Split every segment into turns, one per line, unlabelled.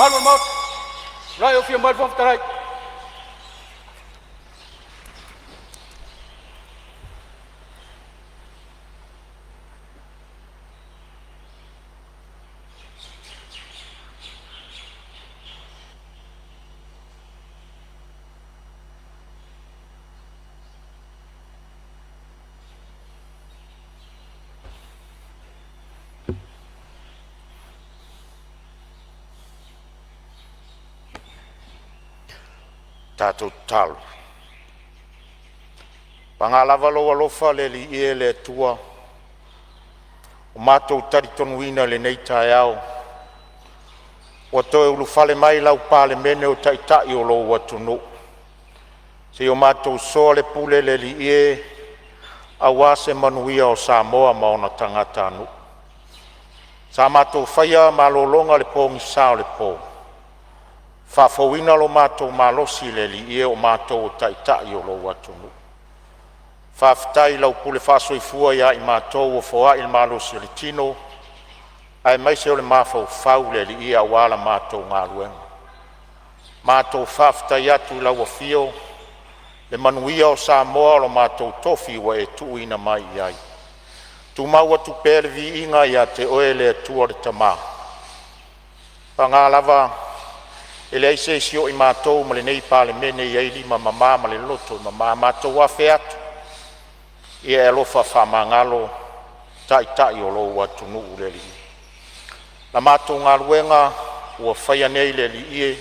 Mamalu o le Maota, o lea ua afio mai le Fofoga Fetalai.
Tatou tatalo. Paga lava lou alofa le Alii e le Atua ua matou talitonuina i lenei taeao ua toe ulufale mai lau Palemene o Taitai o lou atunuu seia o matou soa le pule le Alii e, aua se manuia o Samoa ma ona tagatanuu. Sa matou faia malologa i le pogisa o le po, faafouina lo matou malosi le Alii e, o matou o Taitai o lou atunuu. Faafetai i lau pule faasoifua ia i matou ua foai le malosi o le tino aemaise o le mafaufau le Alii e, aua la matou galuega. Matou faafetai atu i lau afio le manuia o Samoa o lo matou tofi ua e tuuina mai i ai. Tumau atu pea le viiga ia te Oe le Atua le Tama. Paga lava, e leai se isi o i matou ma lenei Palemene e i ai lima mama ma le loto e mama. Matou afe atu, ia e alofa faamagalo Taitai o lou atunuu le Alii. La matou galuega ua faia nei le Alii e,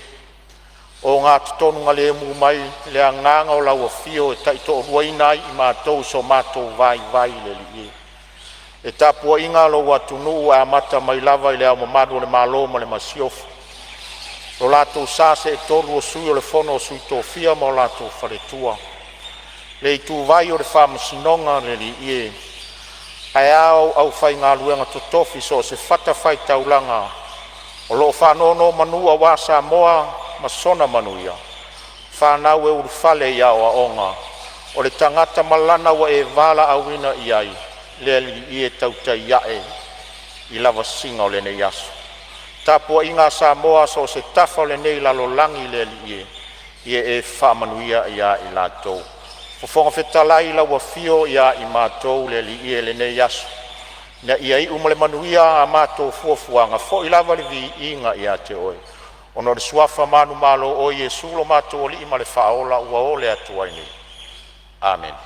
ogatotonu mai le agaga o lau afio e taitoaluaina ai i matou i so matou vaivai le Alii e. Le tapuaiga a lou atunuu e amata mai lava i Le Ao Mamalu o le Malo ma le Masiofo, lo latou sa seetolu o Sui o le Fono a Sui Tofia ma o latou faletua, le ituvai o le Faamasinoga le Alii e, ae a au aufaigaluega totofi i so o se fatafaitaulaga o lo o faanonomanu aua Samoa ma sona manuia, fanau e ulufale i aoaoga. O le tagata ma lana ua e valaauina i ai, le Alii e, tautai a'e i lavasiga o lenei aso. Le tapuaiga a Samoa i so o se tafa o lenei lalolagi le Alii e, ia e faamanuia ia i latou. Fofoga Fetalai, lau afio ia i matou le Alii e i lenei aso, ina ia iu ma le manuia a matou fuafuaga, foi lava le viiga ia te Oe, ona o le suafa manumalo o Iesu lo matou Alii ma le Faaola ua ole atu ai nei. Amene.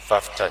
Faafetai.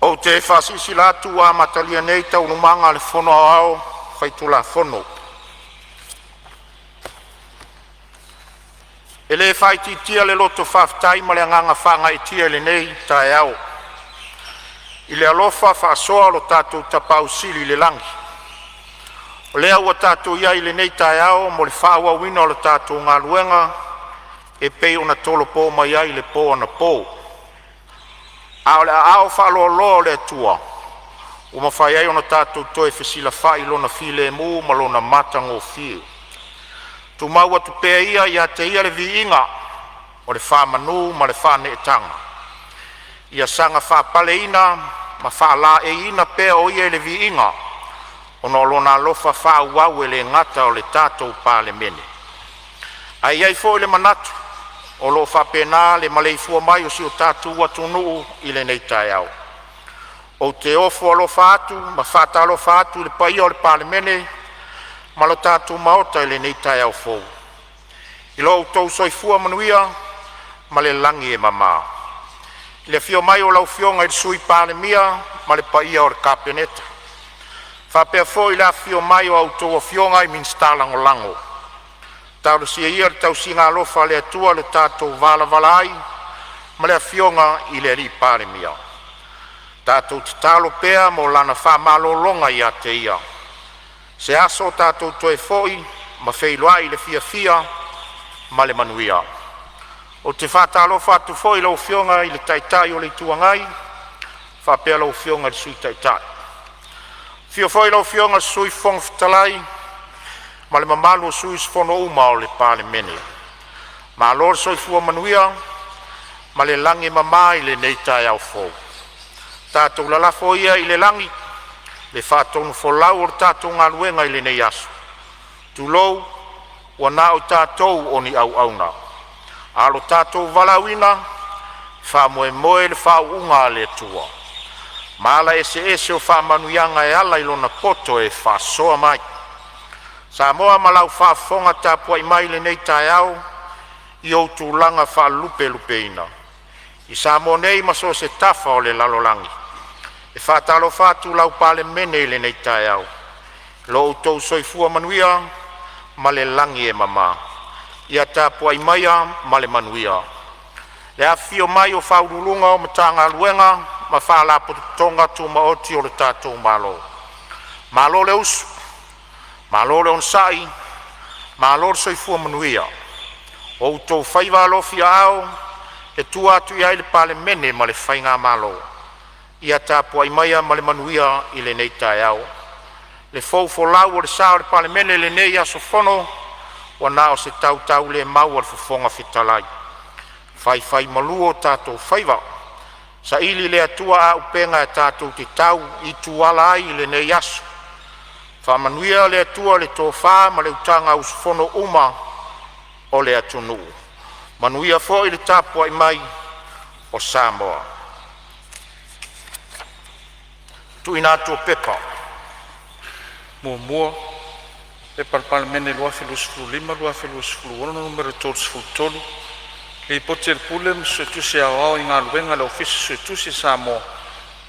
Ou te faasilasila atu ua amatalia nei Taualumaga a le Fono Aoao Faitulafono. E le faaitiitia le loto faafetai ma le agaga faagaeetia i lenei taeao i le alofa faasoa o lo tatou Tapaau Sili i le lagi, o lea ua tatou i ai i lenei taeao mo le faaauauina o le tatou galuega e pei ona tolopo mai ai i le po anapo. A o le aao faaloaloa o le Atua ua mafai ai ona tatou toe fesilafai i Lona filemu ma Lona matagofie. Tumau atu pea ia ia te Ia le viiga o le faamanu ma le faaneetaga, ia saga faapaleina ma faalaeiina pea o Ia i le viiga ona o Lona alofa faaauau e le gata o le tatou Palemene, ae i ai foi le manatu o lo o faapena le maleifua mai o si o tatou atunuu i lenei taeao. Ou te ofo alofa atu ma faatalofa atu i le paia o le Palemene ma le tatou Maota i lenei taeao fou, i lo outou soifua manuia ma le lagi e mama. I le afio mai o lau Afioga i le Sui Palemia ma le paia o le Kapeneta, faapea foi le afifio mai o a outou Afioga i Minisita Lagolago. Talosia ia le tausiga alofa a le Atua i lo tatou valavala ai ma le Afioga i le Palemia. Tatou tatalo pea mo lana faamalologa ia te ia, se aso tatou toe foi ma feiloai i le fiafia ma le manuia. Ou te faatalofa atu foi i lau Afioga i le Taitai o le Itu Agai faapea lau Afioga i le Sui Taitai. Afio foi lau Afioga i le Sui Fofoga Fetalai ma le mamalu o sui usufono uma o le Palemene. Malo le soifua manuia ma le lagi e mama i lenei taeao fou. Tatou lalafo ia i le lagi le faatonufolau o le tatou galuega i lenei aso. Tulou, ua na o tatou o ni auauna, a o lo tatou valaauina, e faamoemoe i le faauuga a le Atua ma ala eseese o faamanuiaga e ala i Lona poto e faasoa mai. Samoa ma lau faafofoga tapuai mai i lenei taeao i ou tulaga faalupelupeina i Samoa nei ma so o se tafa o le lalolagi, e faatalofa atu lau Palemene i lenei taeao, lo outou soifua manuia ma le lagi e mama. Ia tapuai maia ma le manuia. Le afifio mai o Ofisa Sili o Pulega o Matagaluega ma Faalapotopotoga Tumaoti a le tatou Malo, malo le usu, malo le onosai, malo le soifua manuia. O outou faiva alofiaao e tua atu i ai le Palemene ma le faigamalo. Ia tapuai maia ma le manuia i lenei taeao. Le fou folau o le sa o le Palemene i lenei aso fono, ua na o se tautaulemau a le Fofoga Fetalai, faifaimalu o tatou faiva, saili e le Atua auupega tatou te tau i tuala ai i lenei aso. Faamanuia le Atua i le tofa ma le utaga a sui usufono uma o le atunuu. Manuia foi le tapuai mai o Samoa. 1. P.P.2025/2026 Nu.33, Lipoti a le Pule ma le Suetusi Aoao i Galuega a le Ofisa Suetusi a Samoa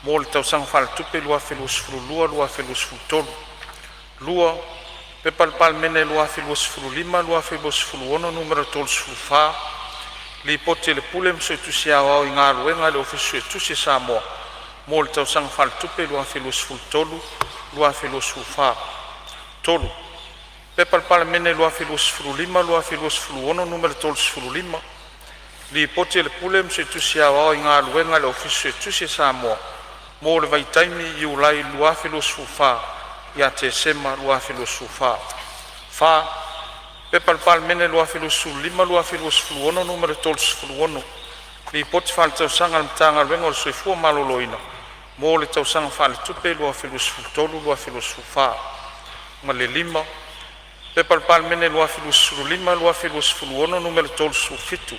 mo le Tausaga Faaletupe 2022/2023. 2. P.P.2025/2026 Nu.34, Lipoti a le Pule ma le Suetusi Aoao i Galuega a le Ofisa Suetusi a Samoa mo le Tausaga Faaletupe 2023/2024. 3. P.P.2025/2026 Nu.35, Lipoti a le Pule ma le Suetusi Aoao i Galuega a le Ofisa Suetusi a Samoa mo le vaitaimi Iulai 2024 ia Tesema 2024. 4. P.P.2025/2026 Nu.36, Lipoti Faaletausaga a le Matagaluega o le Soifua Maloloina mo le Tausaga Faaletupe 2023/2024. Ma le 5. P.P.2025/2026 Nu.37,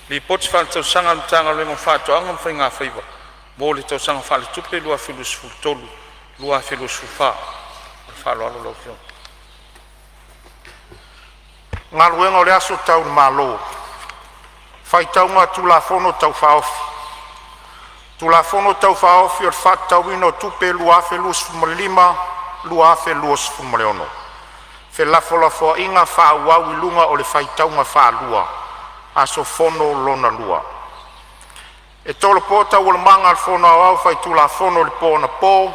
Lipoti Faaletausaga a le Matagaluega o Faatoaga ma Faigafaiva mo le Tausaga Faaletupe 2023/2024. Ma le faaaloalo lau Afioga. E tolopo Felafolafoaiga a le Tulafono Tau Faaofi o le Faatatauina o Tupe 2025/2026, felafolafoaiga faaauau i luga o le faitauga faalua, aso fono lona lua. E tolopo Taualumaga a le Fono Aoao Faitulafono i le po anapo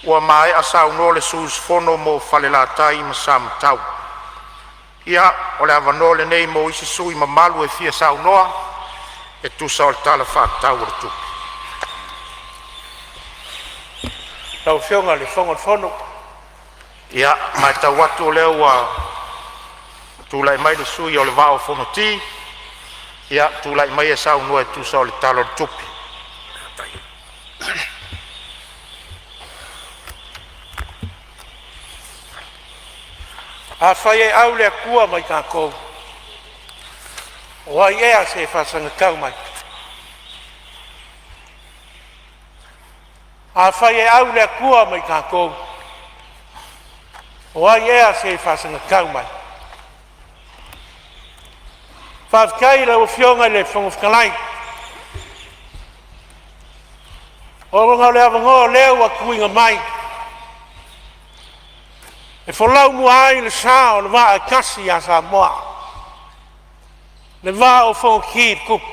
ua maea saunoa le sui usufono mo Falelatai ma Samatau. Ia, o le avanoa lenei mo isi sui usufono mamalu e fia saunoa e tusa o le Tala Faatatau o le Tupe.
Lau Afioga i le Fofoga o le Fono.
Ia, e matau atu o lea ua tulai mai le sui usufono mo le Vaa o Fonoti. Ia, tulai maia e saunoa e tusa o le Tala o le Tupe.
Afai e au le Atua ma i tatou, o ai ea se faasagatau mai? Afai e au le Atua ma i tatou, o ai ea se faasagatau mai? Faafetai i lau Afioga i le Fofoga Fetalai Ona o le avanoa o lea ua tuuina mai e folau mua ai le sa o le Vaa e tasi ia Samoa, le Vaa o Fonoti le Tupu,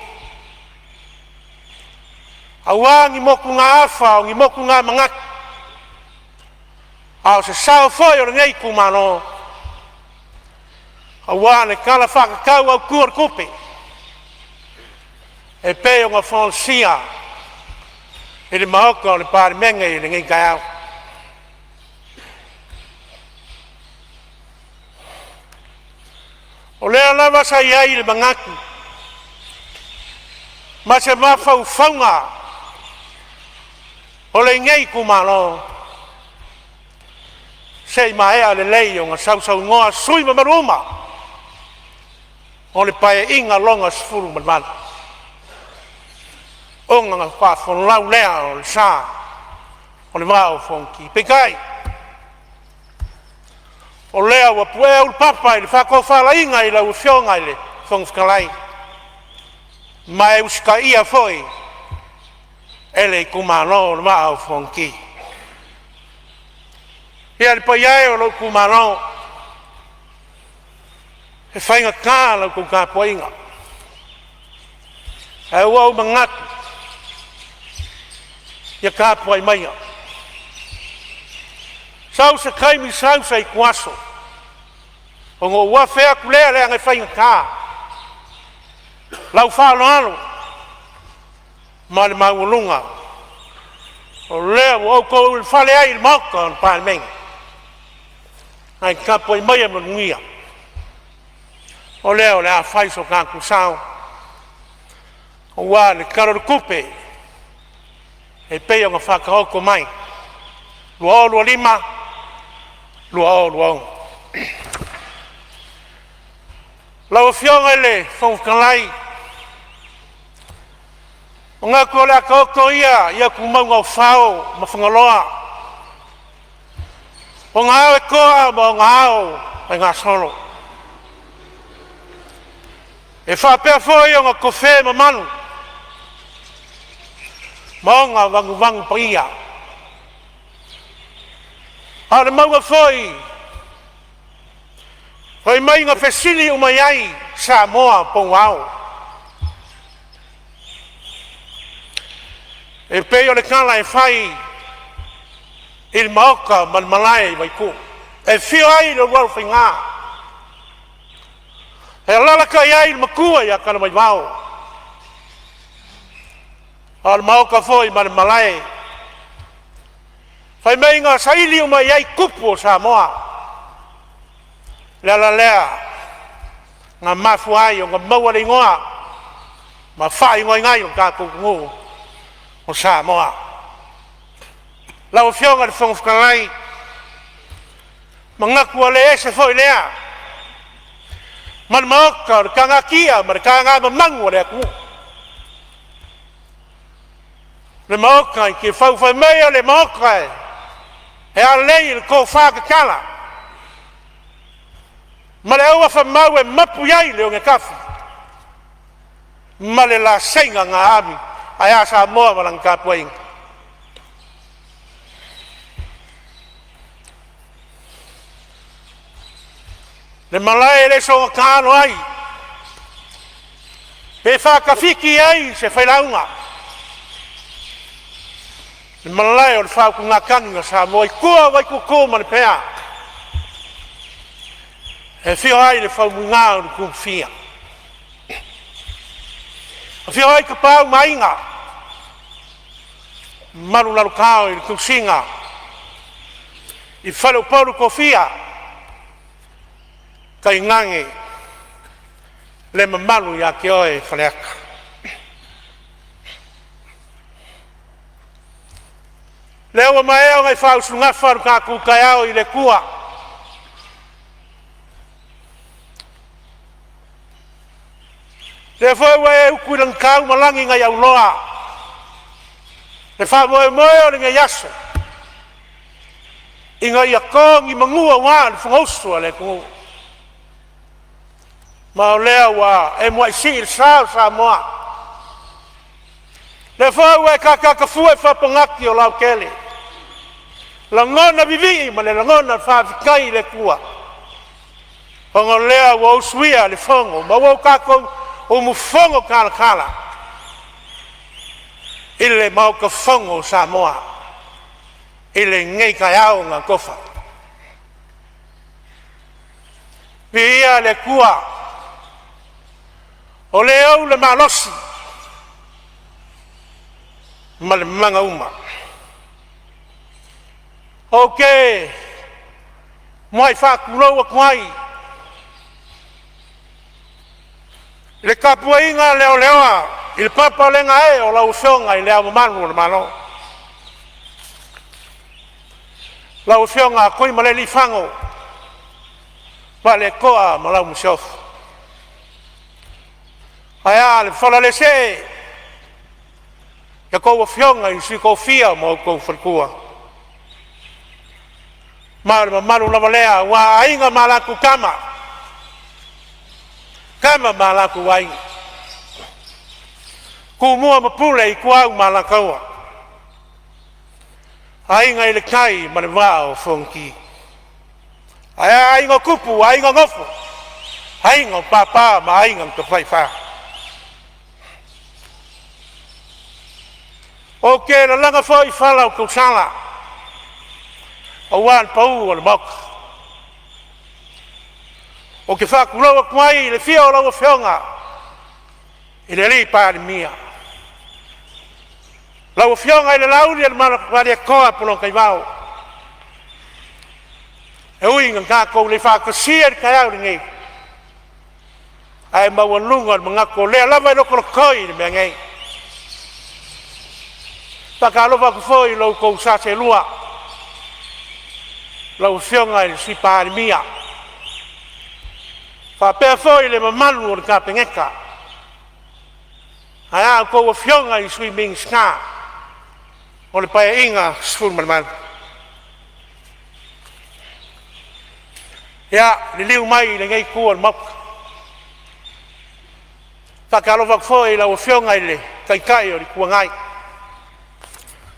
aua ni motugaafa, o ni motugamanatu, a o se sao foi o lenei itumalo aua le Tala Faatatau Autu o le Tupe e pei ona folasia i le Maota o le Palemene i lenei taeao. O lea lava sa i ai le manatu ma se mafaufauga o lenei itumalo, se i maea lelei ona sausaunoa sui usufono mamalu uma o le Paeaiga lona XVIII, ona faafolau lea o le sa o le Vaa o Fonoti. Peitai, o lea ua puea ulupapa i le faatofalaiga a lau Afioga i le Fofoga Fetalai, ma e usitaia foi e le itumalo o le Vaa o Fonoti. Ia le paia e o lou itumalo, e faigata la outou tapuaiga, ae ua ou manatu, ia tapuai maia, sau se taimi sau se ituaso ona ou afe atu lea leaga e faigata lau faaaloalo ma le maualuga o lea ua outou ulufale ai i le Maota o le Palemene. Ae tapuai maia ma manuia, o lea o le a fai so tatou sao aua le Tala o le Tupe e pei ona faataoto mai 2025/2026. Lau Afioga i le Fofoga Fetalai, e manatu o le a taoto ia i atumauga o Fao ma Fagaloa ona ao e toa ma ona ao e gasolo, e faapea foi ona tofe mamalu ma ona vanuvanu paia. A o le mauga foi fai mai na fesili uma i ai Samoa po o ao. E pei o le tala e fai i le maota ma le malae i Vaituu e afio ai le Ulualofaiga, e alaalatai ai le matua ia Talamaivao, a o le maota foi ma le malae, fai mai na saili uma i ai tupu o Samoa. O le ala lea na mafua ai ona maua le igoa ma faaigoaina ai lo tatou atunuu o Samoa. Lau Afioga i le Fofoga Fetalai, e manatu ua le ese foi lea ma le maota o le tagatia ma le tagamamanu a le atunuu, le maota i Tiafau fai mai o le maota e alei le tofa tatala ma le auafa mau e mapu i ai le ogetafi ma le laseiga na aami. Ae a Samoa ma lana tapuaiga? Le malae e le soona taalo ai pe faatafiti i ai se failauga, le malae o le faautugatagi a Samoa i tua o Vaituutuu ma Lepea e afio ai le Faumuina o le Tufia, afio ai Tapaau ma Aiga, mamalu Lalokao i le tusiga i faleupolu tofia, tainane le mamalu ia te oe Faleata. Lea ua maea ona e faausugafa lo tatou taeao i le Atua, lea foi ua e utu i lagitau ma lagi nai auloa le faamoemoe o lenei aso, ina ia to ni manu aua le Fonousu a le atunuu. Ma o lea ua e muai sii le sa o Samoa. Lea foi ua e tatatafua i faapaugati o lautele, lagona vivii ma le lagona faafetai i le Atua, ona o lea ua usuia le fono ma ua tatou umufono talatala i le Maota Fono o Samoa i lenei taeao na atofa. Viia le Atua o le ou le malosi ma le manauma. Ou te muai faatulou atu ai i le tapuaiga leleoa i le papalega e o lau Afioga i Le Ao Mamalu o le Malo, lau Afioga Tuimalealiifano Vaaletoa ma lau Masiofo. Ae a le falalesee o a outou afioga i le Sui Tofia ma lou faletua, ma o le mamalu lava lea aua Aiga ma latou Tama, Tama ma latou Aiga, Tumua ma Pule, Ituau ma Alataua, Aiga i le Tai ma le Vaa o Fonoti. Ae a aiga o Tupu, Aiga o Nofo, Aiga o Papa ma Aiga na Tafaifa. Ou te lalaga foi fala o tausala aua le paū o le maota. Ou te faatulou atu ai i le afio o lau Afioga i le Palemia, lau Afioga i le Laaulialemalietoa Puleono, e ui ina tatou le faatasia i le taeao lenei, ae maualuga le manatu o lea lava e lotolotoi i le mea nei. E faatalofa atu foi i lo outou sa seelua, lau Afioga i le Sui Palemia, faapea foi le mamalu o le Kapeneta, ae a outou afioga i Sui Minisita o le Paeaiga XVII. Ia, liliu mai i lenei itu o le Maota, e faatalofa atu foi i lau Afioga i le Taitai o le Itu Agai,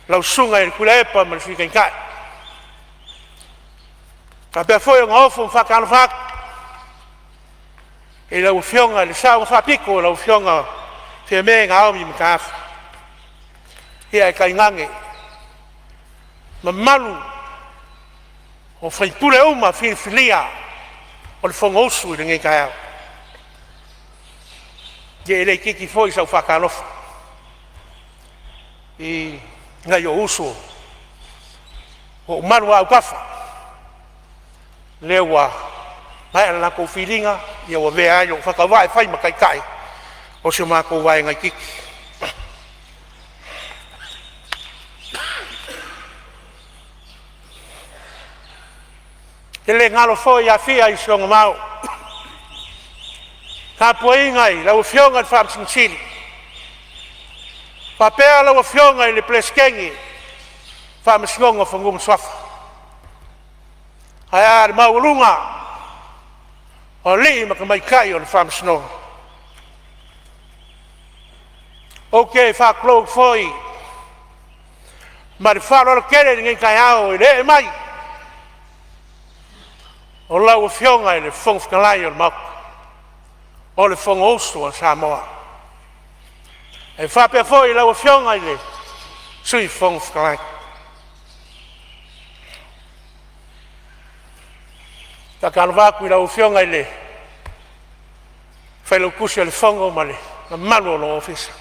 lau Susuga i le Tuilaepa ma le Sui Taitai. E faapea foi ona ofo ma faatalofa atu i lau Afioga i le Sao na Faapito, lau Afioga Fiame Naomi Mataafa. Ia ae tainane mamalu o sui usufono uma filifilia o le Fonousu i lenei taeao. Ia e le itiiti foi sau faatalofa i nai ou uso ua ou maluaautafa, lea ua maea le latou filiga ua avea ai lou faatauvaa e fai ma taitai o si o matou vaega itiiti. E le galo foi Afia i si ona vao, tapuaiga i lau Afioga i le Faamasino Sili faapea lau Afioga i le Peresetene o le Faamasinoga o Fanua ma Suafa, ae a le maualuga o alii ma tamaitai o le Faamasinoga. Ou te faatulou atu foi ma le faaaloalo tele i lenei taeao i le ee mai o lau Afioga i le Fofoga Fetalai o le Maota o le Fonousu a Samoa. E faapea foi lau Afioga i le Sui Fofoga Fetalai. E faatalofa atu i lau Afioga i le Failautusi o le Fono ma le mamalu o lou ofisa.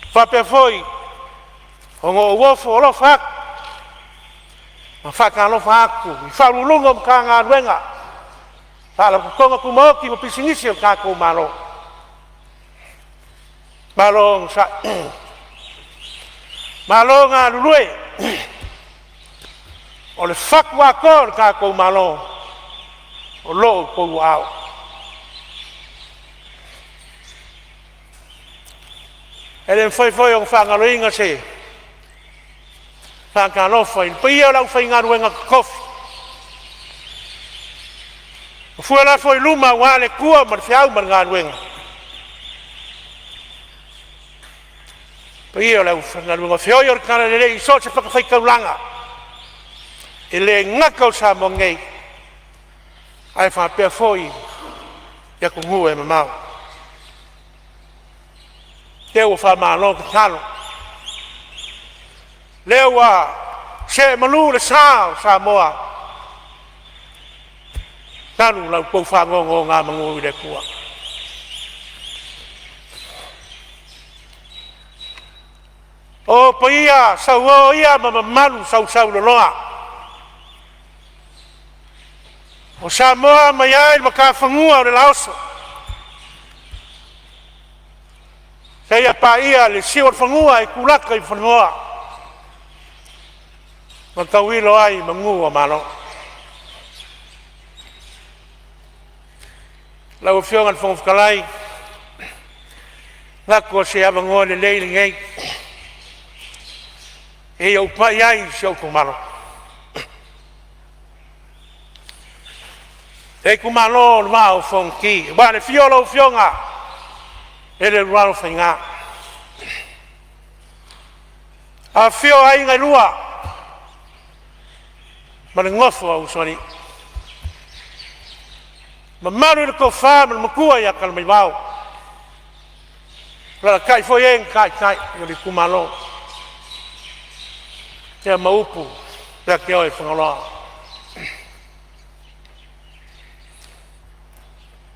E faapea foi ona ou ofo alofa atu ma faatalofa atu i Ofisa Sili o Pulega o Matagaluega, Faalapotopotoga Tumaoti ma Pisinisi a lo tatou Malo. Malo onosai, malo galulue. O le fatu atoa o le tatou Malo o lo o i outou aao. E le mafai foi ona faagaloina se faatalofa i le paia o le aufaigaluega totofi ua fue le afo i luma aua le tua ma le feau ma le galuega Paia o le aufaigaluega feoi o le Talalelei i so o se fatafaitaulaga, e le gata o Samoa nei ae faapea foi i atunuu e mamao. Lea ua faamalo tatalo, lea ua see malu le sa o Samoa talu la outou faanonogamanu i le Atua. O paia sauo ia ma mamalu sausauloloa o Samoa mai le matafanua i le laoso seia paia le siuolefanua i tulata i fanua ma tauilo ai manu ua malo. Lau Afioga i le Fofoga Fetalai, ou te manatu o se avanoa lelei lenei e pai ai i si ou itumalo. Le itumalo o le Vaa o Fonoti, aua le afio o lau Afioga i le Ulualofaiga, afifio aiga e lua ma le nofo a usoalii, mamalu i le tofa ma le matua ia Talamaivao, alaalatai foi e na taitai o le itumalo ma upu ia te oe Fagaloa.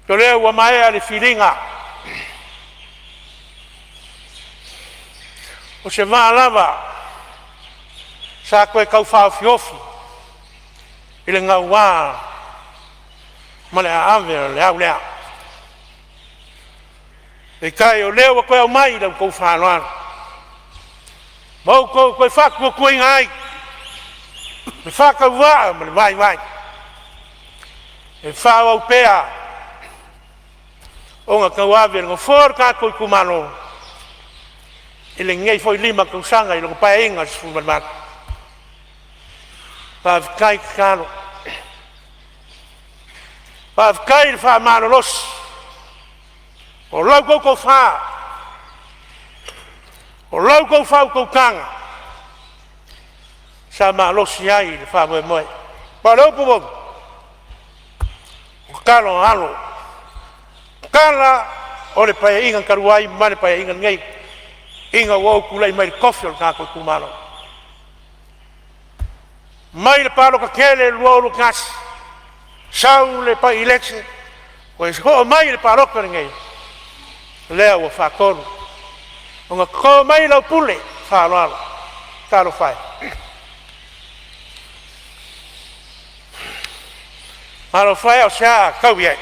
O lea ua maea le filiga, o se vaa lava sa toe tau faaofiofi i le gaua ma le aave o le au lea. Peitai o lea ua toe aumai i la outou faaaloalo ma outou toe faatuatuaina ai le faatauvaa ma le vaivai e faaauau pea ona tauave o le Nofoa o le tatou itumalo i lenei foi 5 tausaga i lona Paeaiga 18. Faafetai tatalo, faafetai le faamalolosi, o la outou tofa, o la outou faautautaga sa malosi ai le faamoemoe. Aua o le upu moni, o talo a alo, o tala o le Paeaiga talu ai ma le Paeaiga lenei ina ua ou tulai mai i le tofi o le tatou itumalo. Mai le palota tele i le 2021, sau le bi-election, toe oo mai i le palota lenei, o lea ua faatolu ona toto mai lau pule faaaloalo. Talofa e! Talofa e, a o se a taui ai?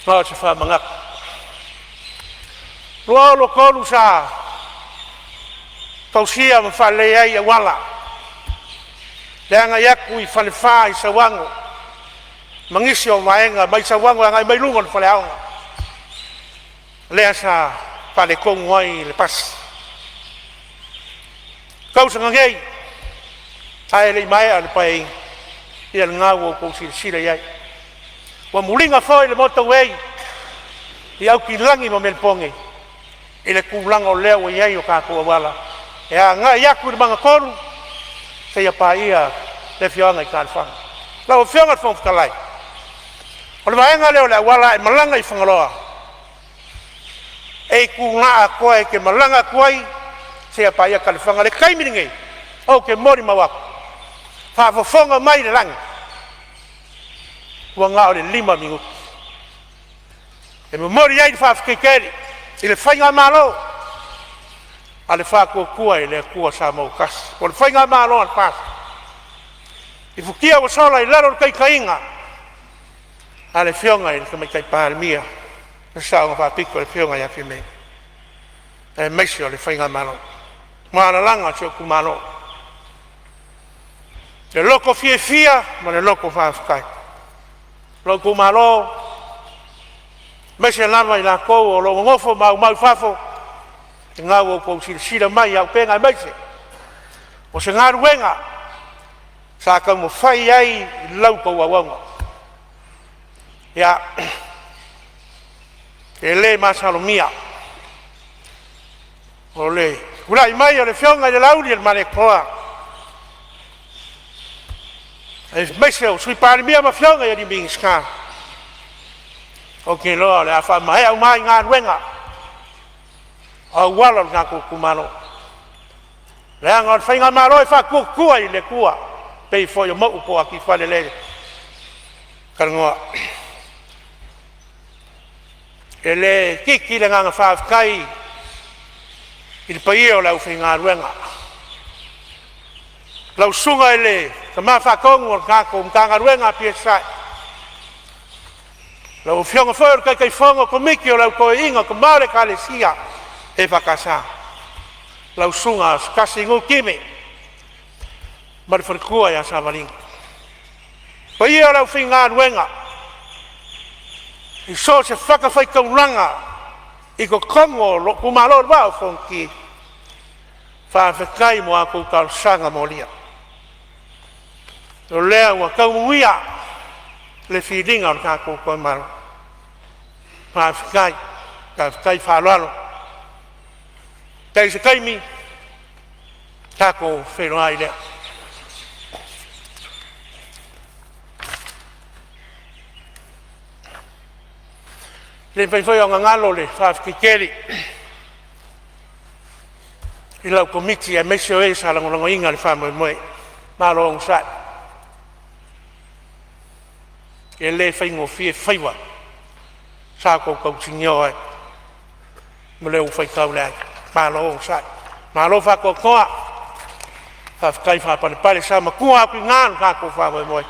Na o se faamanatu. 2023 sa fausia ma faaleleia ai auala i le agai atu i Falefa i Sauano ma nisi o vaega mai Sauano e agai mai luga o le faleaoga lea sa faaletonu ai le pasi. Tausaga nei ae le i maea le Paeaiga, ia lena ua outou silasila i ai, ua muliga foi le motor way i Aukilani ma Melepone i le tulaga o lea ua i ai o tatou auala e agai atu i le magatolu seia paia le afioaga i Saleafa. Lau Afioga i le Fofoga Fetalai, o le vaega lea o le auala a e malaga i Fagaloa, e i tula atoa e te malaga atu ai seia paia Taelefaga. O le taimi lenei ou te molimau atu, faafofoga mai le lagi, ua na o le 5 minute. E momoli ai le faafetai tele i le faigamalo a le Faatuatua i le Atua Samoa ua Tasi po o le faigamalo a le FAST i futia ua sola i lalo o le taitaiga a le Afioga i le Tamaitai Palemia, le Saoga Faapito, le Afioga ia Fiame, aemaise o le faigamalo. Ua lalaga si ou itumalo i le loto fiafia ma le loto faafetai. Lou itumalo, aemaise lava i latou o lo o nonofo ma aumau i fafo, lena ua outou silasila mai i auupega aemaise o se galuega sa taumafai ai i la outou auauna. Ia, E le masalomia o le tulai mai o le Afioga i le Laaulialemalietoa aemaise o le Sui Palemia ma afioga i Minisita. Ou te iloa o le a faamaea uma ai galuega aua lo tatou itumalo, leaga o le faigamalo e faatuatua i le Atua, e pei foi o Mauu po o Atifale lea e talanoa. E le itiiti le agaga faafetai i le paia o le aufaigaluega, lau susuga i le Tama Faatonu o le tatou Matagaluega a PSI, lau Afioga foi i le Taitaifono o le Komiti o le Au Toeaina, tama o le Ekalesia EFKS, lau susuga Asotai Gu Time ma le faletua ia Savaliga. Le paia o le aufaigaluega i so o se fatafaitaulaga i totonu o lou itumalo o le Vaa o Fonoti, faafetai mo a outou talosaga molia. O lea ua tau manuia le filiga o le tatou itumalo. Faafetai, faafetai faaaloalo. Tai o se taimi tatou feiloai lea. E le mafai foi ona galo le faafetai tele i lau Komiti aemaise o e sa lagolagoina le faamoemoe. Malo onosai, e le faigofie faiva sa outou tausinio ai ma le faitau le ai. Malo onosai, malo faatoatoa, faafetai faapalepale. Sa matua atu i ina lo tatou faamoemoe,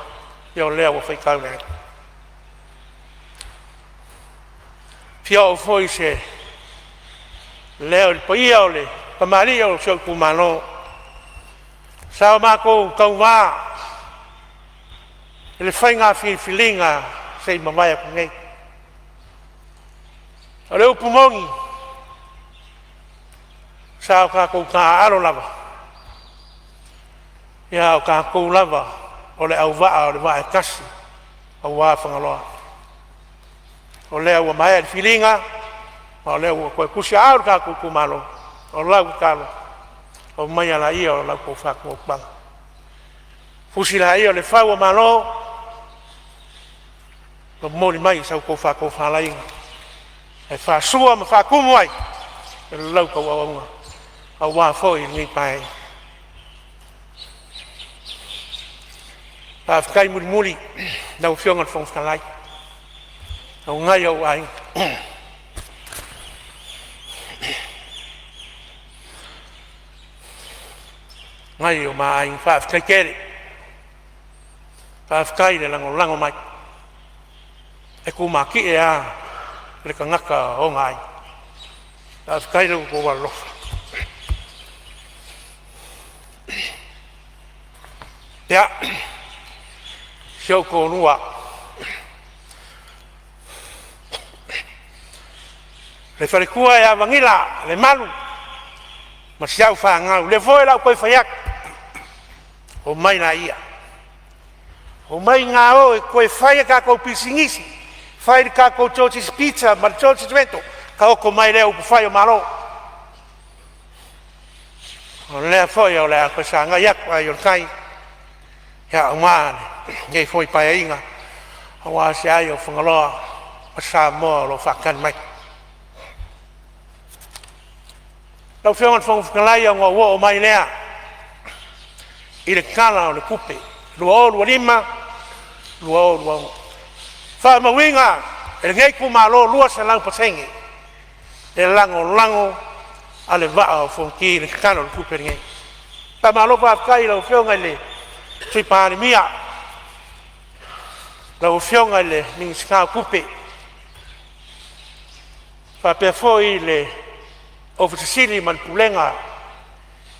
ia o lea ua faitau le ai. E fia oo foi se leo i le paia o le tamalii o si ou itumalo sa o matou tauva i le faiga filifiliga na se i mavae atu nei. O le upu moni, sa o tatou taaalo lava, a o tatou lava o le auvaa o le vaa e tasi aua Fagaloa. O lea ua maea le filiga ma o lea ua toe tusiaao lo tatou itumalo. O lau tatalo, aumaia laia o la outou faatuatuaga, fusi laia o le fau o malo, momoli mai sa outou faatofalaiga e faasua ma faatumu ai la outou auauna aua foi lenei Paeaiga. Faafetai mulimuli i lau Afioga i le Fofoga Fetalai e agai ou aiga. Nai o ma aiga, faafetai tele. Faafetai le lagolago mai. E tumatie lava le tagata i ona aiga. Faafetai i lo outou alolofa. Ia, si ou toalua, le faletua ia Vagila Lemalu ma si au fanau, lea foi o le a ou toe fai atu, omai laia, omai ga e toe fai a tatou pisinisi, fai le tatou Georgie's Pizza ma le Georgie's Rental, taoto mai lea i upufai o Malo. O lea foi o le a toe sagai atu ai o le tai aua lenei foi Paeaiga aua se ai o Fagaloa ma Samoa o lo o faatali mai. Lau Afioga i le Fofoga Fetalai ona ou oo mai lea i le Tala o le Tupe 2025/2026. E faamauina e lenei itumalo e 200% le lagolago a le Vaa o Fonoti i le Tala o le Tupe lenei. Faamalo faafetai i lau Afioga i le Sui Palemia, lau Afioga i le Minisita o Tupe, faapea foi le Ofisa Sili ma le Pulega.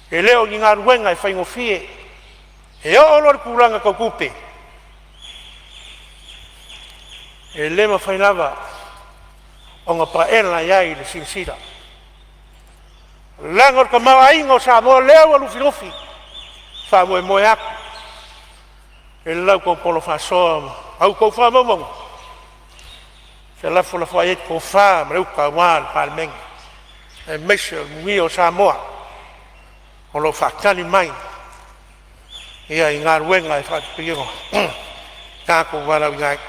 E le o ni galuega e faigofie. E oo loa i le tulaga tau tupe, e le mafai lava ona paela i ai le silasila, leaga o le tamaoaiga o Samoa lea ua lufilufi. E faamoemoe atu i la outou polo faasoa ma a outou faamaumauga, e felafolafoai ai le tofa ma le uta aua le Palemene, aemaise o le manuia o Samoa o lo o faatali mai i galuega e faatino e tatou te valaauina ai.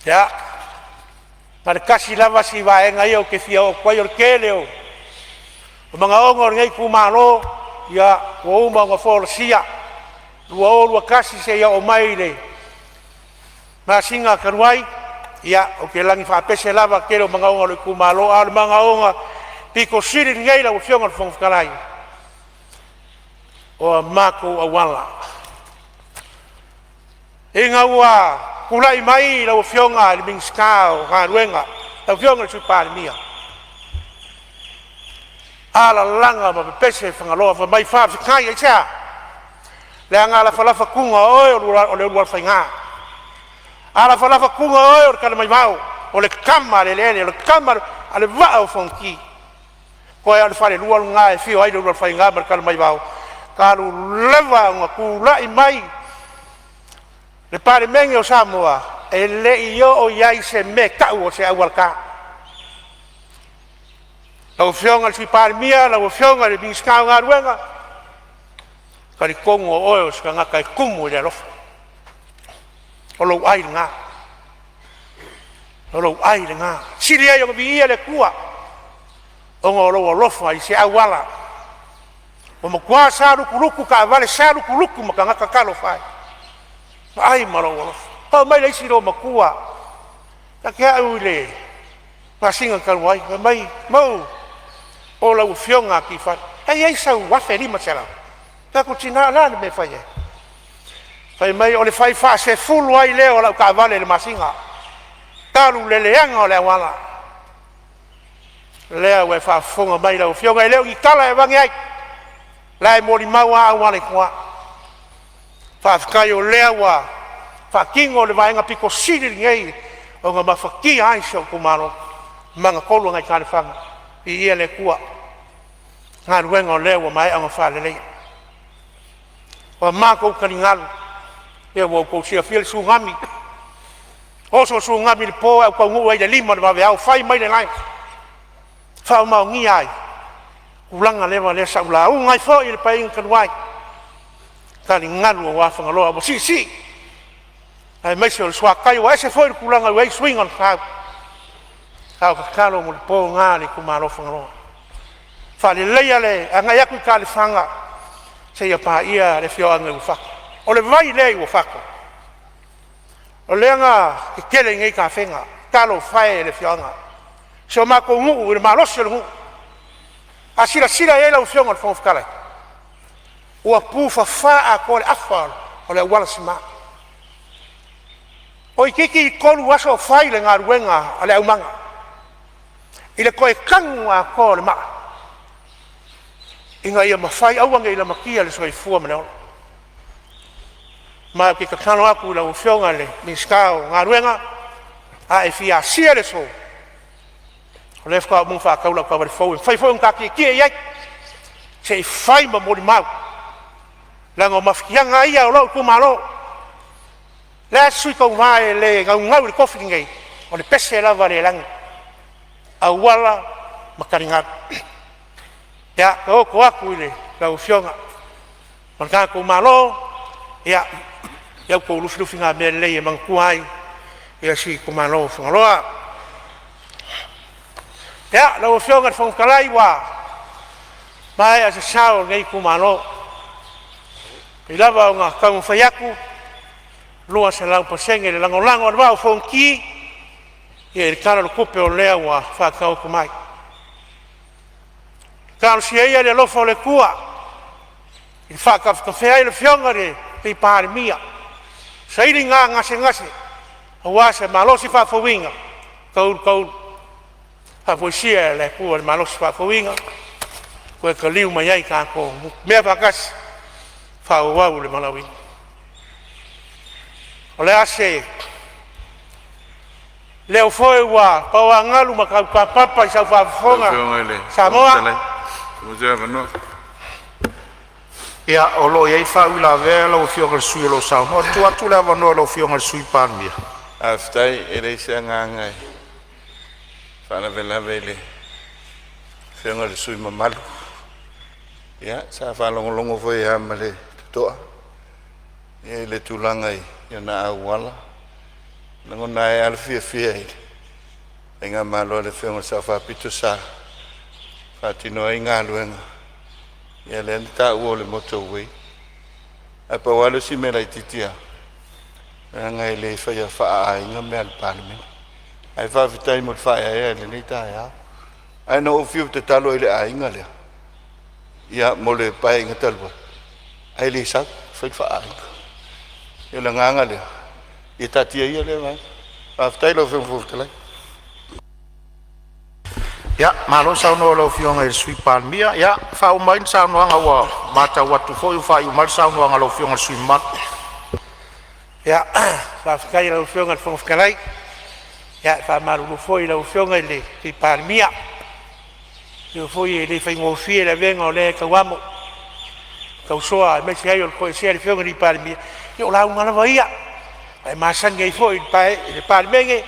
Ia, na o le tasi lava si vaega ia ou te fia oo atu ai, o le tele o manaoga o lenei itumalo ua uma ona folasia, 2021 seia oo mai i le masina talu ai. Ia, ou te lagi faapese lava i le tele o manaoga o lou itumalo, a o le manaoga aupito sili lenei lau Afioga i le Fofoga Fetalai, o a matou auala. Ina ua tulai mai lau Afioga i le Minisita o Galuega lau Afioga i le Sui Palemia, alalaga ma pepese Fagaloa fai mai, faafetai. Aisea? Leaga a lafalafa tuna o oe o le ulualofaiga, a lafalafa tuna oe o le talamaivao, o le tama a le eleele, o le tama a le vaa o Fonoti. Toe a o le falelua lena e afio ai le Ulualofaiga ma le Talamaivao, talu lava ona tulai mai le Palemene o Samoa, e le i oo i ai se mea e tau o se auala ta. Lau Afioga i le Sui Palemia, lau Afioga i le Minisita o Galuega, e talitonu o oe o se tagata e tumu i le alofa. O lou ai lena, o lou ai lena. E sili ai ona viia le Atua ona o lou alofa i se auala ua matua salutulutu taavale, salutulutu ma tagata. Talofa e, vaai ma lou alofa. Oo mai le isi loomatua ia te au i le masina talu ai fai mai, “Mauu, po o lau Afioga Atifalu, e i ai sau $1500?” Ou fai atu, “Tina o le a le mea e fai ai?” Fai mai, “O le fai faasefulu ai lea o lau taavale i le masina talu le leaga o le auala.” O lea ua e faafofoga mai lau Afioga, e le o ni tala e aveane ai, o la e molimau lava auala i tua. Faafetai o lea ua faatino le vaega aupito sili lenei ona mafatia ai si ou itumalo, magatolu ai Taelefaga. Viia le Atua i galuega o lea ua maea ona faaleleia. O matou taligalu, ia ua outou silafia le tsunami, oso le tsunami i le po ae ou taunuu ai i le 5 i le vaveao fai mai le lae, faamaonia ai tulaga lava lea sa ou lauga ai foi i le Paeaiga talu ai, taligalu aua Fagaloa ua siisii aemaise o le suatai ua ese foi le tulaga ua i ai suiga o le tau. A o le tatalo molipo lena a le itumalo o Fagaloa, faaleleia le agai atu i Taelefaga seia paia le afioaga o Uafato. O le vai lea i Uafato, o lea na tetele ai nei tafega. Talofa e i le afioaga, si o matou nuu i le malosi o le nuu. A silasila i ai lau Afioga i le Fofoga Fetalai, ua pufafa atoa le afa o le auala sima. Toeitiiti 3 aso o fai le galuega a le aumaga i le toe tanu atoa o le maa ina ia mafai, aua ne i lamatia le soifua ma le ola. Ma ou te tatalo atu i lau Afioga i le Minisita o Galuega, a e fia asia le aso, o lea faatoa uma ona faatau lau taavale fou e mafai foi ona ta tietie i ai se i fai ma molimau, leaga o mafatiaga lava ia o lou itumalo. O le a se sui tauva e le naunau i le tofi lenei, o le pese lava a le lagi, auala ma taligalu. Ia taoto atu i lau Afioga ma le tatou Malo ia la outou lufilufigamea lelei e manatua ai si itumalo o Fagaloa. Ia, lau Afioga i le Fofoga Fetalai, ua maea se sao o lenei itumalo, e ui lava ina taumafai atu 200% le lagolago a le Vaa o Fonoti i le Tala o le Tupe o lea ua faataoto mai. Talosia ia le alofa o le Atua e faatafetafea ai le Afioga i le Palemia, saili gasegase aua se malosi faafouina taulu taulu. Faafoisia e le Atua le malosi faafouina toe taliu mai ai tatou faapea faatasi, faaauau le valaauina. O le a se leo foi ua paoagalu ma tautapapa i sau
Lau
faafofoga
Afioga i le Fofoga
Samoa,
Fetalai.
Ia, o lo o i ai faauilavea lau Afioga i le sui usufono o lo o saunoa. Tuu atu le avanoa i lau Afioga i le Sui Palemia. Faafetai. E leai se agaga e faalavelave i le afioga i le sui usufono mamalu. Ia, sa faalogologo foi lava ma le totoa i le tulaga i ona auala. E lagona ai lava le fiafia i le faigamalo a le Afioga i le Sao Faapito sa faatino ai galuega, ia lea na taua o le motor way. Ae pau lava lea o si mea laitiiti lava, leaga e le faia faaaiga mea a le Palemene. Ae faafetai mo le faaeaea i lenei taeao. Ae na ou fiu e tatalo ai i le aiga lea, ia mo le Paeaiga talu ai, ae le sau e fai le faaaiga. O le agaga lea, ia taatia ia lea vaega. Faafetai lau Afioga i le Fofoga Fetalai. Ia, malo saunoa i lau Afioga i le Sui Palemia. Ia faauma mai le saunoaga ua matau atu foi ua faaiu mai le saunoaga a lau Afioga i le sui usufono mamalu.
Ia, faafetai i lau Afioga i le Fofoga Fetalai. Ia e faamalulu foi i lau Afioga i le Sui Palemia, atonu foi e le faigofie le avega o lea e tauamo, tausoa aemaise ai o le toesea a le Afioga i le Palemia. Ia o lauga lava ia ua e masani ai foi i le Palemene,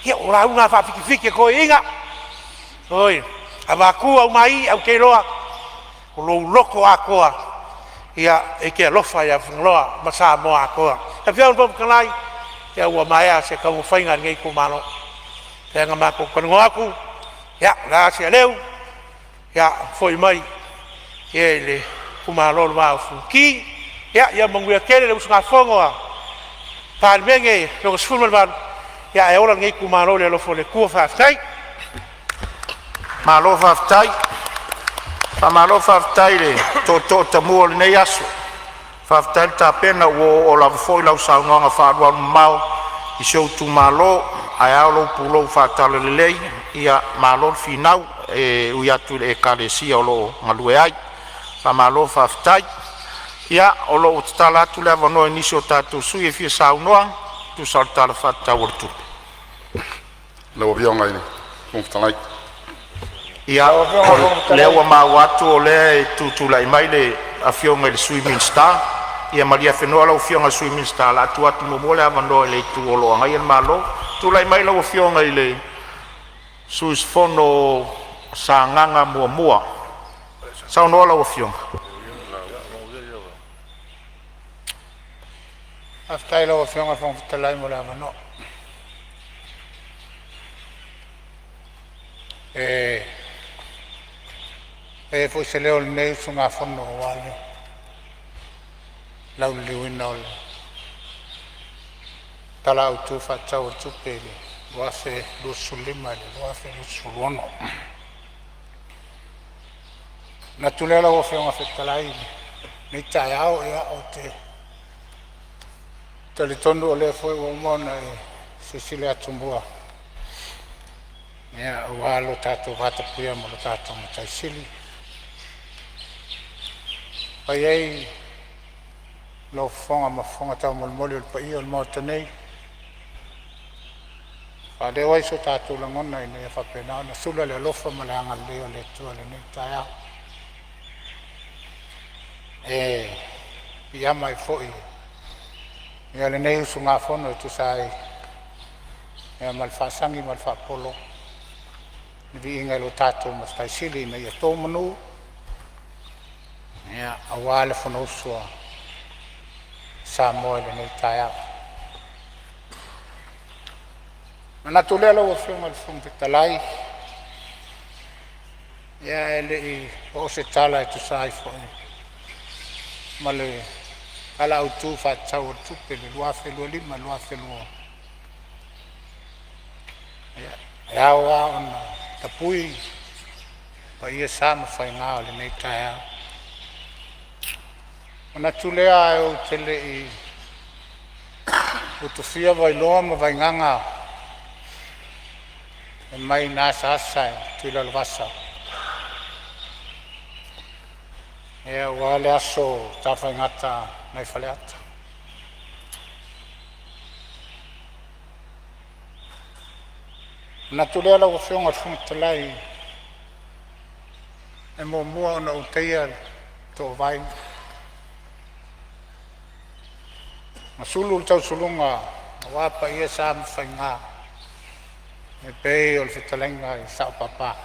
ia o lauga lava faafitifiti a toeaiina. Oi, avatu aumai, ae ou te iloa o lou loto atoa e te alofa ia Fagaloa ma Samoa atoa. Lau Afioga i le Fofoga Fetalai, ia ua maea se taumafaiga a lenei itumalo, pei ona matou talanoa atu, ia o le a se aleu, ia foi mai i le itumalo o le Vaa o Fonoti. Ia manuia tele le usugafono a le Palemene Lona XVIII, ae ola lenei itumalo i le alofa o le Atua. Faafetai.
Malo faafetai. Faamalo faafetai i le tootoo tamua o lenei aso. Faafetai le tapena, ua oooo lava foi lau saunoaga faaalualumamao i si ou itumalo ae ao lou pulou faa-Talalelei. Ia malo le finau e ui atu i le Ekalesia o lo o galue ai. Faamalo faafetai. Ia o lo o ua tatala atu le avanoa i nisi o tatou sui usufono e fia saunoa e tusa o le Tala Faatatau o le Tupe.
Lau Afioga i le Fofoga Fetalai.
Ia, o lea ua maua atu o lea e tutulai mai le Afioga i le Sui Minisita. Ia malie afenoa lau Afioga i le Sui Minisita, o le a tuu atu muamua le avanoa i le itu o lo o agaia le Malo. Tulai mai lau Afioga i le sui usufono mo Sagaga 1. Saunoa lau Afioga.
Faafetai i lau Afioga i le Fofoga Fetalai mo le avanoa. E fai foi se leo o lenei usugafono aua le lauliliuina o le Tala Autu Faatatau o le Tupe 2025/2026. Ona manatu lea lau Afioga i le Fofoga Fetalai i lenei taeao, ou te talitonu o lea foi ua uma ona e silasila atumua aua lo tatou vatapuia ma lo tatou Matai Sili, e fai ai lou fofoga ma fofoga taumolimoli o le paia o le Maota nei, e faaleo ai so tatou lagona ina ia faapena ona sula le alofa ma le agalelei o le Atua i lenei taeao. E piiama ai foi lenei usugafono e tusa ai ma le faasagi ma le faapolo i le viiga i lo tatou Matai Sili ina ia to manu aua le Fonousu a Samoa i lenei taeao. Ona manatu lea lau Afioga i le Fofoga Fetalai, ia ae le i oo se tala e tusa ai foi ma le Tala Autu Faatatau o le Tupe 2025/2026, ia, e ao lava ona tapui paia, sa ma faiga o lenei taeao. Ona manatu lea ae ou te le i utufia Vailoa ma Vaigaga fai mai na asaasa e Tuilalauvasa, aua le aso tafaigata nai Faleata. Ona manatu lea lau Afioga i le Fofoga Fetalai, e muamua ona ou teia le toovae Ma sulu le tausuluga aua paia sa ma faiga e pei o le fetalaiga i le Sao Papa.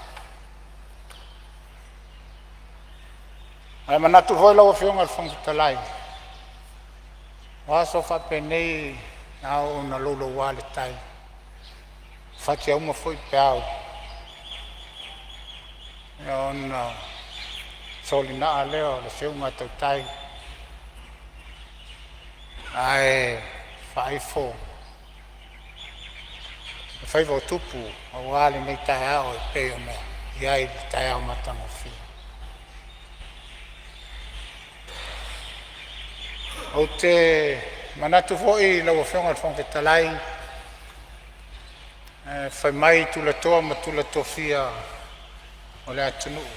Ae manatu foi lau Afioga i le Fofoga Fetalai, o aso faapenei a oo ina louloua le tai, fatiauma foi peau ona solinaa lea o le seuga tautai ae faaifo le faiva o tupu aua lenei taeao e pei ona i ai le taeao matagofie. Ou te manatu foi lau Afioga i le Fofoga Fetalai, fai mai tulatoa ma tula tofia o le atunuu,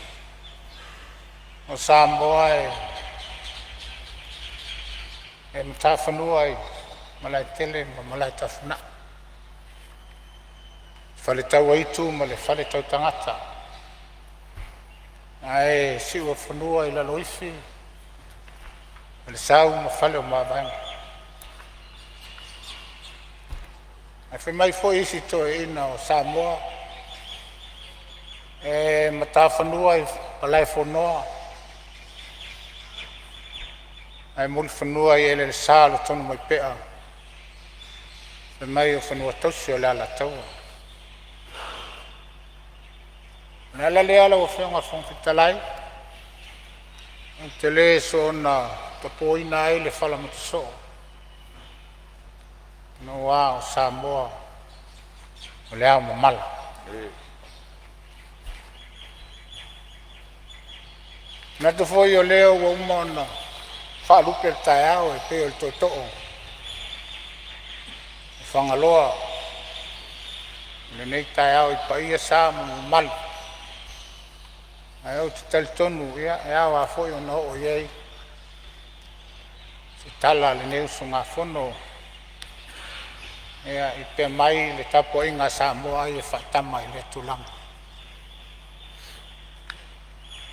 o Samoa e matafanua i Malaetele ma Malaetafunaa, faletauaitu ma le faletautagata ae siuafanua i Laloifi, Falesau ma fale o mavaega. Ae fai mai foi isi toeaiina o Samoa e matafanua i Malaefonoa ae mulifanua i eleelesa o le Tonumaipea, fai mai o fanua tausi o le Alataua. O le ala lea lau Afioga i le Fofoga Fetalai ou te le soona tapoina ai le fala matasoo aua o Samoa o le aomamala. E manatu foi o lea ua uma ona faalupe le taeao e pei o le tootoo o Fagaloa i lenei taeao i paia, sa ma mamalu. Ae ou te talitonu e ao lava foi ona oo i ai se tala a lenei usugafono i pea mai le tapuaiga a Samoa ai e faatama i lea tulaga.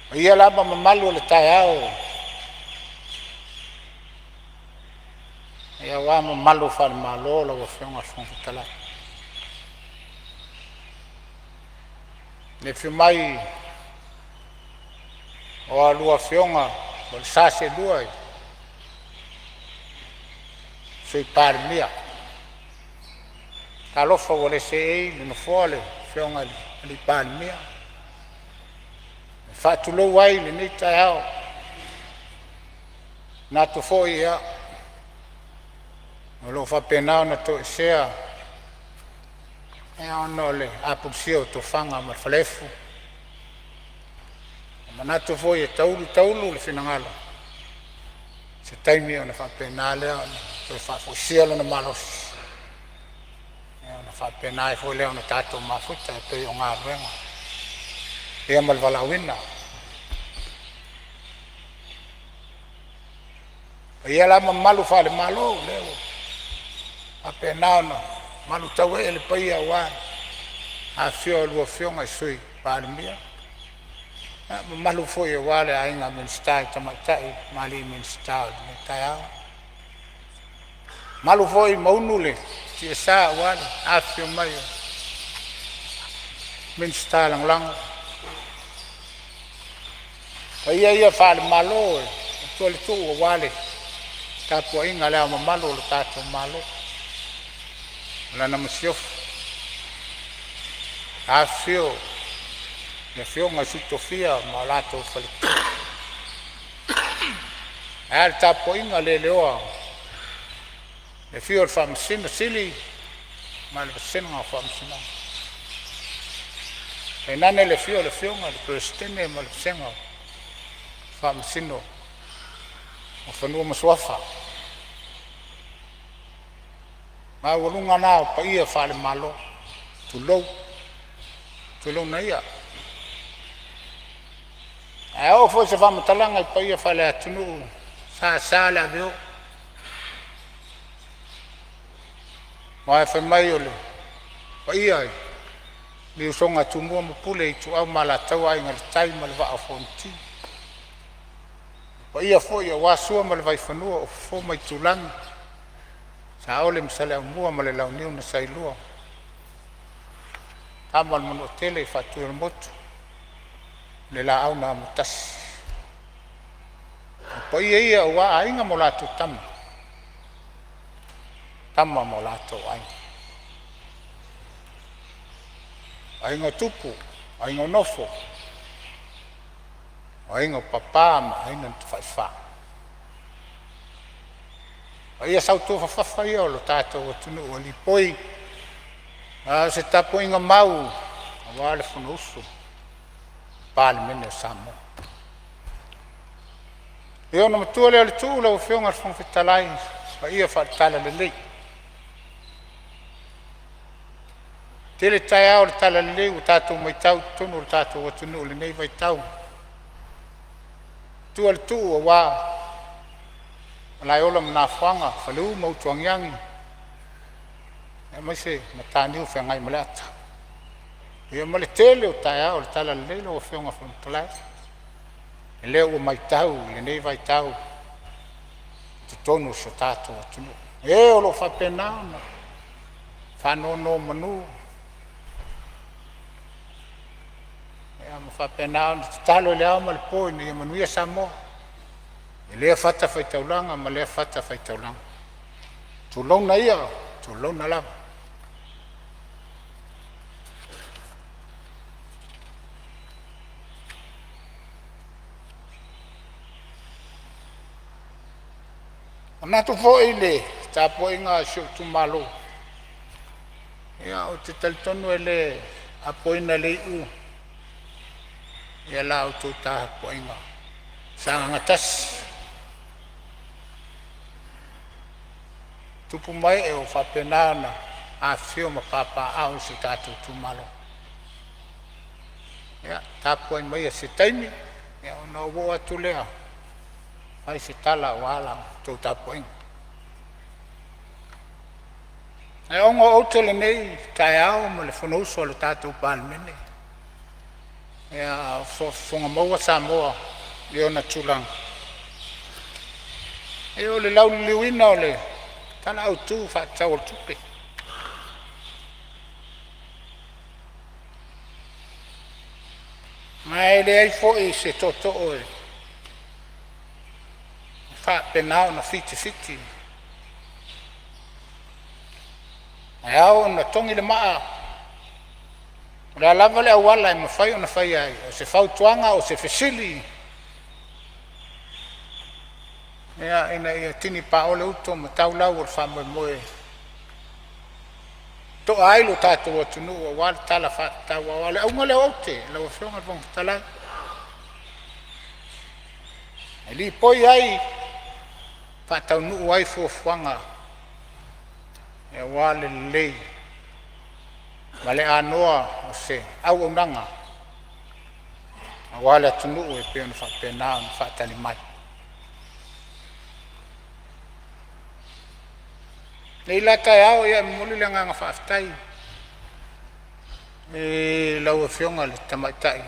O paia la ma mamalu o le taeao, aua mamalu faale-Malo lau Afioga i le Fofoga Fetalai, i le afio mai o a oulua Afioga o le sa seelua i le Sui Palemia, talofa ua le seei i le nofoa le Afioga i le Palemia. E faatulou ai i lenei taeao, e manatu foi o lo o faapena ona toesea ona o le apulusia o tofaga ma le falaefu. E manatu foi e taulu taulu le finagalo i se taimi ona faapena lea ona toe faafoisia lona malosi ona faapena ai foi lea ona tatou mafuta e pei o galuega ma le valaauina. O paia la ma mamalu faale-Malo o lea ua faapena ona malutauee le paia aua le afifio o a oulua Afioga i Sui Palemia, mamalu foi aua le aiga Minisita i tamaitai ma alii Minisita o lenei taeao. E mamalu foi Maunu i le tiasa aua le afifio mai o Minisita Lagolago. O paia ia faale-Malo e avatua le tuu aua le tapuaiga a Le Ao Mamalu o le tatou Malo ma lana Masiofo, afifio Afioga i Sui Tofia ma latou faletua, ae a le tapuaiga le leoa i le afio o le Faamasino Sili ma le vasega o Faamasinoga, tainane le afio o le Afioga i le Peresetene ma le vasega o Faamasino o Fanua ma Suafa. O maualuga na o paia faale-Malo, tulou, tulouna ia. Ae a oo foi se faamatalaga i paia faale-atunuu, e sasa le aveo, aua fai mai o le paia i le usoga a Tumua ma Pule, Ituau ma Alataua, Aiga i le Tai ma le Vaa o Fonoti, o paia foi aua Sua ma le Vaifanua, o Fofo ma Aitulagi, Saole ma Saleaaumua ma le Launiu na Saelua, Tama a le Manuatele, Faatuiolemotu ma le Laau na Amotasi. O paia ia aua Aiga ma latou Tama, o Tama ma o latou Aiga, Aiga o Tupu, Aiga o Nofo, Aiga o Papa ma Aiga na Tafaifa. O paia sautuafafafa ia o le tatou atunuu ua lipoi a o se tapuaiga mau aua le Fonousu a le Palemene o Samoa. Ia, ona matua lea o le tuu lau Afioga i le Fofoga Fetalai i paia faale-Talalelei. E tele taeao o le talalelei ua tatou matau i totonu o le tatou atunuu i lenei vaitau, matua le tuu aua Malaeola ma Nafoaga, Faleu ma Utuagiagi aemaise Mataniu Feagaimaleata. Ia ma le tele o taeao o le talalelei lau Afioga i le Fofoga Fetalai, lea ua matau i lenei vaitau i totonu o si o tatou atunuu, e o lo o faapena ona faanonomanu ma faapena ona tatalo i le ao ma le po ina ia manuia Samoa i lea fatafaitaulaga ma lea fatafaitaulaga. Tulouna ia, tulouna lava. E manatu foi i le tapuaiga a si ou itumalo, ia ou te talitonu e le apoina i le iu la outou tapuaiga. Sagaga 1, tupu ma ee o faapena ona afifio ma papaaao i si o tatou itumalo. Ia tapuai maia se taimi ona ou oo atu lea e fai se tala aua la outou tapuaiga. Ae ona o aute lenei taeao ma le fonousu a le tatou Palemene, a o faafofoga maua Samoa i ona tulaga, o le lauliliuina o le Tala Autu Faatatau o le Tupe. Ma e leai foi se tootoo e faapena ona fitifiti, ae ao ona togi le maa o le a lava le auala e mafai ona faia ai, o se fautuaga o se fesili, ia, ina ia tini paolo uto ma tau lau o le faamoemoe e toa ai lo tatou atunuu aua le Tala Faatatau. Aua o le auga lea o aute lau Afioga i le Fofoga Fetalai, e lipoi ai, faataunuu ai fuafuaga aua le lelei ma le anoa o se auaunaga aua le atunuu e pei ona faapena ona faatali mai. I lenei la taeao, e momoli le agaga faafetai i lau Afioga i le Tamaitai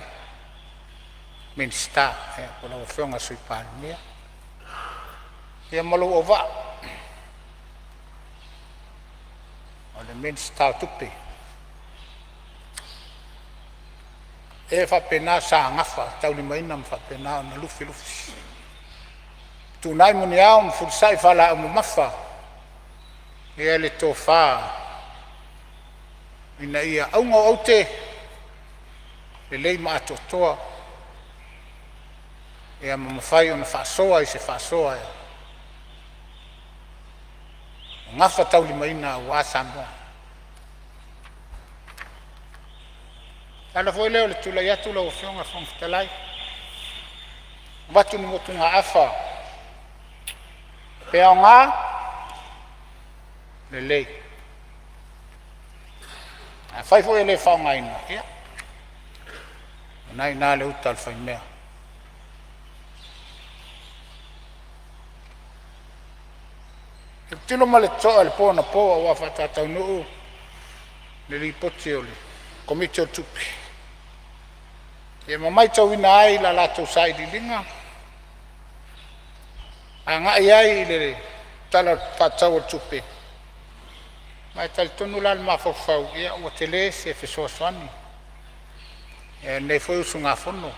Minisita po o lau Afioga i le Sui Palemia ma lou auvaa, o le Minisita o Tupe, e faapena sa gafataulimaina ma faapena ona lufilufi, fetuunai muniao ma fefulisai faalaau mamafa le tofa ina ia auga o aute, lelei ma atoatoa ma mafai ona faasoa i se faasoa e gafataulimaina aua Samoa. O le ala foi lea o le tulai atu lau Afioga i le Fofoga Fetalai, avatu ni motugaafa, pe aoga lelei, afai foi e le faaaogaina, ia o lena e i ina le uta a le faimea. Tilotilo ma le totoa i le po anapo a ua faatautaunuu le lipoti a le Komiti o Tupe ma matauina ai i la latou sailiiliga agai ai i le Tala Faatatau o le Tupe. Ma e talitonu la le mafaufau ua tele se fesoasoani a lenei foi usugafono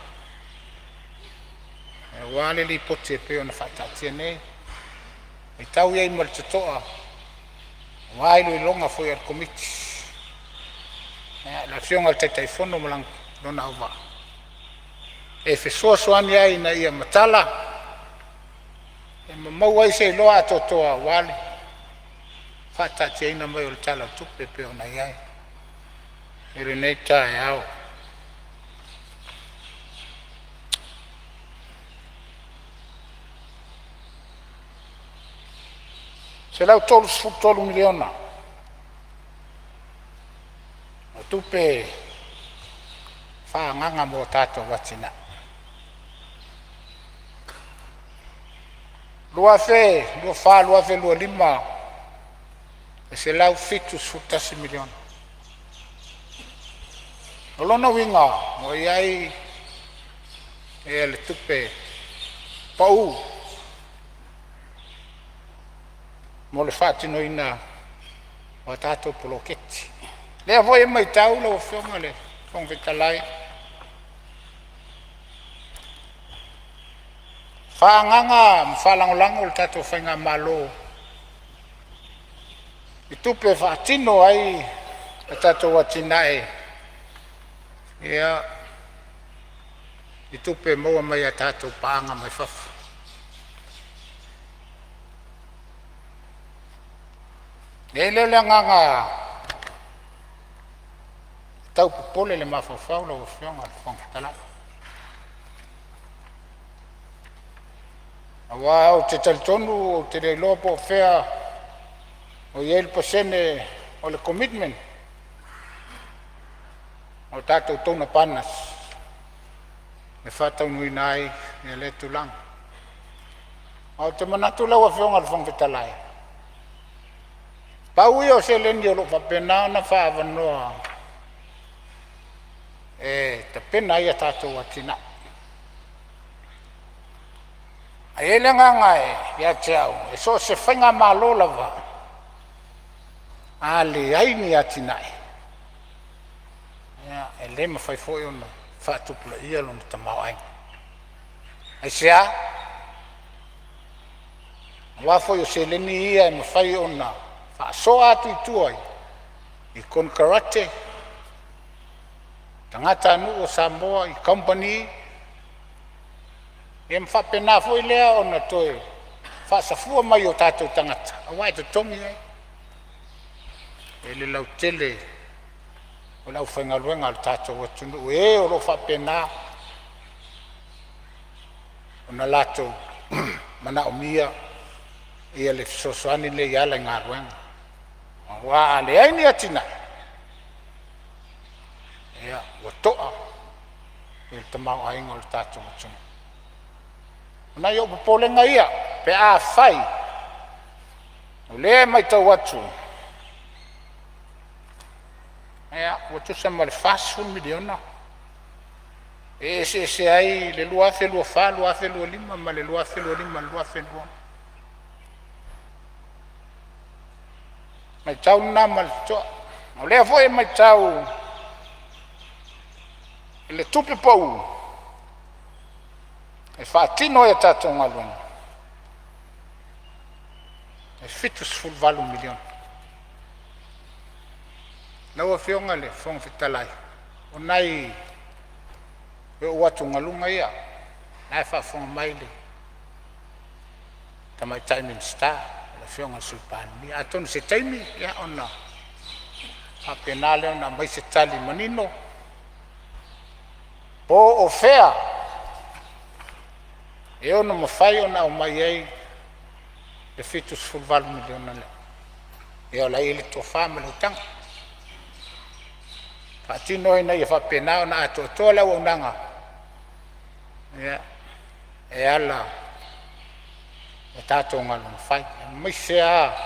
aua le lipoti e pei ona faataatia nei. Matau i ai ma le totoa aua iloiloga foi a le Komiti, le Afioga i le Taitaifono ma lona auvaa e fesoasoani ai ina ia matala ma maua ai se iloa atoatoa aua le faataatiaina mai o le Tala o le Tupe e pei ona i ai i lenei taeao. $133 miliona o tupe faaagaaga mo tatou atinae. 2024/2025 e $171 miliona. O lona uiga ua i ai le tupe pau mo le faatinoina o a tatou poloketi. O lea foi e matau lau Afioga i le Fofoga Fetalai, faaagaaga ma faalagolago le tatou faigamalo i tupe e faatino ai a tatou atinae i tupe maua mai a tatou paaga mai fafo. E i ai lea o le agaga e tau popole le mafaufau lau Afioga i le Fofoga Fetalai, aua ou te talitonu ou te le iloa po o fea o i ai le pasene o le commitment a tatou donor partners e faataunuuina ai lea tulaga. Ae ou te manatu lau Afioga i le Fofoga Fetalai, pau ia o seleni o lo o faapena ona faaavanoa e tapena ai a tatou atinae. Ae i ai le agaga ia te au, e so o se faigamalo lava, a leai ni atinae, e le mafai foi ona faatupulaia lona tamaoaiga. Aisea? Aua foi o seleni ia e mafai ona faasoa atu i tua i konekarate, tagatanuu o Samoa i kamupani, ia ma faapena foi lea ona toe faasafua mai i o tatou tagata aua e totogi ai e le lautele o le aufaigaluega a le tatou atunuu, e o lo o faapena ona latou manaomia le fesoasoani lea e ala i galuega. Aua a leai ni atinae, ia ua to'a le tamaoaiga o le tatou atunuu. O nai ou popolega ia pe afai o lea e matau atu ua tusa ma le $40 miliona e eseese ai le 2024/2025 ma le 2025/2026. Matau lena ma le totoa. O lea foi e matau i le tupe pau e faatino ai a tatou galuega, e $78 miliona. Lau Afioga i le Fofoga Fetalai, o nai ou atugaluga ia, o la e faafofoga mai le Tamaitai Minisita le Afioga i le Sui Palemia. Atonu o se taimi ona faapena lea ona aumai se tali manino po o fea e ono mafai ona aumai ai le $78 miliona lea. Ia o la e i ai le tofa ma le utaga e faatino ina ia faapena ona atoatoa le auaunaga e ala i a tatou galuega fai, aemaise lava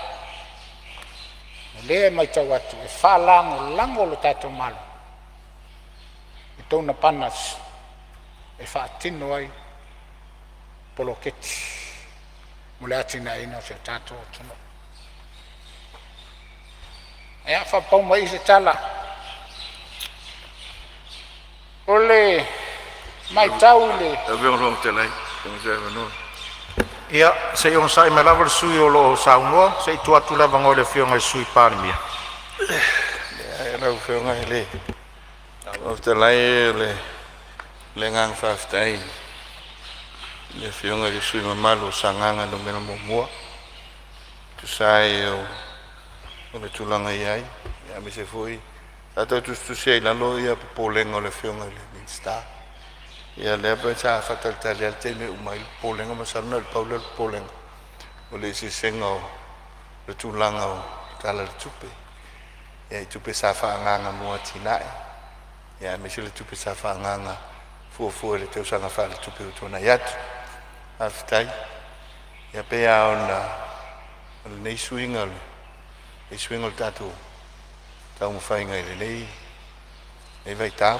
o lea e matau atu e faalagolago le tatou Malo i donor partners e faatino ai poloketi mo le atinaeina o si o tatou atunuu. Ia, faapau mai i i se tala. O le matau i le
Ia se i onosai mai lava le sui usufono o lo o saunoa se i tuu atu le avanoa i le Afioga i le Sui Palemia.
Lau Afioga i le Fofoga Fetalai, o le agaga faafetai i le Afioga i le sui usufono mamalu o Sagaga 1 e tusa ai o le tulaga e i ai, aemaise foi sa tau tusitusia i lalo popolega o le Afioga i le Minisita. Ia lea pei sa faatalitali lava i le taimi e uma ai le popolega. Masalo na o le pau lea o le popolega o le eseesega o le tulaga o le Tala o le Tupe, i tupe sa faaagaaga mo atinae, aemaise le tupe sa faaagaaga fuafua i le tausaga faaletupe ua tuanai atu. Faafetai. Ia pei lava ona o lenei suiga o le tatou taumafaiga i lenei vaitau,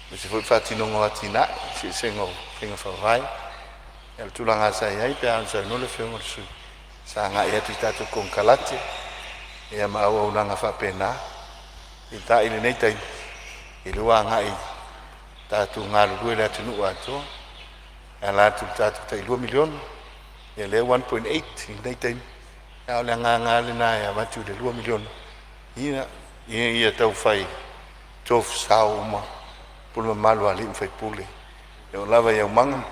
aemaise foi le faatinoga o atinae, eseesega o faiga faavae. Ia o le tulaga lava sa i ai pei lava ona saunoa le Afioga i le sui usufono, sa agai atu i tatou konekarate ma auaunaga faapena. Peitai i lenei taimi, ia lea ua agai tatou galulue i le atunuu atoa e ala atu i le tatou tai $2 miliona, ia lea ua 1.8 i lenei taimi, a o le agaga lava lena e avatu i le $2 miliona ina ia taufai tofu sao uma pule mamalu a alii ma faipule e oo lava i aumaga,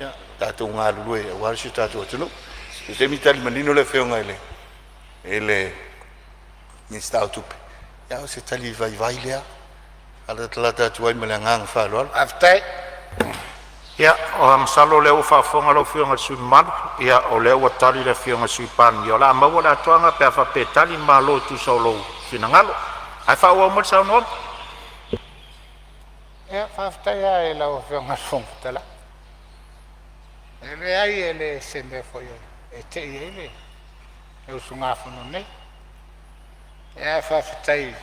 ia tatou galulue aua si o tatou atunuu. So se taimi tali manino le Afioga i le Minisita o Tupe, a o se tali vaivai lea e latalata atu ai ma le agaga faaaloalo.
Faafetai.
Ia, masalo o lea ua faafofoga lau Afioga i le sui usufono mamalu, ia o lea ua tali le Afioga i le Sui Palemia. O le a maua le atoaga pe a faapea e tali le Malo e tusa o lou finagalo. Ae faaauau mai le saunoaga.
Ia, faafetai lava i lau Afioga i le Fofoga Fetalai. E leai e le o se mea foi e tei ai le usugafono nei, ae faafetai.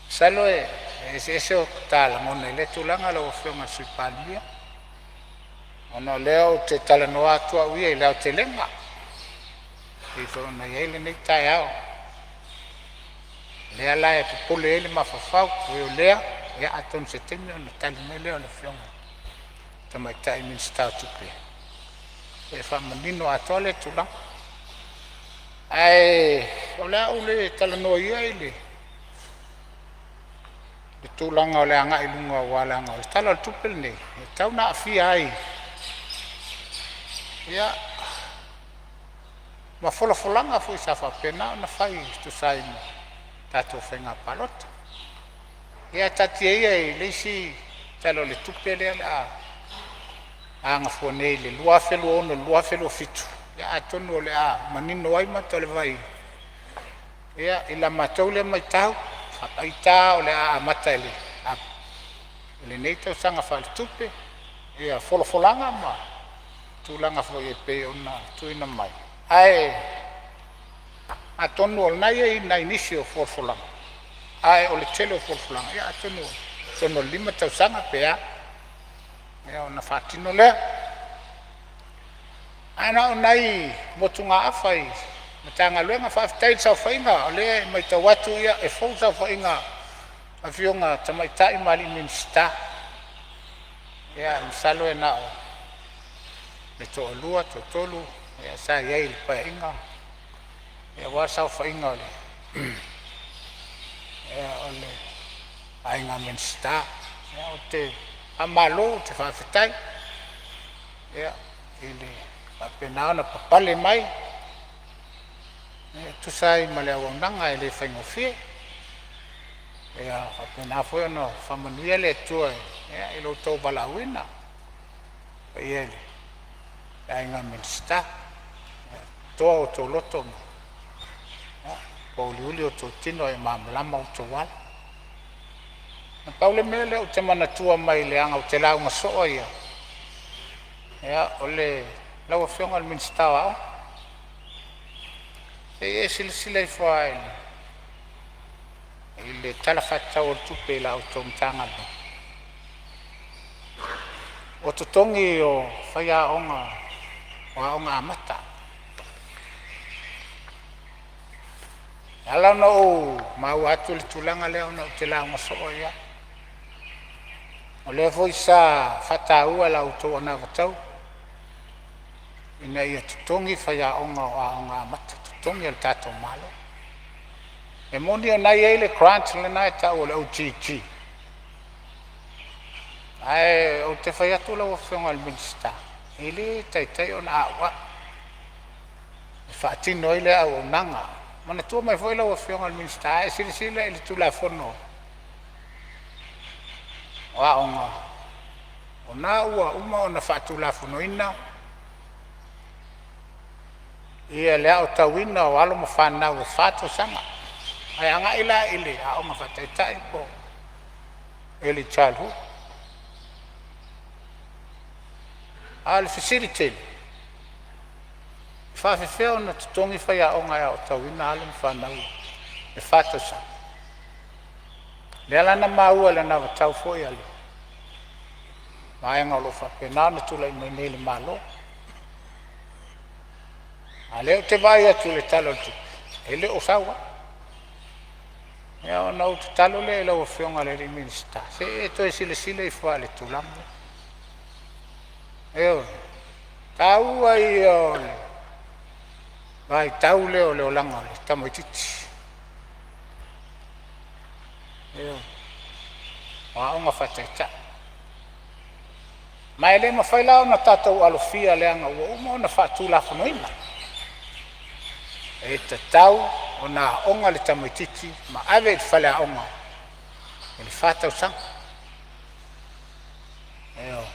Masalo e eseese o ta lagona i lea tulaga lau Afioga i le Sui Palemia, ona o lea ou te talanoa atu au ia i le aotelega e pei foi ona i ai lenei taeao, lea la e popole ai le mafaufau. Ui o lea, ia atonu o se taimi ona tali mai lea o le Afioga i le Tamaitai Minisita o Tupe e faamanino atoa lea tulaga. Ae o le a ou le talanoa ia i le tulaga o le agai i luma aua leaga o le Tala o le Tupe lenei e tatau ona aafia ai ia ma folafolaga foi sa faapena ona fai e tusa ai ma tatou faiga palota. Ia ae taatia ia i le isi Tala o le Tupe lea o le a agafua nei i le 2026/2027, ia atonu o le a manino ai mata o le vai i la matou lea maitau faapaitai o le a amata e lenei tausaga faaletupe ia folafolaga ma tulaga foi e pei ona tuuina mai. Ae atonu o lena e i ai nai nisi o folafolaga, ae o le tele o folafolaga ia atonu i totonu o le 5 tausaga pe a ona faatino lea. Ae na o nai motugaafa i Matagaluega. Faafetai i le saofaiga, o lea e matau atu e fou le saofaiga a afioga i Tamaitai ma Alii Minisita. Ia masalo e na o le toalua toatolu sa i ai i le Paeaiga aua le saofaiga a le Aiga Minisita. Ou te faamalo, ou te faafetai i le faapena ona papale mai e tusa ai ma le auaunaga e le faigofie. Ia faapena foi ona faamanuia le Atua i lo outou valaauina. Le paia i le Aiga Minisita, ia toa outou loto ma uliuli outou tino ae ia malamalama outou ala. Na pau le mea lea ou te manatua mai leaga ou te lauga soo ia, o lau Afioga i le Minisita o Aoga, se i e silasila ifo lava i le Tala Faatatau o le Tupe i la outou Matagaluega, o totogi o faiaoga o aoga amata. E ala ona ou maua atu le tulaga lea ona ou te lauga soo ai lava. O lea foi sa faataua e la outou anavatau ina ia totogi faiaoga o aoga amata, totogi e le tatou Malo. E moni o na e i ai le grant lena e tau o le OGG, ae ou te fai atu lau Afioga i le Minisita, e le taitai ona auau e faatino ai lea auaunaga. Manatua mai foi lau Afioga i le Minisita, a e silasila i le Tulafono o Aoga, o lena ua uma ona faatulafonoina le aotauina o alo ma fanau e 4 tausaga ae agai la i le aoga faataitai po o early childhood. A o le fesili tele, e faapefea ona totogi faiaoga e aotauina alo ma fanau e 4 tausaga? Lea la na maua i le anavatau foi a le vaega o lo o faapena ona tulai mai nei i le Malo. A o lea ou te vaai atu i le Tala o le Tupe, e le o sau lava. Ia ona ou tatalo lea i lau Afioga i le Minisita, se i e toe silasila ifo lava i le tulaga lea. Ioe, o le taua ia o le vaitau lea o le olaga o le tamaitiiti, ioe, o aoga faataitai. Ma e le mafai la ona tatou alofia leaga ua uma ona faatulafonoina, e tatau ona aoga le tamaitiiti ma ave i le faleaoga i le 4 tausaga. Ioe.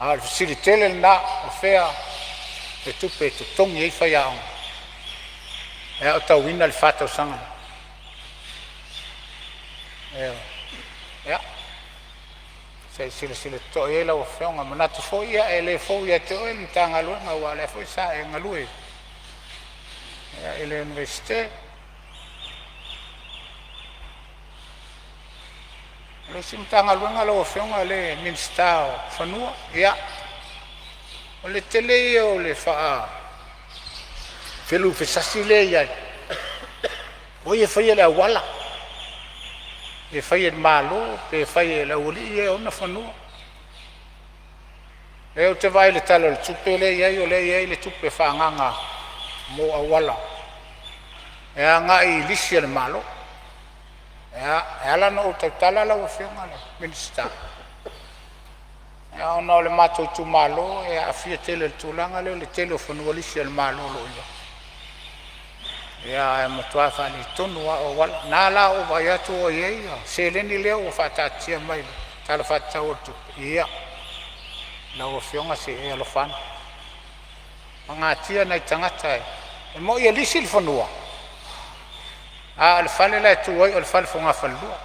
A o le fesili tele lena, o fea le tupe e totogi ai faiaoga e aotauina le 4 tausaga? Ioe. Ia, se i silasila totoa i ai lau Afioga. E manatu foi e le fou ia te oe le Matagaluega aua o lea foi sa e galue i le Iunivesite. O le isi Matagaluega lau Afioga o le Minisita o Fanua, ia o le tele ia o le feluufesasi lea e i ai, o ai e faia le auala, pe fai e le Malo pe fai e le aualii ia e ona fanua. O lea ou te vaai i le Tala o le Tupe lea e i ai o lea e i ai le tupe faaagaaga mo auala e agai i lisi a le Malo. E ala ona ou tautala lau Afioga i le Minisita, ona o le matou itumalo e aafia tele i le tulaga lea o le tele o fanua lisi a le Malo o lo o i ai, ae matua faaletonu lava o auala. Na ala ona ou vaai atu o i ai seleni lea ua faataatia mai i le Tala Faatatau o le Tupe, ia lau Afioga se i e alofa ane, pagatia nai tagata e moni e lisi le fanua, a o le fale la e tu ai o le fale fogafalelua.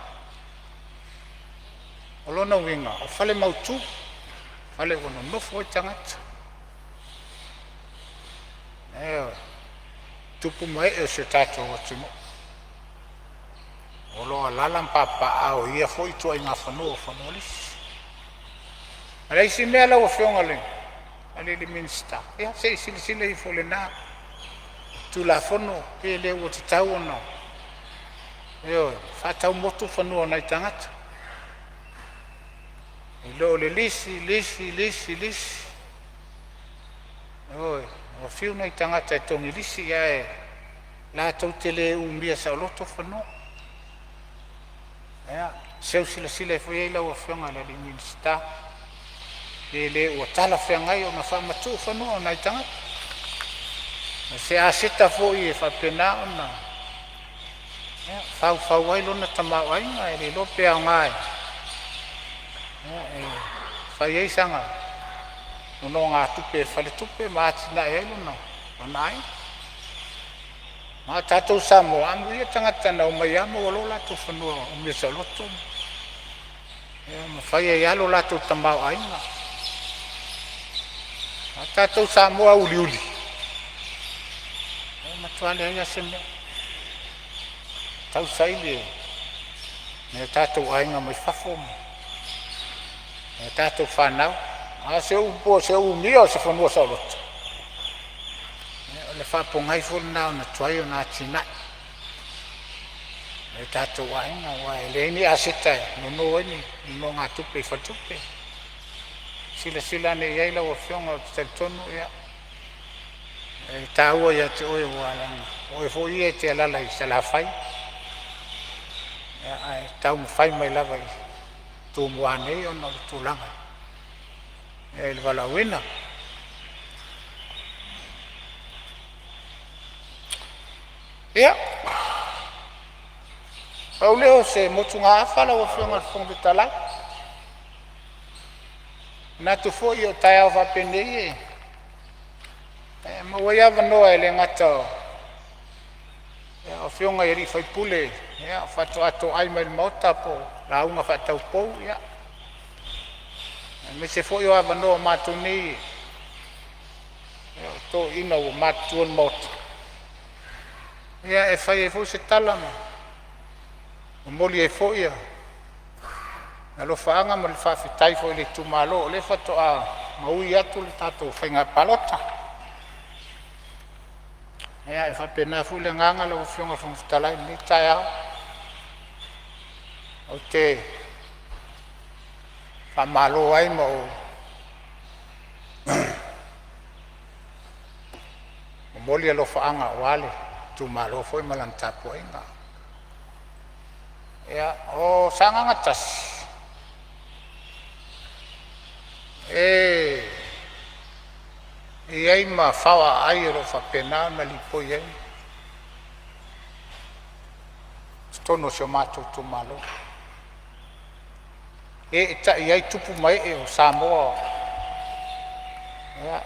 O lona uiga o fale mautu, fale ua nonofo ai tagata, ioe, tupu ma ee o si o tatou atunuu o lo o alaala ma papaaao i ia foi ituaiga fanua o fanua lisi. Ma le isi mea lau Afioga i le Minisita, ia se i silasila ifo i lena Tulafono pe le ua tatau ona, ioe, faatau motu fanua o nai tagata i lo le lisi, lisi, lisi, lisi. Ioe, ua fiu nai tagata e togi lisi ae latou te le umia saoloto fanua. Ia, seu silasila ifo i ai lau Afioga i le Minisita pe le ua talafeagai ona faamatuu fanua o nai tagata. O se aseta foi e faapena ona faufau ai lona tamaoaiga, e le iloa pe aoga e fai ai sana nonogatupe i le faletupe ma atinae ai lona aiga. A o tatou o Samoa, amuia tagata na omai lava maua loa o latou fanua umia saoloto ma fai ai lava lo latou tamaoaiga. A o tatou Samoa uliuli, e matua leai lava se mea, tausaili e nai o tatou aiga mai fafo ma nai a tatou fanau. A o se umia o se fanua saoloto, o le faapogai foi lena ona tuai ona atinae. O tatou aiga aua e leai ni aseta e nono ai ni nonogatupe i faletupe. Silasila ane i ai lau Afioga. Ou te talitonu e taua ia te oe aua leaga o oe foi ia e te alaala i Salafai, ae taumafai mai lava i Tumua nei ona o le tulaga i le valaauina. Ia, pau lea o se motugaafa lau Afioga i le Fofoga Fetalai. E manatu foi o taeao faapenei e maua ai avanoa e le gata o afioga i sui usufono faatoa toai mai i le Maota po o lauga faataupou, aemaise foi o avanoa mo matou nei o toeaiina ua matutua o le Maota e fai ai foi se tala ma momoli ai foi alofaaga ma le faafetai foi i le itumalo o lea faatoa maui atu le tatou faiga palota. Ia, e faapena foi le agaga lau Afioga i le Fofoga Fetalai i lenei taeao, ou te faamalo ai ma ou momoli alofaaga aua le itumalo foi ma lana tapuaiga. Ia, o Sagaga 1, e i ai ma fao aai o lo o faapena ona lipoi ai totonu o si o matou itumalo, e eetai ai tupu ma ee o Samoa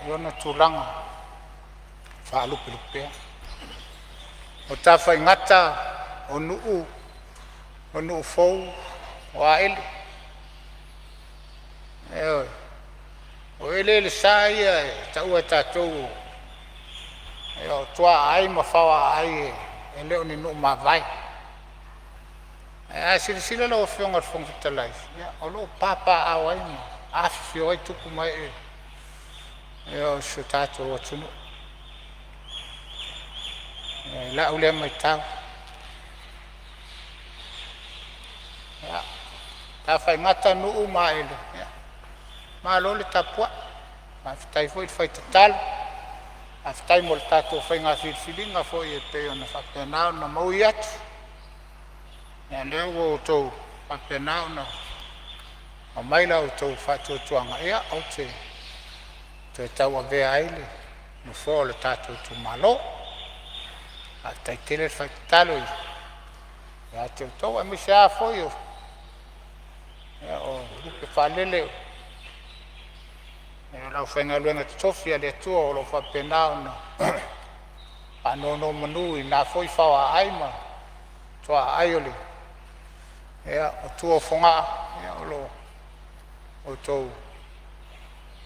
i ona tulaga faalupelupea. O Tafaigata, o Nuu, o Nuufou, o Aele, ioe, o eleelesa ia e taua e tatou o tuaai ma faoaaai, e le o ni nuu mavae. Ae a silasila lau Afioga i le Fofoga Fetalai, ia o lo o papaaao ai ma afifio ai tupu ma ee o si o tatou atunuu i lau lea matau. Ia, Tafaigata, Nuu ma Aele, ia malo le tapuai, faafetai foi le fai tatalo, faafetai mo le tatou faiga filifiliga foi e pei ona faapena ona maui atu. Ia o lea ua outou faapena ona aumai la outou faatuatuaga ou te toe tauavea ai le nofoa o le tatou itumalo. Faafetai tele le fai tatalo ia te outou aemaise lava foi o lupe faalele o le aufaigaluega totofi a le Atua o lo o faapena ona faanonomanu i na foi faoaaai ma tuaai o tua o Fogaa. O lo outou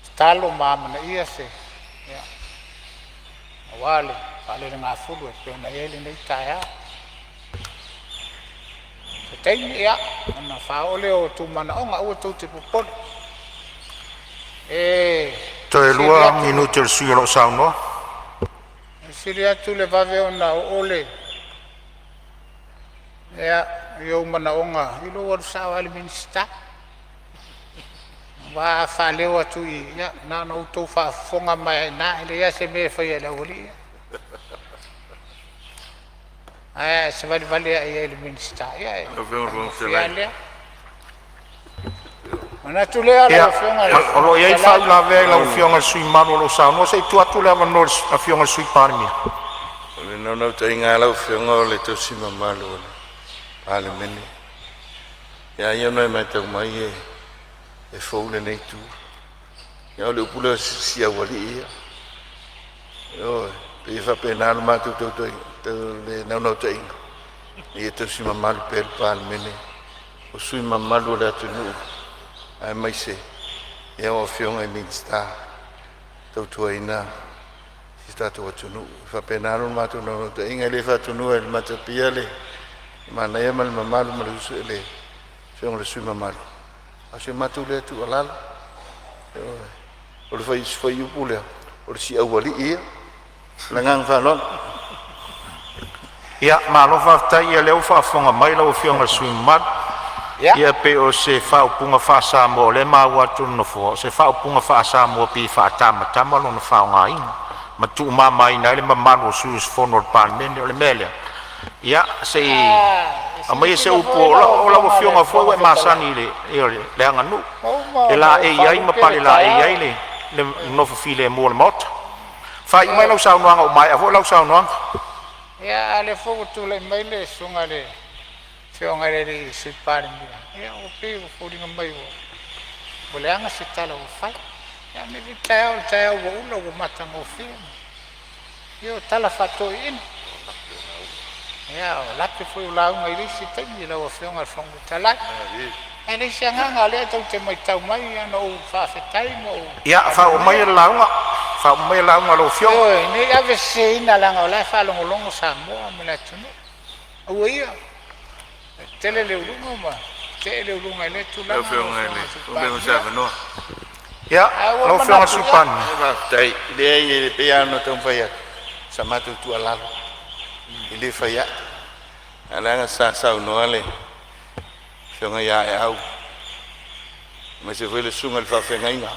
tatalo ma amanaia se aua le faalelegafulu e pei ona i ai lenei taeao. Se taimi ona faaoo lea o outou manaoga, aua tou te popole. E
Toe
sili
lua
atu,
minute o le sui usufono o lo o saunoa.
E sili atu le vave ona oo i ou manaoga i lou alu sao lava i le Minisita. Aua a faaleo atu i i, ia na ona outou faafofoga mai lava i ina, e leai lava se mea e faia e le aualii ia. Ae a e savalivali ane i le Minisita, ia e
Lau Afioga i le Fofoga
faigofie lava
Fetalai.
lea. Ona manatu lea lau
Ia,
Afioga i le
o lo
Fofoga
o i ai le
Fetalai,
faauilavea i lau Afioga i le sui usufono mamalu o lo o saunoa. Se i tuu atu le avanoa i le Afioga i le Sui Palemia.
O le naunautaiga lava lau Afioga o le tausi mamalu o le Palemene. E a ia ona e matau mai e fou lenei itu. A o le upu lea o si aualii ia. Ioe, e pei e faapena le matou le naunautaiga ia tausi mamalu pea le Palemene, o sui usufono mamalu o le atunuu aemaise o Afioga i Minisita e tautuaina si o tatou atunuu. E faapena lo matou naunautaiga, e le faatonuina e le Matapia le manaia ma le mamalu ma le uso i le Afioga i le sui usufono mamalu, a o si a matou lea tuualalo. Ioe. O le fuaiupu lea, o le si'aualii ia. Ma le agaga faaaloalo.
Ia, malo faafetai. Ia o lea ua faafofoga mai lau Afioga i le sui usufono mamalu. Ia pei o se faaupuga faa-Samoa o lea e maua atu e le Nofoa, o se faaupuga faa-Samoa pei e faatamatama lona faaaogaina ma tuumamaina ai le mamalu o sui usufono o le Palemene. O le mea lea, ia se i
A, e
aumaia se
silasila
upu
foi
o
lau
lau lau
Afioga i le
Afioga foi
Fofoga
ua e
Fetalai,
masani i le le aganuu
ua uma
e
ona ou
laei ai ma
faalupe le
palelaei ai
taeao.
le nofo filemu o le Maota. Faaiu mai
Ioe.
lau saunoaga ua maea foi lau saunoaga.
Ia, a o lea foi ua tulai mai le susuga i le Afioga i le Sui Palemia, ia ua pei ua foliga mai ua leaga se tala ua fai. Ia a mea e taeao o le taeao ua ula ua matagofie. Ia o tala faa-toeaiina. Ia o lape foi o lauga i le isi taimi lau Afioga i le Fofoga Fetalai. Ae leai se agaga o lea tou te matau mai na ou faafetai ma ou
Ia faauma maia
faamanuia.
le lauga, faauma maia le lauga a lau Afioga.
Ioe, ne i aveseseina leaga o la e faalogologo Samoa ma le atunuu. Aua ia, e tele le uluga ma tetee le uluga i lea
Lau
tulaga lau
Afioga i
Afioga
le
i le Sui
Fofoga se
Palemia.
avanoa.
Ia,
Ae ua
lau
ou
Afioga i le
manatu,
Sui
ia,
Palemia.
Faafetai. Leai e pei lava ona taumafai atu sa matou tuualalo, e le fai ai, ae leaga sa saunoa le afioga ia Aeau aemaise foi le susuga i le faafeagaiga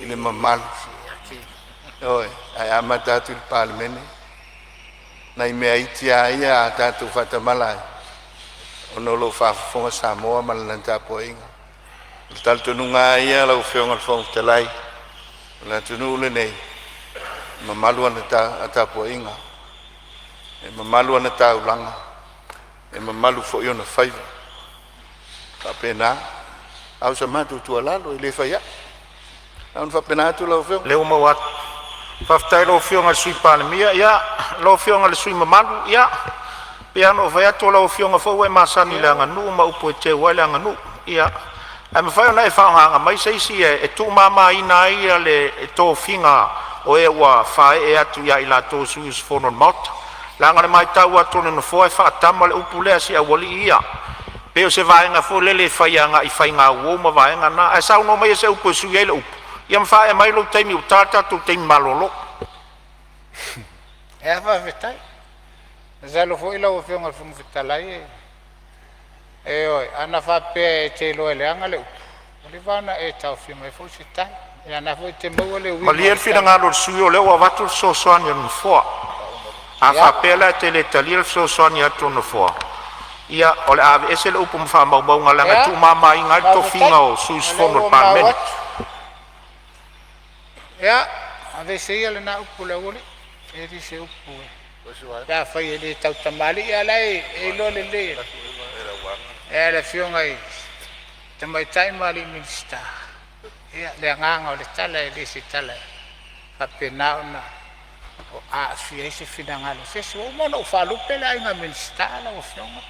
i le mamalu. Ioe, ae amata atu i le Palemene nai mea iti a ia a tatou faatamala ai ona o lo o faafofoga Samoa ma lana tapuaiga. O le talitonuga lava ia lau Afioga i le Fofoga Fetalai, o le atunuu lenei e mamalu ana tapuaiga, e mamalu ana taulaga, e mamalu foi ona faiva. E faapena. A o sa matou tuualalo e le fai ai. Na ona faapena atu lau Afioga.
Lea ua maua atu. Faafetai i lau Afioga i le Sui Palemia. Ia, lau Afioga i le sui usufono mamalu, ia, pei lava ona ou fai atu o lau Afioga foi ua e masani i le aganuu ma upu e teu ai le aganuu. Ia, ae mafai ona e faagaaga mai se isi e tuumamaina ai le tofiga o e ua faaee atu ia i latou o sui usufono o le Maota. Leaga o le matau atu a le Nofoa e faatama le upu lea a si aualii ia. Pei o se vaega foi lele e fai agai i faigauo ma vaega na. Ae saunoa maia se upu e sui ai le upu ia ma faaee mai lou taimi ua ta le tatou taimi malolo.
Ia faafetai. Masalo foi lau Afioga i le Fofoga Fetalai, ioe, ana faapea e te iloa e leaga le upu, ua leva ona e taofia mai foi se tala. Ia o lena foi e te maua le uiga o
Malie
le
le
tala.
finagalo o le sui usufono o lea ua avatu le fesoasoani a le Nofoa. A faapea la e te le talia le fesoasoani atu a le Nofoa, ia o le a aveese le upu ma faamaumauga leaga e
Ia,
tuumamaina ai le
faafetai.
tofiga o sui
O lea
usufono o le
ua maua
Palemene.
atu. Ia, aveese ia lena upu le aualii, e le o se upu pe afai e le tautamalii, a o la e iloa lelei e le Afioga i le Tamaitai ma alii Minisita le agaga o le tala, e le o se tala e faapena ona aafia ai se finagalo o se isi. Ua uma ona ou faalupe le Aiga Minisita lau Afioga,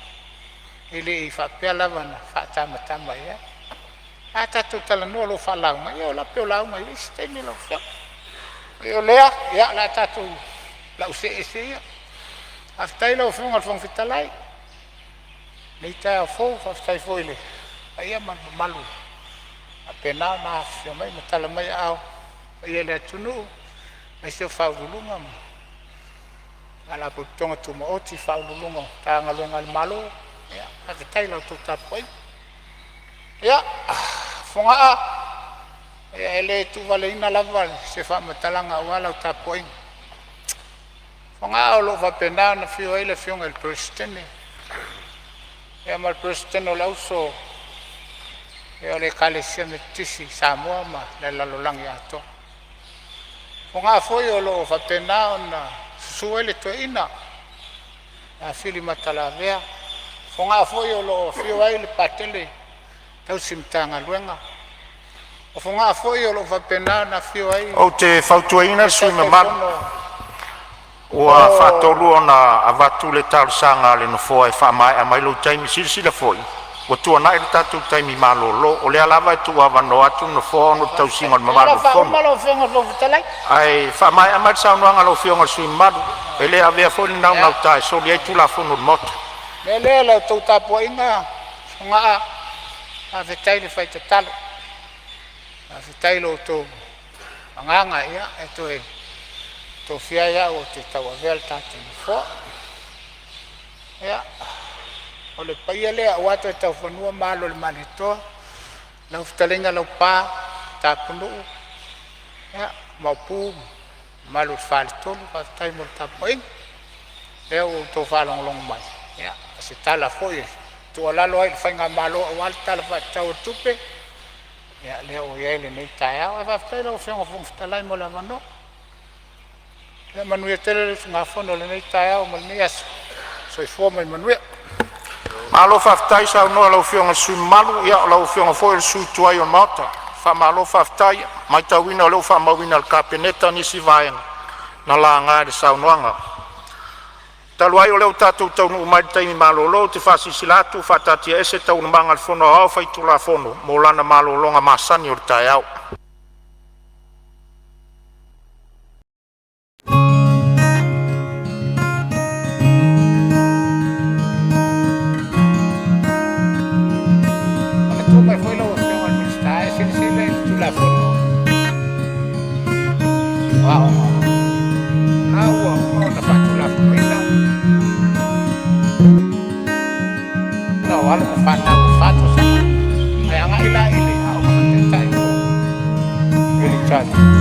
e le i faapea lava na faatamatama i ai. A tatou talanoa loa faalauga, ia o lape o lauga i le isi taimi lau Afioga. O lea, ia o le a tatou, o le a ou see ese ia. Faafetai i lau Afioga i le Fofoga Fetalai i lenei taeao fou, faafetai foi i le paia ma le mamalu ua faapena ona afifio mai ma tala mai aao i le paia o le atunuu, aemaise o Ofisa Sili o Pulega ma Faalapotopotoga Tumaoti, Ofisa Sili o Pulega o Matagaluega a le Malo. Ia faafetai i la outou tapuaiga. Ia, Fogaa, e le tuuvaleina lava se faamatalaga aua lau tapuaiga. Fogaa, o lo o faapena ona afio ai le Afioga i le Peresetene ma le Peresetene o le Auso o le Ekalesia Metotisi i Samoa ma le lalolagi atoa. Fogaa foi o lo o faapena ona susu ai le toeaina ia Fili Matalavea. O Fogaa foi o lo o afio ai le Patele tausi Matagaluega. O Fogaa foi o lo o faapena ona afio ai
Ou te fautuaina
le
le sui usufono mamalu,
Taitaifono
ua
o
faatolu ona avatu le talosaga a le Nofoa e faamaea mai lou taimi. Silasila foi ua tuanai le tatou taimi malolo. O lea lava e tuuavanoa atu le Nofoa ona o le tausiga o le
Ia o le
mamalu
a
o le Fono.
faauma lau Afioga i le Fofoga Fetalai.
Ae faamaea mai le saunoaga a lau Afioga i le sui usufono mamalu. E le avea foi le naunauta e soli ai Tulafono o le Maota.
O le mea lea la outou tapuaiga Fogaa, faafetai le fai tatalo, faafetai i lo outou agaga e toe tofia ai au ou te tauavea le tatou Nofoa. Ia, o le paia lea aua Toetaufanua ma Alo o le Malietoa, lau fetalaiga Laupa, Tapunuu, Maopu ma mamalu i le faletolu, faafetai mo le tapuaiga. O lea ua outou faalogologo mai i se tala foi e tuualalo ai i le faigamalo aua le Tala Faatatau o le Tupe, ia lea ua i ai lenei taeao. Ae faafetai i lau Afioga i le Fofoga Fetalai mo le avanoa. Ia manuia tele le usugafono i lenei taeao ma lenei aso. Soifua ma ia manuia.
Malo faafetai saunoa i lau Afioga i le sui usufono mamalu, o lau Afioga foi o le sui tuai o le Maota. Faamalo faafetai. E matauina o lea ua faamauina e le Kapeneta nisi vaega na laga i le saunoaga. Talu ai o lea ua tatou taunuu mai i le taimi malolo, ou te faasilasila atu ua faataatiaese Taualumaga a le Fono Aoao Faitulafono mo lana malologa masani o le taeao.
Manatua mai foi lau Afioga i le Minisita e silasila i le Tulafono o Aoga, o lena ua uma ona faatulafonoina o alo ma fanau e 4 tausaga, ae agai la i le aoga faataitai po o le Early Childhood.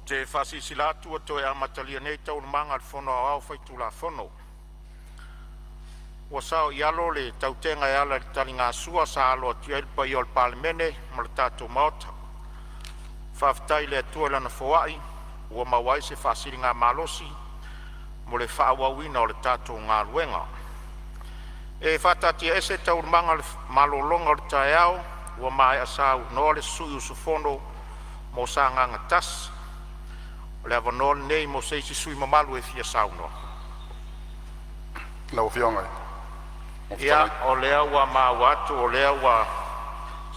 te faasilasila atu ua toe amatalia nei Taualumaga a le Fono Aoao Faitulafono. Ua saoialo le tautega e ala i le taligasua sa alo atu ai le paia o le Palemene ma le tatou Maota. Faafetai i le Atua i Lana foai ua maua ai se faasiligamalosi mo le faaauauina o le tatou galuega. E faataatiaese Taualumaga o le malologa o le taeao ua maea saunoa le sui usufono mo Sagaga 1. O le avanoa lenei mo se isi sui usufono mamalu e fia saunoa.
Lau Afioga i le Fofoga
Ia,
Fetalai.
o lea ua maua atu o lea ua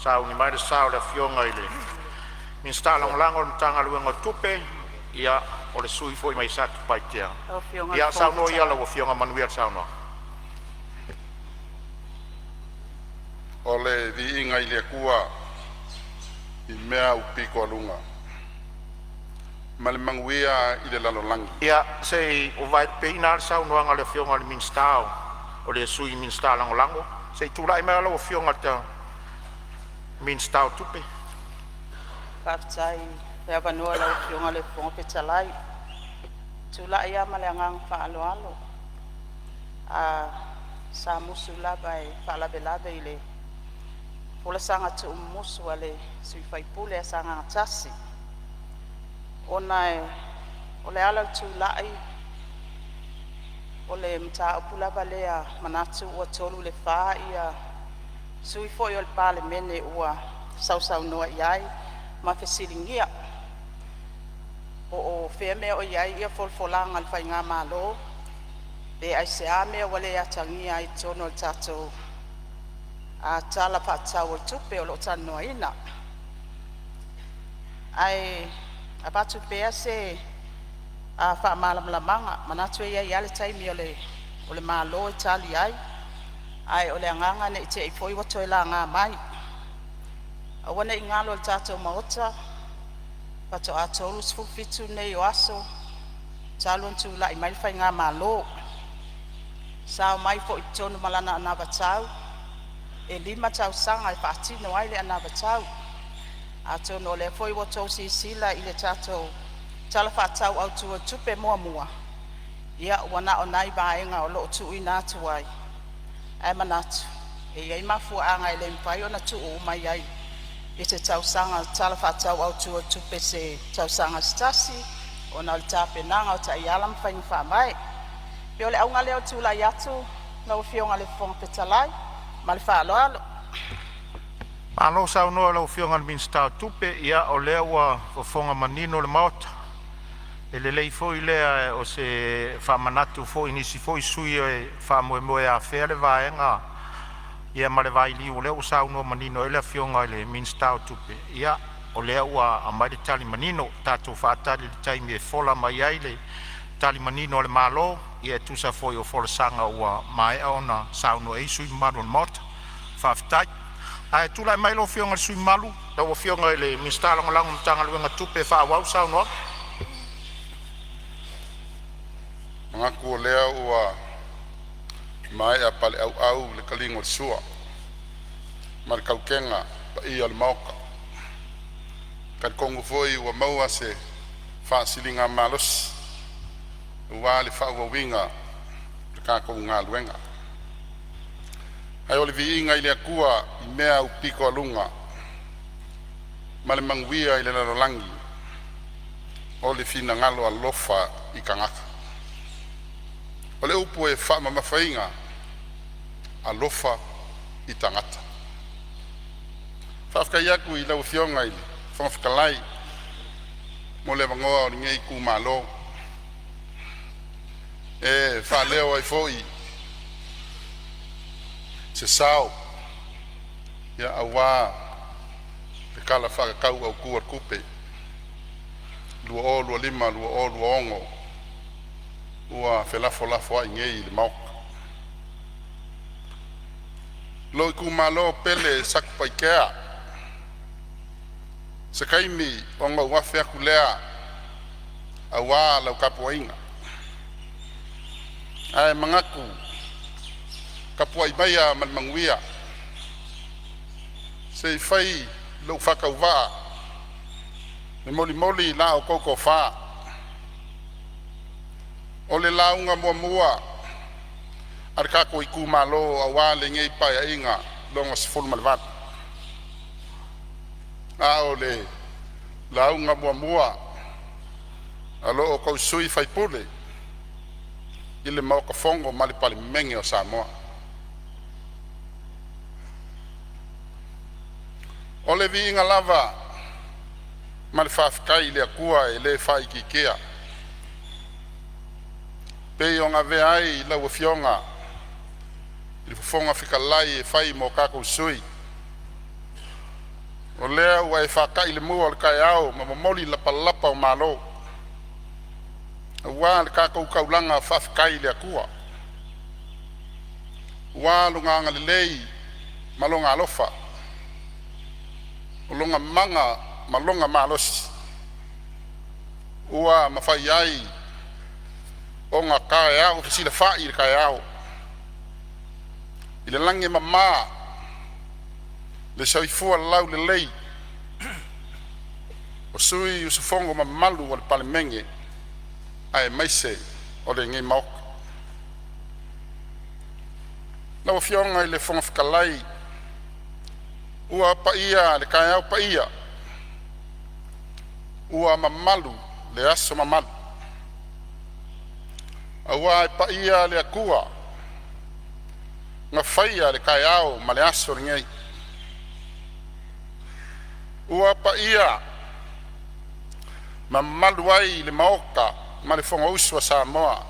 sauni mai le sa o le Afioga i le Minisita Lagolago o le Matagaluega o Tupe, o le sui usufono foi mai Satupaitea.
Lau Afioga i le
Ia
Fofoga
saunoa ia
Fetalai.
lau Afioga, manuia le saunoaga.
O le viiga i le Atua i mea aupito aluga ma le manuia i le lalolagi.
Ia, se i ou vaelupeina lava le saunoaga a le Afioga i le Minisita o le Sui Minisita Lagolago. Se i tulai mai lau Afioga i le Minisita o Tupe.
Faafetai i le avanoa i lau Afioga i le Fofoga Fetalai. E tulai lava ma le agaga faaaloalo, sa musu lava e faalavelave i le folasaga tuumumusu a le sui usufono a Sagaga 1, ona o le ala o le tulai, o le mataupu lava lea e manatu ua 3 i le 4 sui usufono foi o le Palemene ua sausaunoa i ai ma fesiligia po o fea le mea o i ai folafolaga a le faigamalo, pe aisea le mea ua le atagia ai i totonu o le tatou Tala Faatatau o le Tupe o lo o talanoaina. Ae avatu pea se faamalamalamaga, e manatu e i ai lava le taimi o le Malo e tali ai, ae o le agaga ne i te i foi ua toe laga mai. Aua ne i galo i le tatou Maota, faatoa 37 nei o aso talu ona tulai mai le faigamalo. Sa omai foi i totonu ma lana anavatau e 5 tausaga e faatino ai le anavatau. Atonu o lea foi ua outou silasila i le tatou Tala Faatatau Autu o le Tupe Muamua, ia ua na o nai vaega o lo o tuuina atu ai, ae manatu e i ai mafuaaga e le mafai ona tuu uma i ai i se tausaga Tala Faatatau Autu o le Tupe i se tausaga se tasi ona o le tapenaga o taiala ma faiga faavae. E pei o le auga lea o le tulai atu lau Afioga i le Fofoga Fetalai ma le faaaloalo.
Malo saunoa i lau Afioga i le Minisita o Tupe. Ia o lea ua fofoga manino le Maota, e lelei foi lea o se faamanatu foi i nisi foi sui usufono e faamoemoe e afea le vaega ma le vailiu o lea ua saunoa manino ai le Afioga i le Minisita o Tupe. Ia o lea ua aumai le tali manino, tatou faatali i le taimi e fola mai ai le tali manino a le Malo e tusa foi o folasaga ua maea ona saunoa i ai sui usufono mamalu o le Maota. Faafetai. Ae tulai mai lau Afioga i le sui usufono mamalu, lau Afioga i le Minisita Lagolago o le Matagaluega o Tupe e faaauau le saunoaga.
E manatu o lea ua maea paleauau le taliga o le sua ma le tautega paia o le Maota. E talitonu foi ua maua se faasiligamalosi aua le faaauauina o le tatou galuega. Ae o le viiga i le Atua i mea aupito aluga ma le manuia i le lalolagi o le finagalo alofa i tagata. O le upu e faamamafaina, “Alofa i tagata.” Faafetai atu i lau Afioga i le Fofoga Fetalai mo le avanoa o lenei itumalo e faaleo ai foi se sao aua le Tala Faatatau Autu o le Tupe 2025/2026 ua felafolafoai nei i le Maota. Lou itumalo pele Satupaitea, se taimi ona ou afe atu lea aua lau tapuaiga, ae manatu, tapuai maia ma le manuia se i fai lou faatauvaa Le molimoli i la outou tofa. O le lauga muamua a le tatou itumalo aua lenei Paeaiga lona XVIII, a o le lauga muamua a lo outou sui usufono i le Maota Fono ma le Palemene o Samoa. O le viiga lava ma le faafetai i le Atua e le faaitiitia pei ona avea ai lau Afioga i le Fofoga Fetalai e fai ma o tatou sui, o lea ua e faatai le mua o le taeao ma momoli lapalapa o malo aua le tatou taulaga faafetai i le Atua, ua Lona agalelei ma Lona alofa, o Lona mana ma Lona malosi ua mafai ai ona taeao fesilafai le taeao i le lagi e mama, le soifua laulelei o sui usufono mamalu o le Palemene aemaise o lenei Maota. Lau Afioga i le Fofoga Fetalai, ua paia le taeao paia, ua mamalu le aso mamalu, aua e paia le Atua na faia le taeao ma le aso lenei. Ua paia mamalu ai le Maota ma le Fonousu a Samoa,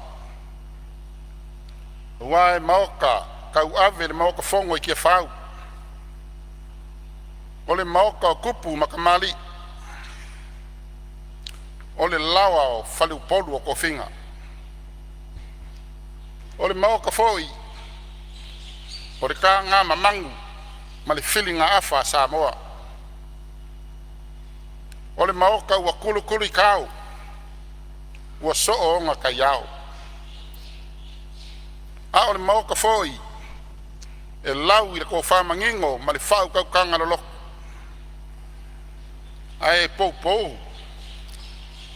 aua e maota tauave le Maota Fono i Tiafau, o le maota o tupu ma tamalii, o le laoa o faleupolu o tofiga. O le maota foi o le tagamamanu ma le filigaafa a Samoa. O le maota ua tulutuluitao ua soo ona taiao, a o le maota foi e lau i le tofamanino ma le faautautaga loloto, ae poupou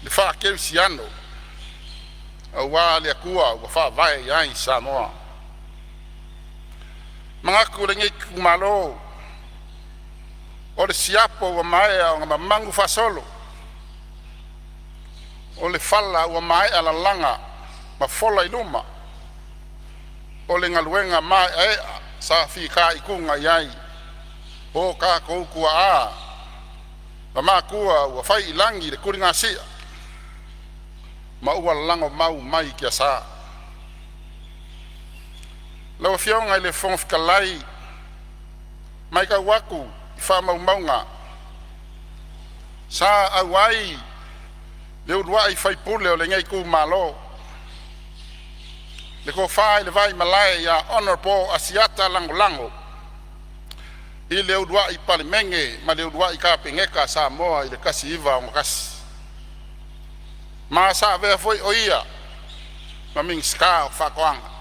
le faakerisiano aua le Atua ua faavae i ai Samoa. E manatu lenei itumalo, o le siapo ua maea ona mamagu faasolo, o le fala ua maea lalaga ma fola i luma, o le galuega maeaea sa fitaituga i ai o tatou tuaa ma matua ua fai i lagi le tuligasia ma ua lagomau mai i tiasa. Lau Afioga i le Fofoga Fetalai, e matau atu i faamaumauga sa auai le uluai faipule o lenei itumalo, le tofa i le Vaimalae ia Hon Asiata Lagolago i le uluai Palemene ma le uluai Kapeneta a Samoa i le 1961, ma sa avea foi o ia ma Minisita o Faatoaga.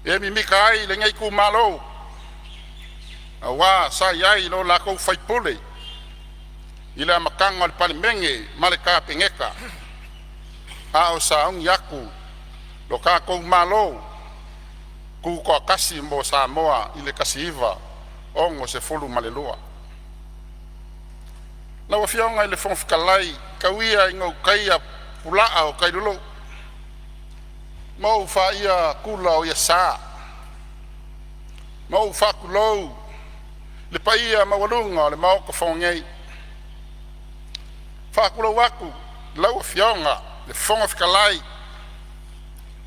E mimita ai lenei itumalo auā sa i ai lo latou faipule i le amataga o le Palemene ma le Kapeneta a o sauni atu lo tatou Malo Tutoatasi mo Samoa i le 1962. Lau Afioga i le Fofoga Fetalai, tau ia ina ou taia pulaa o tailulu ma ou faia tula o iasa ma ou faatulou i le paia maualuga o le Maota Fono nei. E faatulou atu i lau Afioga i le Fofoga Fetalai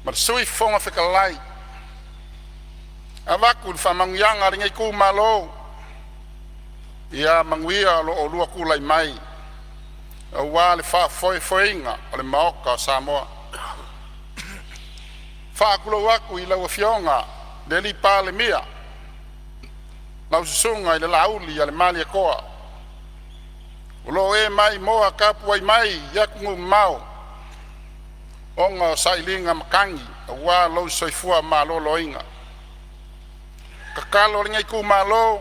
ma le Sui Fofoga Fetalai, avatu le faamanuiaga a lenei itumalo, ia manuia lo oulua tulai mai aua le faafoefoeina o le Maota o Samoa. E faatulou atu i lau Afioga i le Palemia, lau Susuga i le Laaulialemalietoa, o lo o e maimoa tapuai mai i atunuu mamao ona o sailiga matagi aua lou soifua maloloina. O le tatalo a lenei itumalo,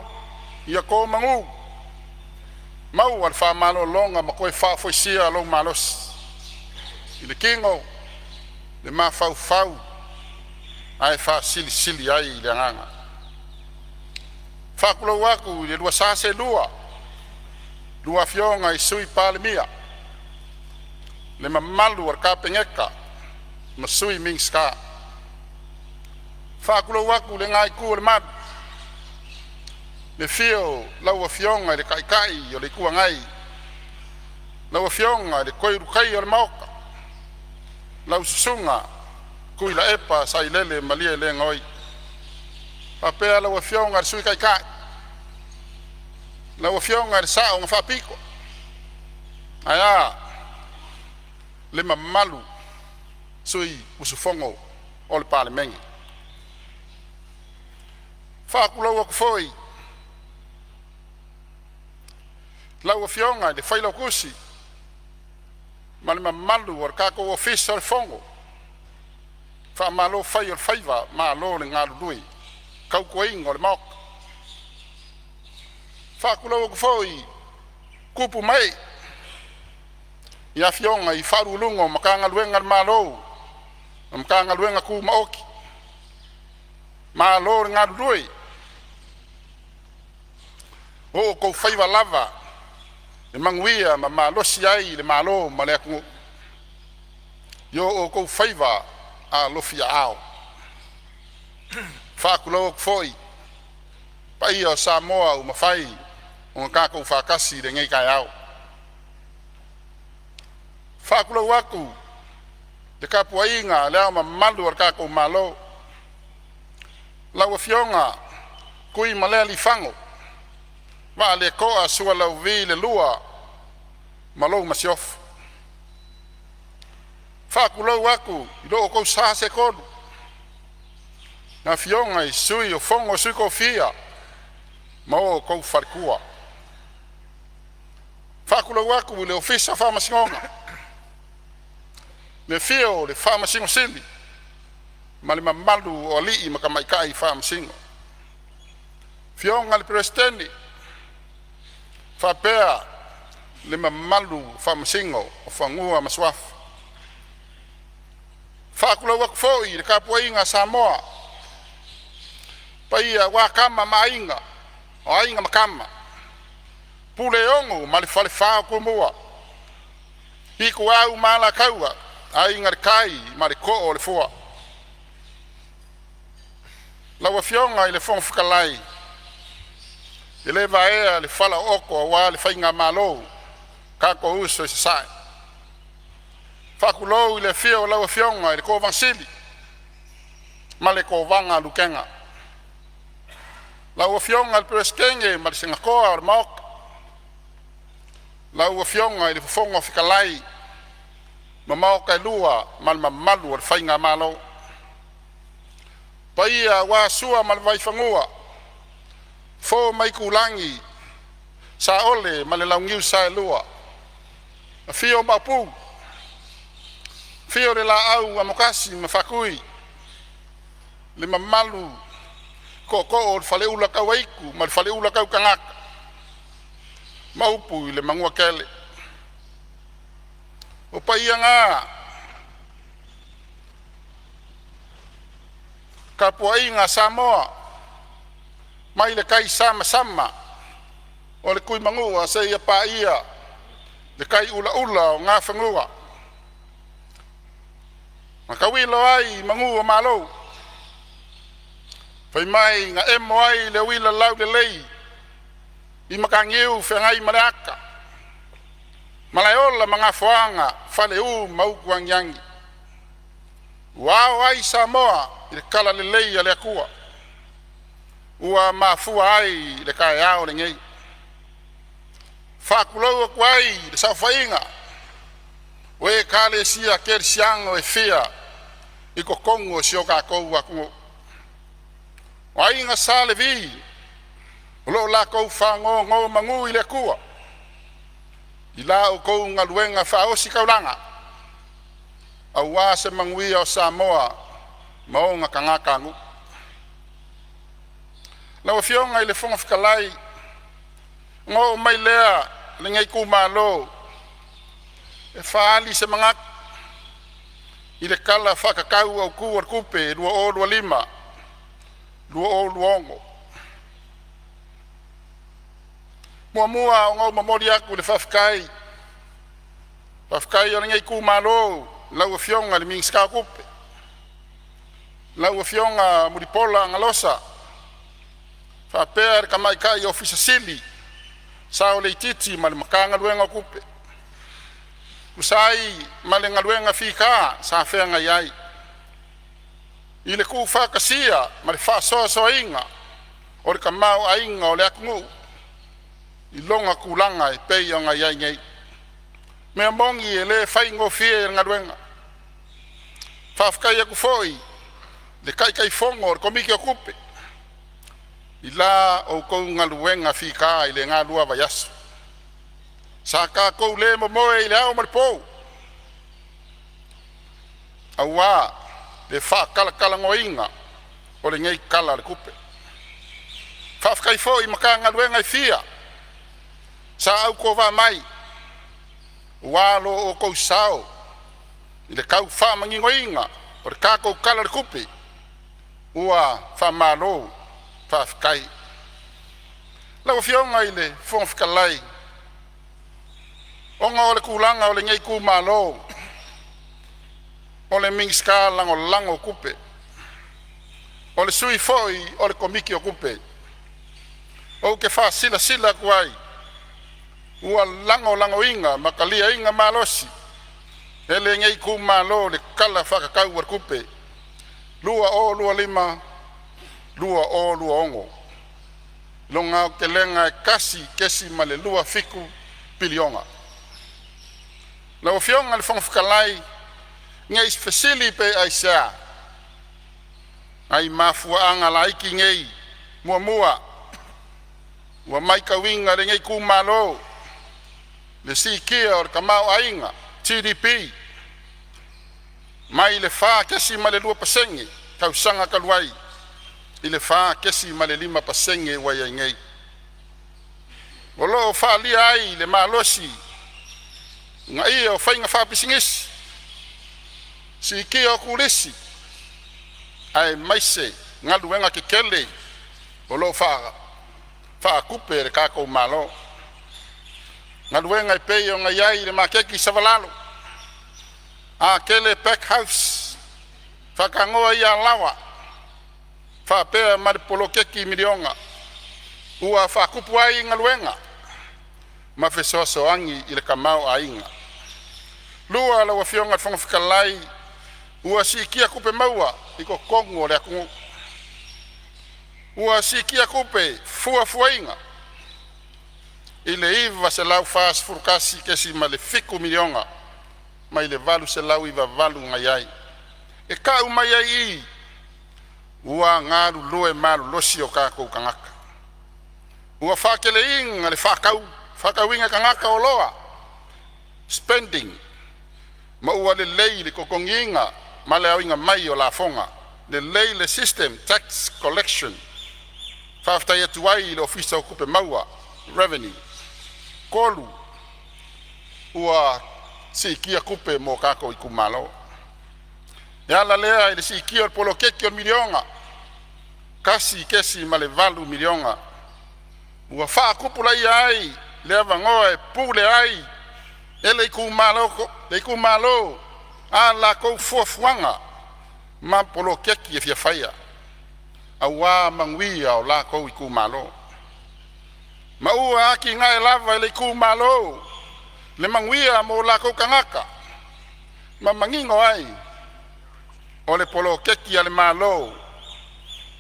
ia to manu Maua le faamalologa ma toe faafoisia lou malosi i le tino, le mafaufau ae faasilisili ai le agaga. Faatulou atu i le lua sa seelua, lua Afioga i Sui Palemia, le mamalu o le Kapeneta ma Sui Minisita. Faatulou atu i lena itu o le malu, le afio o lau Afioga i le Taitai o le Itu Agai, lau Afioga i le Toe Ulutaia o le Maota, lau Susuga Tuilaepa Sailele Malielegaoi, faapea lau Afioga i le Sui Taitai, lau Afioga i le Sao na Faapito, ae a le mamalu o sui usufono o le Palemene. Faatulou atu foi i lau Afioga i le Failautusi ma le mamalu o le Ofisa o le Fono. Faamalo fai o le faiva malo le galulue i le tautuaina o le Maota. Faatulou atu foi i tupu ma ee i afioga i Ofisa Sili o Pulega o Matagaluega a le Malo ma Matagaluega Tumaoti. Malo le galulue o outou faiva lava e manuia ma malosi ai le malo ma le atunuu i o outou faiva alofiaao. Faatulou atu foi i paia o Samoa ua mafai ona tatou faatasi i lenei taeao. Faatulou atu i le tapuaiga a Le Ao Mamalu o le tatou Malo, lau Afioga Tuimalealiifano Vaaletoa Sualauvi II ma lou Masiofo. Faatulou atu i lo outou sa seetolu Afioga i Sui o Fono a Sui Tofia ma outou faletua. Faatulou atu i le Ofisa o Faamasinoga, le afio o le Faamasino Sili ma le mamalu o alii ma tamaitai Faamasino. Afioga i le Peresetene faapea le mamalu o Faamasino o Fanua ma Suafa. Faatulou atu foi i le tapuaiga a Samoa, paia aua Tama ma Aiga, o Aiga ma Tama, Puleono ma le falefa o Tumua, Ituau ma Alataua, Aiga i le Tai ma le Too o le Fua. Lau Afioga i le Fofoga Fetalai, e le vaea le falaooto aua le faigamalo a tatou uso i Sasae. Faatulou i le afio o lau Afioga i le Kovana Sili ma le Kovana a Lutena, lau Afioga i le Peresetene ma le Senatoa o le Maota, lau Afioga i le Fofoga Fetalai ma Maota e Lua ma le mamalu o le faigamalo. Paia aua Sua ma le Vaifanua, Fofo ma Aitulagi, Saole ma le Launiu Saelua, afio Maopu, afio le Laau Amotasi ma Faatui, le mamalu i Tootoo o le Faleula Tauaitu ma le Faleula Tautagata ma upu i le Manuatele. O paia na tapuaiga Samoa mai le taisamasama o le Tuimanua seia paia le tai ulaula o Nafanua na tauilo ai manu o Malo, fai mai na emo ai le uila laulelei i mataniu feagaimaleata Malaeola ma Gafoaga, Faleu ma Utuagiagi, ua ao ai Samoa i le talalelei a le Atua ua mafua ai le taeao lenei. Faatulou atu ai i le saofaiga o Ekalesia Kerisiano e fia i totonu o si o tatou atunuu. O aiga Sa Levi, o lo o latou faanonomanu i le Atua i la outou galuega faaositaulaga aua se manuia o Samoa ma ona tagatanuu. Lau Afioga i le Fofoga Fetalai, ona oo mai lea lenei itumalo e faaali se manatu i le Tala Faatatau Autu o le Tupe 2025/2026. Muamua ona ou momoli atu le faafetai a lenei itumalo i lau Afioga i le Minisita o Tupe, lau Afioga Mulipola Anarosa faapea le Tamaitai Ofisa Sili Saoleititi ma le Matagaluega o Tupe, e tusa ai ma le galuega fita sa feagai ai i le tuufaatasia ma le faasoasoaina o le tamaoaiga o le atunuu i lona tulaga e pei ona i ai nei. O le mea moni e le faigofie le galuega. Faafetai atu foi i le Taitaifono o le Komiti o Tupe i la outou galuega fita i lena 2 vaiaso sa tatou le momoe i le ao ma le po aua le faatalatalanoaina o lenei Tala o le Tupe. Faafetai foi i Matagaluega e fia sa autovaa mai aua lo outou sao i le tau faamaninoina o le tatou Tala o le Tupe. Ua faamalo faafetai. Lau Afioga i le Fofoga Fetalai, ona o le tulaga o lenei itumalo o le Minisita Lagolago o Tupe, o le sui foi o le Komiti o Tupe, ou te faasilasila atu ai ua lagolagoina ma taliaina malosi e lenei itumalo le Tala Faatatau o le Tupe 2025/2026 i lona aotelega e $1.27 piliona. Lau Afioga i le Fofoga Fetalai, ne i fesili pe aisea, o mafuaaga laiti nei. Muamua, ua matauina e lenei itumalo le siitia o le tamaoaiga GDP mai le 4.2% i le tausaga talu ai i le 4.5% ua i ai nei. O lo o faaalia ai le malosi uunaia o faiga faapisinisi, siitia o turisi aemaise galuega tetele o lo o faatupe e le tatou Malo. Galuega e pei ona iai le maketi i Savalalo, Atele Pack House, Faatanoa i Alaoa faapea ma le Poloketi Miliona ua faatupu ai galuega ma fesoasoani i le tamaoaiga. Lua, lau Afioga i le Fofoga Fetalai, ua siitia tupe maua i totonu o le atunuu. Ua siitia tupe fuafuaina i le $941.7 miliona mai le $898 na i ai, e tau mai ai i i ua galulue malolosi o tatou tagata. Ua faateleina le faatauina e tagata o oloa spending ma ua lelei le totogiina ma le aoina mai o lafoga. Lelei le system tax collection. Faafetai atu ai i le Ofisa o Tupe Maua Revenue. Tolu, ua siitia tupe mo tatou itumalo. E ala lea i le siitia o le poloketi o le miliona $1.8 miliona ua faatupulaia ai le avanoa e pule ai e le itumalo a latou fuafuaga ma poloketi e fia faia aua manuia o latou itumalo. Ma ua atinae lava e le itumalo le manuia mo latou tagata ma manino ai o le poloketi a le Malo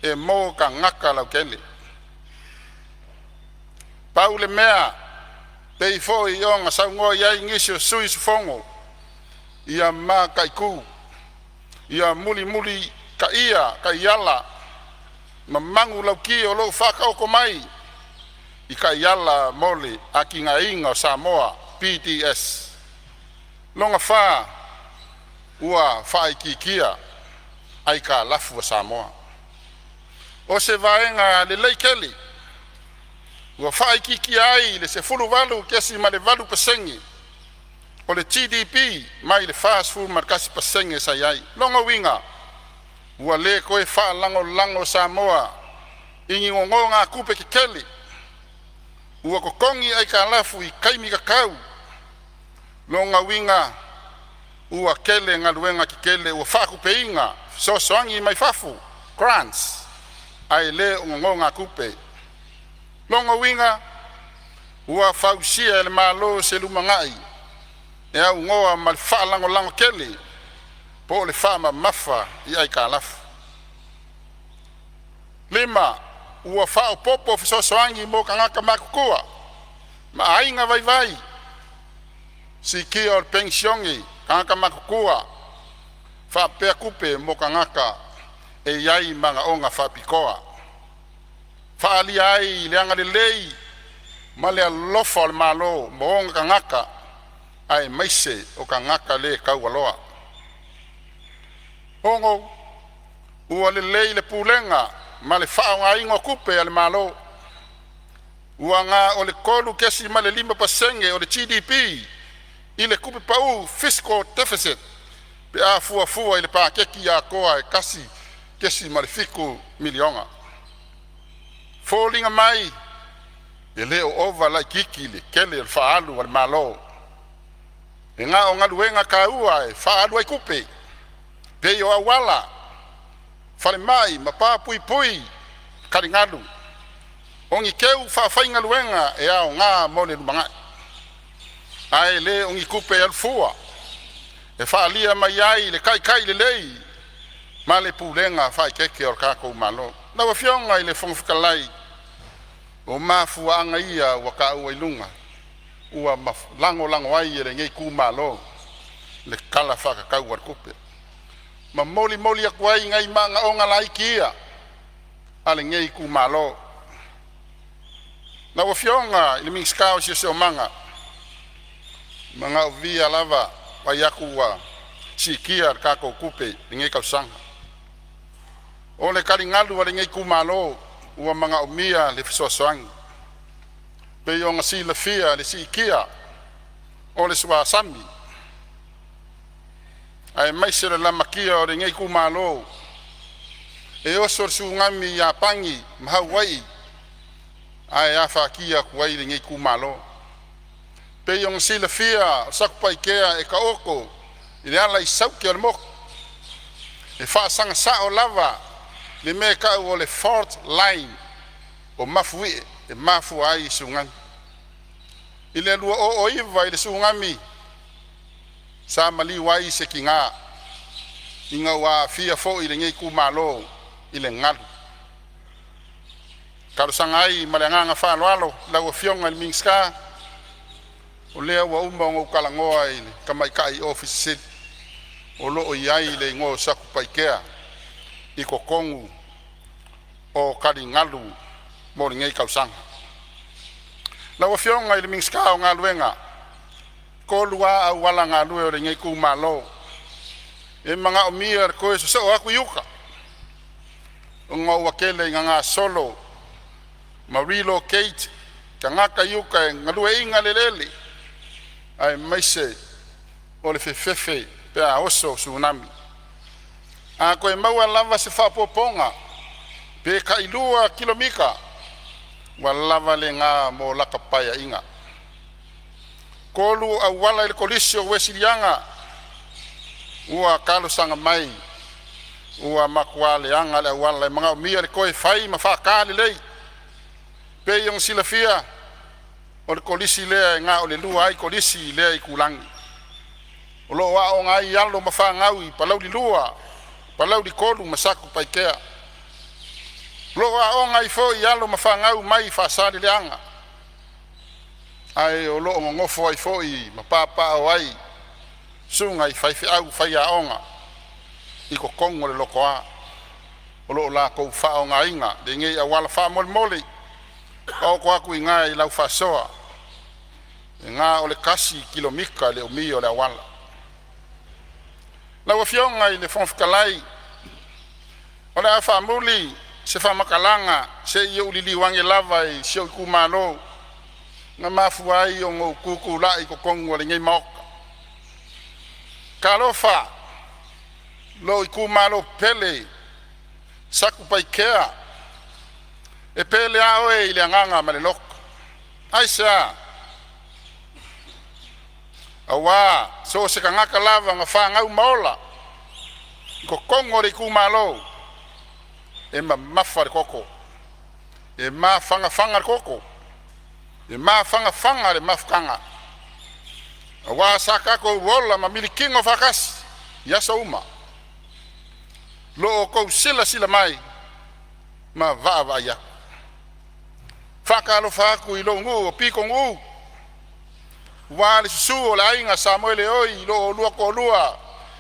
e mo tagata lautele. Pau le mea pei foi ona saunoa i ai nisi o sui usufono, ia mataitu, ia mulimulitaia taiala ma manulauti o lo o faataoto mai i taiala mo le atinaeina o Samoa PDS. Lona fa, ua faaitiitia aitalafu a Samoa. O se vaega lelei tele Ua faaitiitia ai i le 18.8% o le GDP mai le 41% sa i ai. O lona uiga ua le toe faalagolago Samoa i ni nonogatupe tetele. Ua totogi aitalafu i taimi tatau. O lona uiga ua tele galuega tetele ua faatupeina fesoasoani mai fafo (grants) ae le o nonogatupe. O lona uiga ua fausia e le Malo se lumanai e aunoa ma le faalagolago tele po o le faamamafa i aitalafu. 5. Ua faaopoopo fesoasoani mo tagata matutua ma aiga vaivai. Siitia o le Penisione a Tagata Matutua faapea tupe mo tagata e iai manaoga faapitoa. Faaalia ai le agalelei ma le alofa o le Malo mo ona tagata aemaise o tagata le taualoa. 6. Ua lelei le pulega ma le faaaogaina o tupe a le Malo, ua na o le 3.5% o le GDP i le tupe pau (fiscal deficit) pe a fuafua i le paketi atoa e $1.7 miliona. Foliga mai e le o ova laitiiti le tele o le faaalu a le Malo, e na o galuega taua e faaalu ai tupe, pei o auala, falemai ma pa puipui taligalu. O ni teu faafaigaluega e aoga mo le lumanai, ae le o ni tupe e alu fua e faaalia mai ai le taitai lelei ma le pulega faaeteete o le tatou Malo. Lau Afioga i le Fofoga Fetalai, o mafuaaga ia ua taua i luga ua lagolago ai e lenei itumalo le Tala Faatatau o le Tupe, ma molimoli atu ai nai manaoga laiti ia a lenei itumalo. Lau Afioga i le Minisita o Siosiomaga, manaomia lava vaai atu ua siitia le tatou tupe i lenei tausaga. O le taligalu a lenei itumalo ua manaomia le fesoasoani. Pei ona silafia le siitia o le suasami aemaise le lamatia o lenei itumalo e oso le Tsunami i Iapani ma Hawaii ae afatia atu ai lenei itumalo. Pei ona silafia o Satupaitea e taoto i le ala i saute o le motu. E faasaga sao lava le mea e tau o le fault line o Mafuie e mafua ai tsunami. I le 2009 i le Tsunami sa maliu ai se tina ina ua aafia foi lenei itumalo i le galu. E talosaga ai ma le agaga faaaloalo lau Afioga i le Minisita, o lea ua uma ona ou talanoa i le tamaitai Ofisa Sili o lo o i ai le igoa o Satupaitea i totonu o taligalu mo lenei tausaga. Lau Afioga i le Minisita o Galuega, 3 a auala galue o lenei itumalo e manaomia le toe sosoo atu i uta ona ua tele ina gasolo ma relocate tagata i uta e galueaiina le eleele aemaise o le fefefe pe a oso tsunami. A toe maua lava se faaopopoga pe tailua kilomita ua lava lena mo lata paeaiga. 3. Auala i le Kolisi o Uesiliana ua talosaga mai ua matua leaga le auala e manaomia le toe fai ma faata lelei. Pei ona silafia o le Kolisi lea e na o le lua ai Kolisi i lea itulagi. O lo o aooga ai alo ma fanau i Palauli 2, Palauli 3 ma Satupaitea. O lo o aooga ai foi alo ma fanau mai Faasaleleaga, ae o lo o nonofo ai foi ma papaaao ai susuga i faifeau faiaoga i totonu o le Lotoa o lo o latou faaaogaina lenei auala. Faamolemole taoto atu i ina i lau faasoa e na o le 1 kilomita le umi o le auala. Lau Afioga i le Fofoga Fetalai, o le a faamuli se faamatalaga se i ou liliu ane lava i si ou itumalo na mafua ai ona ou tu tulai i totonu o lenei maota. Talofa, lou itumalo pele Satupaitea, e pele a oe i le agaga ma le loto. Aisea? Aua so o se tagata lava na fanau ma ola i totonu o le itumalo, e mamafa le toto, e mafanafana le toto, e mafanafana le mafutaga, aua sa tatou ola ma milikino faatasi i aso uma, lo outou silasila mai ma vaavaai atu. Faatalofa atu i lou nuu o Pitonuu aua le susu o le aiga Samoeleoi i lo oulua toalua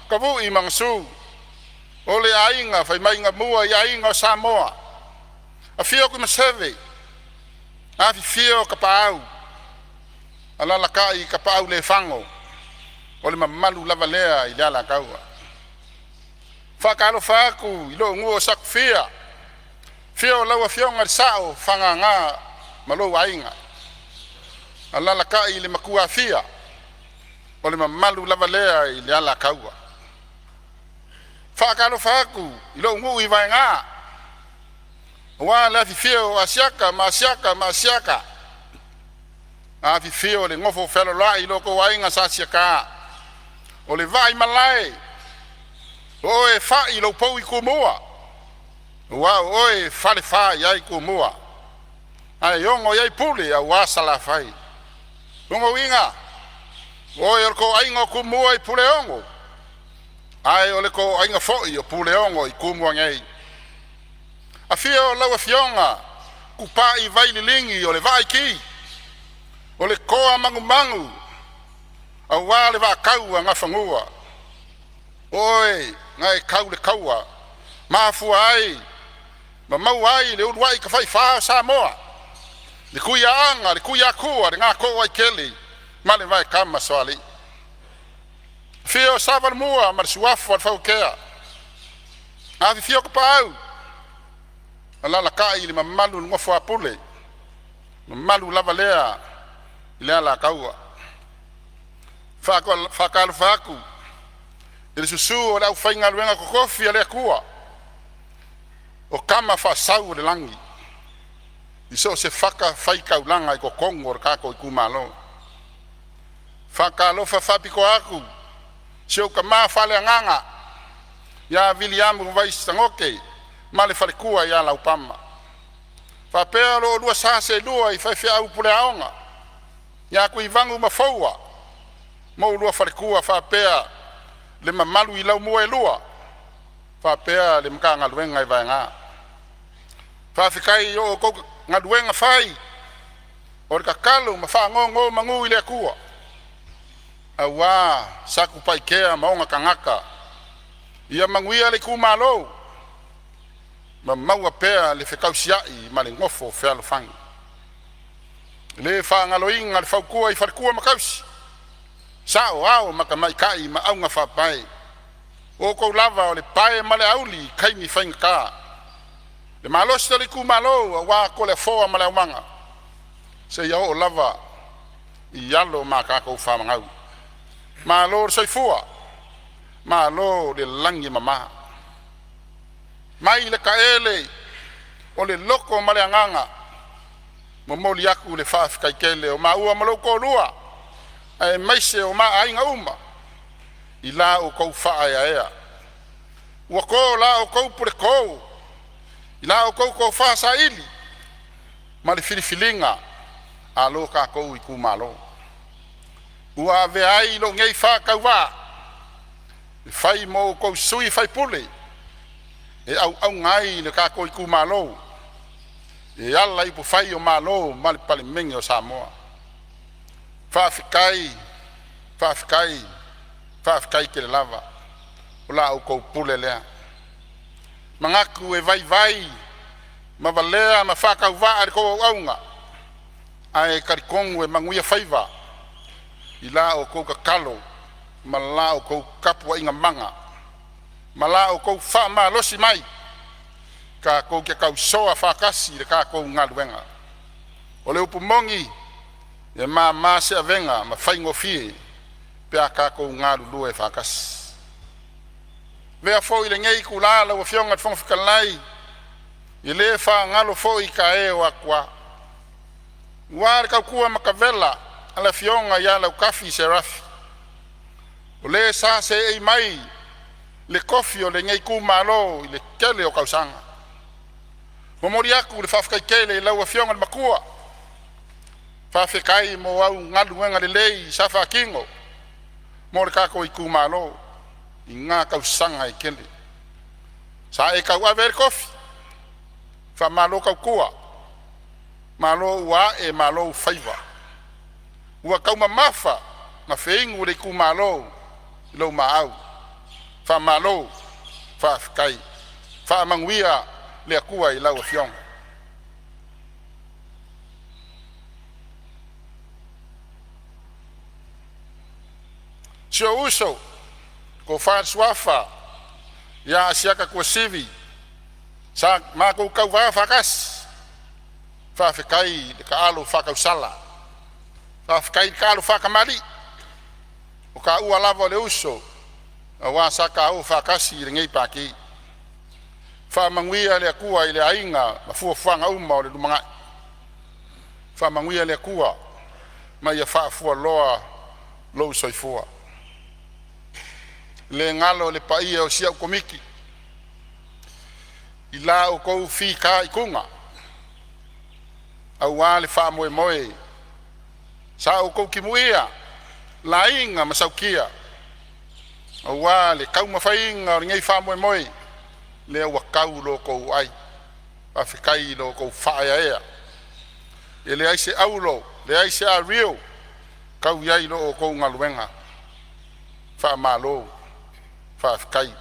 Tavui ma Gasu, o le aiga fai na mua i aiga o Samoa. Afio Tuimaseve, afifio Tapaau, alalatai Tapaaulefago, o le mamalu lava lea i le Alataua. Faatalofa atu i lou nuu o Satufia, afio lau afioga i le Sao o Fagaga ma lou aiga, alalatai le Matuafia. O le mamalu lava lea i le Alataua. Faatalofa atu i lou nuu i Vaega, aua le afifio o Asiata ma Asiata ma Asiata, afifio le nofo fealoaloai lo outou aiga sa Asiata. O le vaimalae o oe e fai lou pou i Tumua, aua o oe e falefa i ai Tumua ae ogo i ai Pule aua Salafai. Lona uiga, o oe o le toaiga o Tumua i Puleono, ae o le toaiga foi o Puleono i Tumua nei. Afio lau Afioga Tupai Vaililigi o le Vaaiti, o le toa manumanu aua le vaa a Nafanua, o oe na e tau le taua, mafua ai ona maua ai le uluai tafaifa o Samoa, le Tuiaana le Tuiatua le Gato'oaitele ma le Vaekamasoalii. Afio Savalomua ma le suafa o le Fauatea, afifio Tapaau, alalatai le mamalu i le nofo a Pule, mamalu lava lea i le Alataua. Faatalofa atu i le susu o le aufaigaluega totofi a le Atua o Tama Faasau o le Lagi i so o se fatafaitaulaga i totonu o le tatou itumalo. Faatalofa faapitoa atu i si ou tama faaleagaga ia Viliamu Vaisi Sagote ma le faletua ia Laupama, faapea lo oulua sa seelua i faifeau puleaoga ia Tuivagu ma Foua ma oulua faletua, faapea le mamalu i laumua e lua faapea le Matagaluega i Vaega. Faafetai i lo outou galuega fai o le tatalo ma faanonomanu i le Atua aua Satupaitea ma ona tagata. Ia manuia le itumalo ma maua pea le fetausiai ma le nofo fealofani. E le faagaloina le fautua i faletua ma tausi, saoao ma tamaitai ma augafaapae, o outou lava o le pae ma le auli i taimi faigata. Le malosi o le itumalo aua Toleafoa ma le aumaga seia oo lava i alo ma a tatou fanau. Malo le soifua, malo le lagi e mama. Mai le taele o le loto ma le agaga, momoli atu le faafetai tele o maua ma lou toalua aemaise o ma aiga uma i la outou faaeaea. Ua to la outou puleto i la outou tofa saili ma le filifiliga a lo tatou itumalo ua avea ai lou nei faatauvaa e fai ma o outou sui usufono e auauna ai i lo tatou itumalo e ala i upufai o Malo ma le Palemene o Samoa. Faafetai, faafetai, faafetai tele lava. O la outou pule lea. E manatu e vaivai ma valea ma faatauvaa le tou auauna, ae talitonu e manuia faiva i la outou tatalo ma la outou tapuaiga mana ma la outou faamalosi mai. Tatou te tausoa faatasi i le tatou galuega. O le upu moni, e mama se avega ma faigofie pe a tatou galulue faatasi. Avea foi lenei itula lau Afioga i le Fofoga Fetalai e le faagalo foi tae o atua, aua le tautua matavela a le afioga ia Lautafi Serafi, o le sa seei mai i le tofi o lenei itumalo i le tele o tausaga. E momoli atu le faafetai tele i lau afioga i le matua, faafetai mo au galuega lelei sa faatino mo le tatou itumalo i na tausaga e tele sa e tauave ai le tofi. Faamalo tautua, malo ua ae, malo faiva. Ua taumamafa ma feinu le itumalo i lou maau. Faamalo faafetai. Faamanuia le Atua i lau afioga. Si ou uso le Tofa i le Suafa ia Asiata Tuasivi sa matou tauva faatasi, faafetai le taalo faatausala, faafetai le taalo faatamalii. O taua lava o le uso aua sa taua faatasi i lenei Pati. Faamanuia le Atua i le aiga ma fuafuaga uma o le lumanai. Faamanuia le Atua ma ia faafualoa lou soifua. E le galo le paia o si au Komiti i la outou fitaituga aua le faamoemoe sa outou timuia, laina ma sautia aua le taumafaiga o lenei faamoemoe, lea ua tau lo outou ai. Faafetai i lo outou faaeaea. E leai se aulo, leai se ario e tau i ai lo outou galuega. Faamalo faafetai.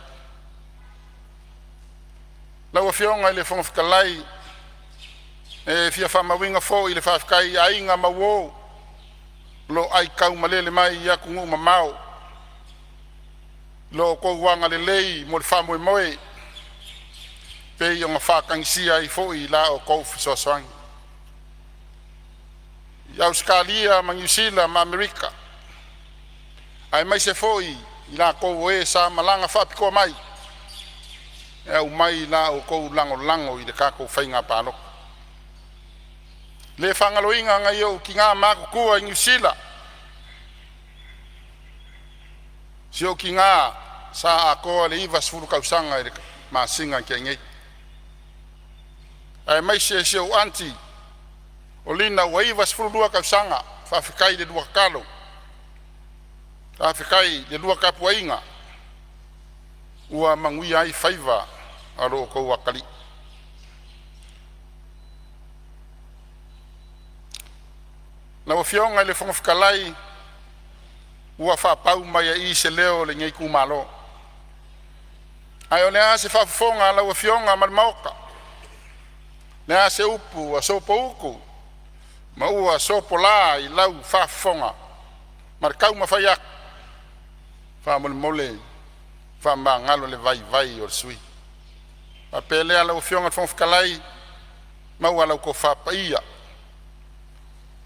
Lau Afioga i le Fofoga Fetalai, e fia faamauina foi le faafetai i aiga ma uo o lo o aitaumalele mai i atunuu mamao i lo outou agalelei mo le faamoemoe e pei ona faatagisia ai foi la outou fesoasoani. I Ausetalia ma Niu Sila ma Amerika, aemaise foi i latou o e sa malaga faapitoa mai e aumai la outou lagolago i le tatou faiga palota. E le faagaloina nai ou tina matutua i Niu Sila, si ou tina sa atoa le 90 tausaga i le masina na tea nei, aemaise si ou aunty o Lina ua 92 tausaga. Faafetai i le lua tatalo, faafetai i le lua tapuaiga ua manuia ai faiva o lo outou atalii. Lau Afioga i le Fofoga Fetalai, ua faapau mai ai i i se leo o lenei itumalo. Ae o le a se faafofoga a lau Afioga ma le Maota? O le a se upu ua sopoutu ma ua sopola i lau faafofoga ma le taumafai atu? Faamolemole faamagalo le vaivai o le sui usufono. Ona faapea lea, lau Afioga i le Fofoga Fetalai, maua lau tofa paia,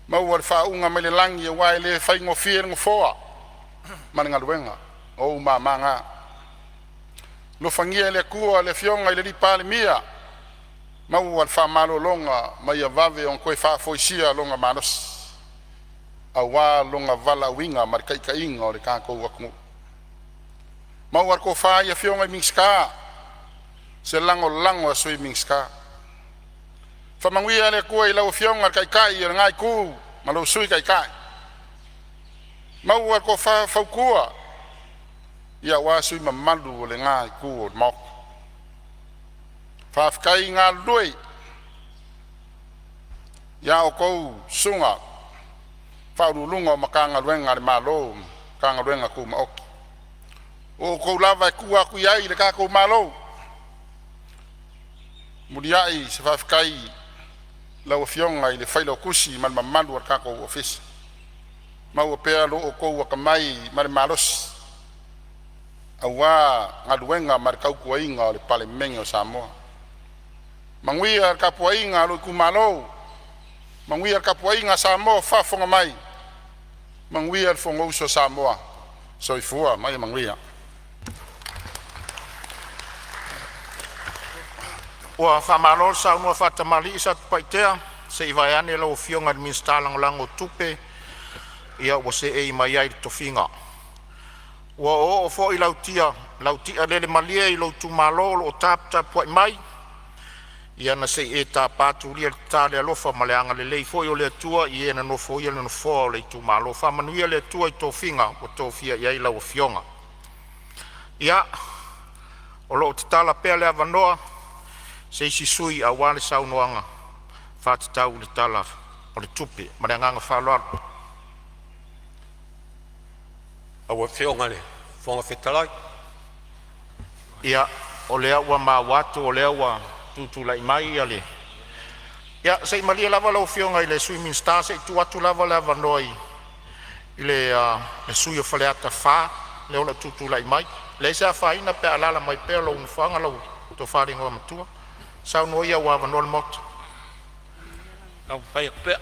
maua le faauuga mai le lagi aua e le faigofie le nofoa ma le galuega. O ou mama na. Alofagia e le Atua le Afioga i le Palemia, maua le faamalologa ma ia vave ona toe faafoisia lona malosi aua lona valaauina ma le taitaiga o le tatou atunuu. Maua le tofa i afioga i Minisita, se lagolago a Sui Minisita. Faamanuia le Atua i lau Afioga i le Taitai o lena Itu ma lou Sui Taitai, maua le tofa fautua aua sui usufono mamalu o lena itu o le Maota. Faafetai galulue i a outou susuga i Ofisa Sili o Pulega o Matagaluega a le Malo ma Matagaluega Tumaoti. O outou lava e tua atu i ai le tatou Malo. Muliai se faafetai i lau Afioga i le Failautusi ma le mamalu o le tatou Ofisa, maua pea lo outou atamai ma le malosi aua galuega ma le tautuaina o le Palemene o Samoa. Manuia le tapuaiga a lou itumalo, manuia le tapuaiga a Samoa o faafofoga mai. Manuia le Fonousu a Samoa. Soifua ma ia manuia. Ua faamalo le saunoa faatamalii Satupaitea, se i vaeane lau Afioga i le Minisita Lagolago o Tupe, ia ua seei mai ai i le tofiga. Ua oooo foi lau lele malie i lou itumalo o lo o taputapuai mai, ia na se i e tapa tulia le ta i le alofa ma le agalelei foi o le Atua i e na nofoia le nofoa o le itumalo. Faamanuia le Atua i tofiga ua tofia i ai lau Afioga. Ia, o lo o tatala pea le avanoa mo se isi sui usufono aua le saunoaga faatatau i le Tala o le Tupe. Ma le agaga faaaloalo.
Lau Afioga i le Fofoga Fetalai.
Ia, o lea ua maua atu o lea ua tutulai mai le… Ia, se i malie lava lau Afioga i le Sui Minisita se i tuu atu lava le avanoa i le sui usufono mo Faleata 4 lea o lo o tutulai mai. E leai se afaina pe a alaala mai pea lou nofoaga lau tofa i le Igoamatua. Saunoa ia ua avanoa le Maota.
Taumafai atu pea.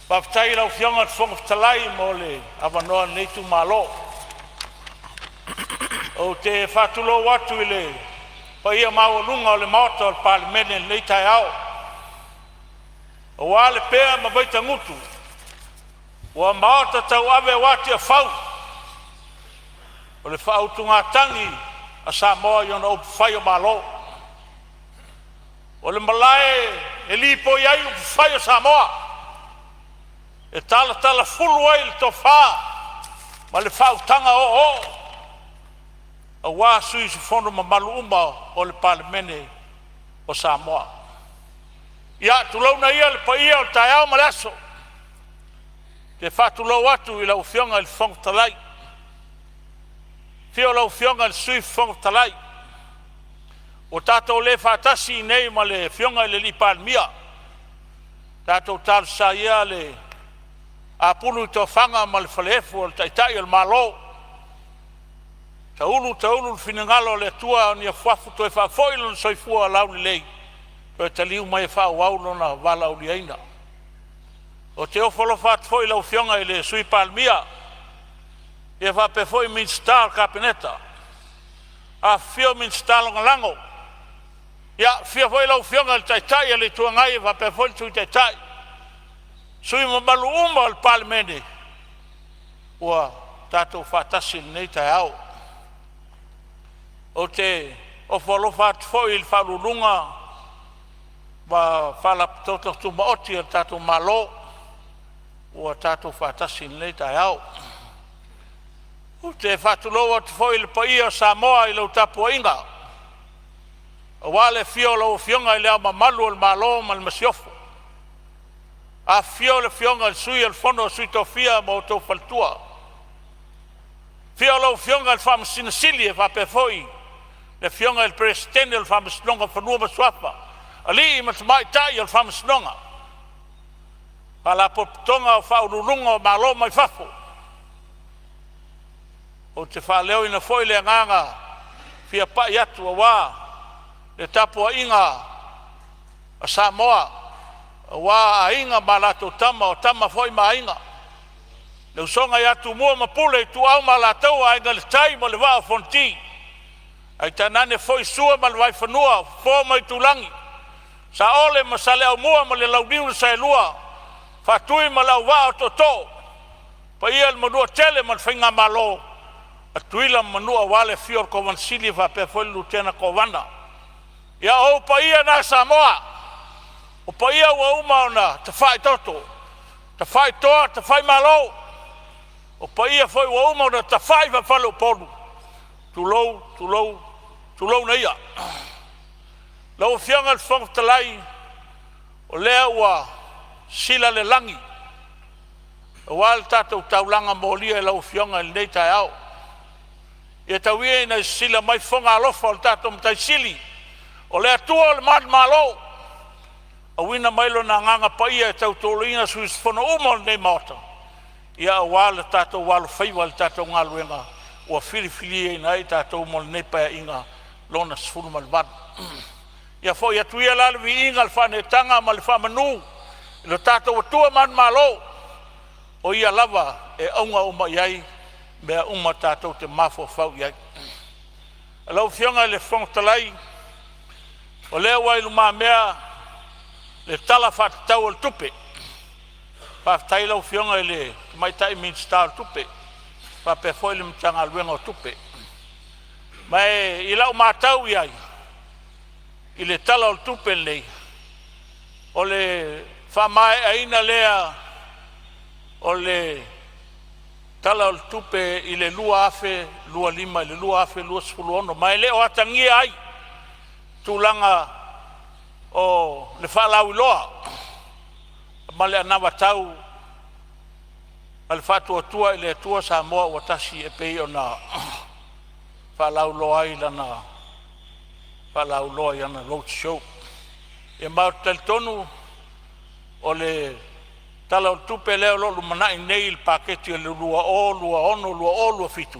Faafetai i lau Afioga i le Fofoga Fetalai mo le avanoa o lenei itumalo. Ou te faatulou atu i le paia maualuga o le Maota o le Palemene i lenei taeao, aua Lepea ma Vaitagutu ua maota tauave aua Tiafau o le faautugatagi a Samoa i ona upufai o Malo. O le malae e lipoi ai upufai o Samoa e talatalafulu ai le tofa ma le faautaga oooo aua sui usufono mamalu uma o le Palemene o Samoa. Ia, tulouna ia le paia o le taeao ma le aso. Ou te faatulou atu i lau Afioga i le Fofoga Fetalai, afio lau Afioga i le Sui Fofoga Fetalai. Ua tatou le faatasi i inei ma le Afioga i le Palemia, tatou talosia ia le apulu i tofaga ma le falaefu o le Taitai o le Malo, taulu taulu le finagalo o le Atua ni afuafu toe faafoi lona soifua laulelei e toe taliu mai e faaauau lona valaauliaina. Ou te ofo alofa atu foi i lau Afioga i le Sui Palemia faapea foi Minisita o le Kapeneta, afifio Minisita Lagolago. Ia, afio foi lau Afioga i le Taitai o le Itu Agai faapea foi le Sui Taitai, sui usufono mamalu uma o le Palemene ua tatou faatasi i lenei taeao. Ou te ofo alofa atu foi i Ofisa Sili o Pulega ma Faalapotopotoga Tumaoti a le tatou Malo ua tatou faatasi i lenei taeao. Ou te faatulou atu foi i le paia o Samoa i lau tapuaiga, aua le afio o lau Afioga i Le Ao Mamalu o le Malo ma le Masiofo, afifio le Afioga i le Sui o le Fono a Sui Tofia ma outou faletua, afio lau Afioga i le Faamasino Sili e faapea foi le Afioga i le Peresetene o le Faamasinoga o Fanua ma Suafa, alii ma tamaitai o le Faamasinoga, Faalapotopotoga o Faauluuluga o Malo mai fafo. Ou te faaleoina foi le agaga fia pai atu aua le tapuaiga a Samoa aua Aiga ma latou Tama, o Tama foi ma Aiga, le usoga ia Tumua ma Pule, Ituau ma Alataua, Aiga i le Tai ma le Vaa o Fonoti, ae tainane foi Sua ma le Vaifanua, Fofo ma Aitulagi, Saole ma Saleaaumua ma le Launiu na Saelua, Faatui ma le Auvaa o Tootoo, paia i le Manuatele ma le Faigamalo a Tutuila ma Manua aua le afio o le Kovana Sili faapea foi le Lutena Kovana. Ia, o ou paia na Samoa, o paia ua uma ona tafaitoto, tafaitoa, tafaimalo, o paia foi ua uma ona tafai faa-faleupolu. Tulou, tulou, tulouna ia. Lau Afioga i le Fofoga Fetalai, o lea ua sila le lagi aua le tatou taulaga molia i lau Afioga i lenei taeao. Ia tau ia ina e sisila mai fofoga alofa o le tatou Matai Sili, o le Atua o le manumalo, auina mai Lona Agaga Paia e tautoaluaina sui usufono uma o lenei Maota aua le tatou alofaiva i le tatou galuega. ua filifiliina ai i tatou mo lenei Paeaiga Lona XVIII. Ia foi atu ia la le viiga, le faaneetaga ma le faamanu i lo tatou Atua manumalo, o Ia lava e auga uma i ai mea uma tatou te mafaufau i ai. Lau Afioga i le Fofoga Fetalai, o lea ua i lumamea le Tala Faatatau o le Tupe. Faafetai i lau Afioga i le Tamaitai Minisita o Tupe faapea foi le Matagaluega o Tupe. Ma e i lau matau i ai i le Tala o le Tupe lenei, o le faamaeaina lea o le Tala o le Tupe i le 2025 i le 2026, ma e le o atagia ai tulaga o le faalauiloa ma le anavatau a le Faatuatua i le Atua Samoa ua Tasi e pei ona faalauiloa ai lana faalauiloa i ana Road Show. Ia ma ou te talitonu o le Tala o le Tupe lea o lo o lumanai nei i le Paketi o le 2026/2027,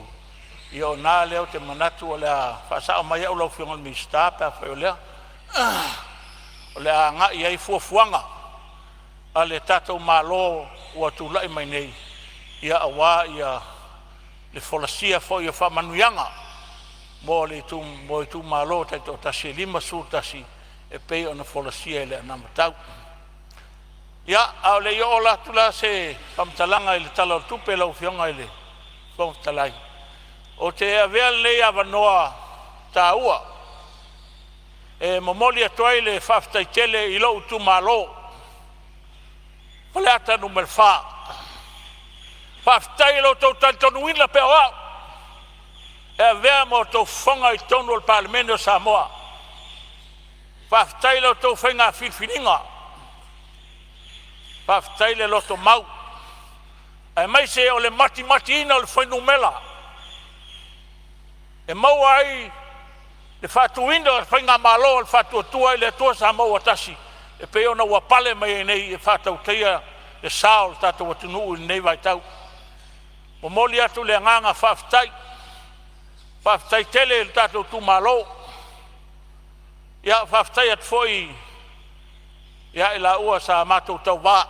ia o i ina lea ou te manatu o le a faasao mai au lau Afioga i le Minisita pe afai o lea, o le a agai i ai fuafuaga a le tatou Malo ua tulai mai nei, ia aua le folasia foi o faamanuiaga mo itumalo taitoatasi e 51 e pei ona folasia i le anavatau. Ia, a o le i oo atu la se faamatalaga i le Tala o le Tupe lau Afioga i le Fofoga Fetalai, ou te avea lenei avanoa taua e momoli atu ai le faafetai tele i lou itumalo Faleata Nu.4. Faafetai i lo outou talitonuina pea o au e avea ma outou fofoga i totonu o le Palemene o Samoa. Faafetai i la outou faiga filifiliga, faafetai le lotomau aemaise o le matimatiina o le fuainumera e maua ai le faatuina o le faigamalo a le Faatuatua i le Atua Samoa ua Tasi e pei ona ua pale mai ai nei e faatautaia le sa o le tatou atunuu i lenei vaitau. Momoli atu le agaga faafetai, faafetai tele i le tatou itumalo. Ia faafetai atu foi ia i laua sa matou tauva,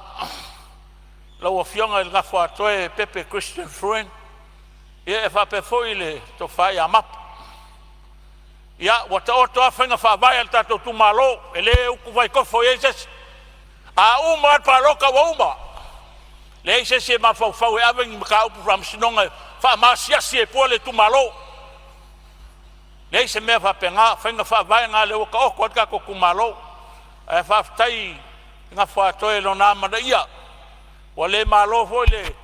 lau Afioga i le Gofoatoe Pepe Christian Fruen ia e faapea foi le Tofa ia Mapu. Ia, ua taoto a faiga faavae a le tatou itumalo, e le utuvai tofo i ai se isi. A uma lava le palota ua uma, leai se isi e mafaufau e ave ni mataupu i le faamasinoga e faamaasiasi ai fua le itumalo. Leai se mea faapena, o faiga faavae na o lea ua taoto ai le tatou itumalo. Ae faafetai i le Gofoatoe i lona amanaia, ua le malo foi le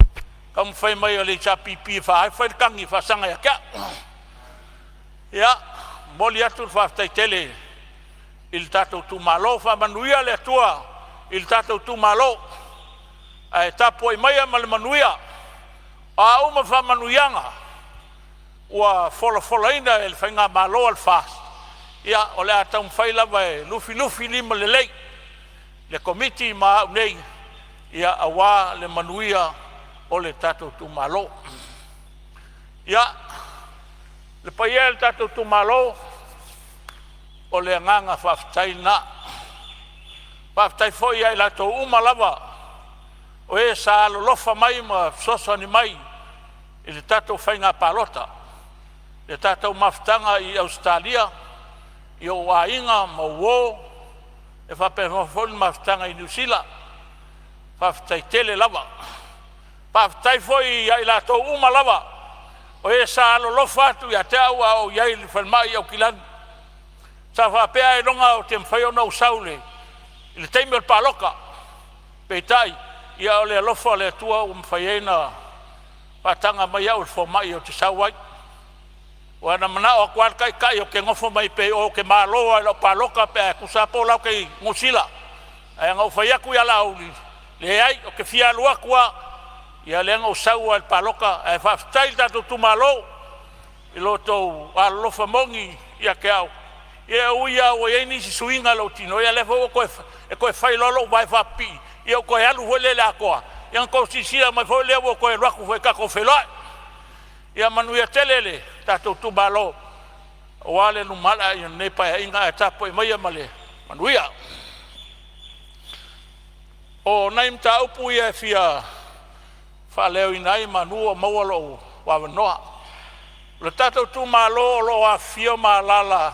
taumafai mai o le HRPP e fai le tagi e faasaga ia te au. Ia, momoli atu le faafetai tele i le tatou itumalo. Faamanuia le Atua i le tatou itumalo, ae tapuai maia ma le manuia. O a uma faamanuiaga ua folafolaina e le faigamalo a le FAST, ia o le a taumafai lava e lufilufilima lelei le Komiti ma au nei aua le manuia o le tatou itumalo. Ia, le paia e o le tatou itumalo, o le agaga faafetai lena. Faafetai foi ia i latou uma lava o e sa alolofa mai ma fesoasoani mai i le tatou faiga palota, le tatou mafutaga i Ausetalia i ou aiga ma uo, e faapena foi le mafutaga i Niu Sila. Faafetai tele lava. Faafetai foi ia i latou uma lava o e sa alolofa atu ia te au a o ou i ai i le falemai i Aukilani. Sa faapea ailoga ou te mafai ona ou sau i le taimi o le palota, peitai ia o le alofa o le Atua ua mafai ai ona faataga mai au e le fomai ou te sau ai. Aua na manao atu lava le taitai ou te nofo mai pei ou te malo lava i lau palota pe a tusa lava po o la ou te i Niu Sila. Ae na ou fai atu ia Laauli, leai ou te fia alu atu lava. Ia lea na ou sau lava i le palota. Ae faafetai i le tatou itumalo i lo outou alolofa moni ia te au. Ia e ui lava ua i ai nisi suiga i lou tino, ia lea foi ua toe e toe fai loa lou vae faapipii, ia ou toe alu foi lea i le atoa, ia ona outou silasila mai foi lea ua ou toe alu atu foi tatou feiloai. Ia manuia tele le tatou itumalo aua le lumanai o lenei Paeaiga, ae tapuai maia ma le manuia. O nai mataupu ia e fia faaleoina ai manu ua maua lou avanoa. O le tatou itumalo o lo o afifio ma alaala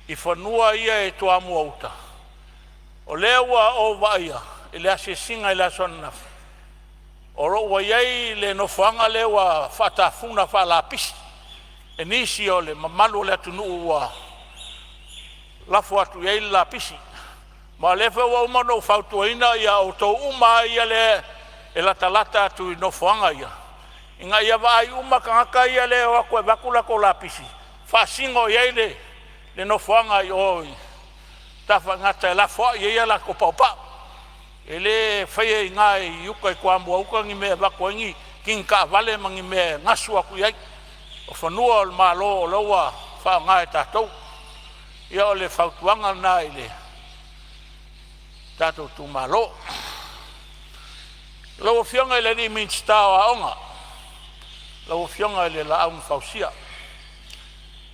i fanua ia e Toamua-uta, o lea ua ou vaaia i le asiasiga i le aso ananafi, o lo o ua i ai le nofoaga lea ua faatafuna faalapisi e nisi o le mamalu o le atunuu ua lafo atu i ai le lapisi. Ma o lea foi ua uma ona ou fautuaina outou uma lava ia lea e latalata atu i nofoaga ia, ina ia vaai uma tagata ia lea e o atu e avatu latou lapisi, faasino i ai le nofoaga i o i Tafaigata e lafoai ai a latou paopao. E le faia i ina i uta i Toamua-uta ni mea e avatu ai ni kini taavale ma ni mea e gasu atu i ai. O fanua o le Malo o la ua faaaoga e tatou. Ia o le fautuaga lena i le tatou itumalo. Lau Afioga i le Minisita o Aoga, lau Afioga i le Laau na Fausia,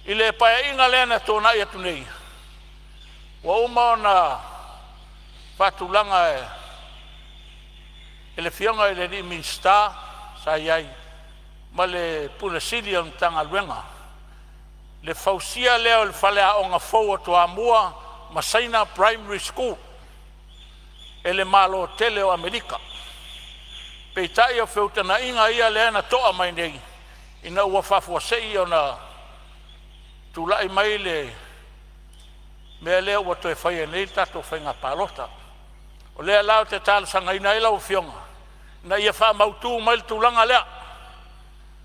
i le Paeaiga lea na tuanai atu nei, ua uma ona faatulaga e le Afioga i le Minisita sa i ai ma le Pule Sili o le Matagaluega le fausia lea o le faleaoga fou o Toamua ma Saina Primary School e le Malo tele o Amerika. Peitai o feutagaiga ia lea na to'a mai nei ina ua faafuasei ona tulai mai le mea lea ua toe fai ai nei le tatou faiga palota. O lea la ou te talosagaina ai lau Afioga ina ia faamautu mai le tulaga lea.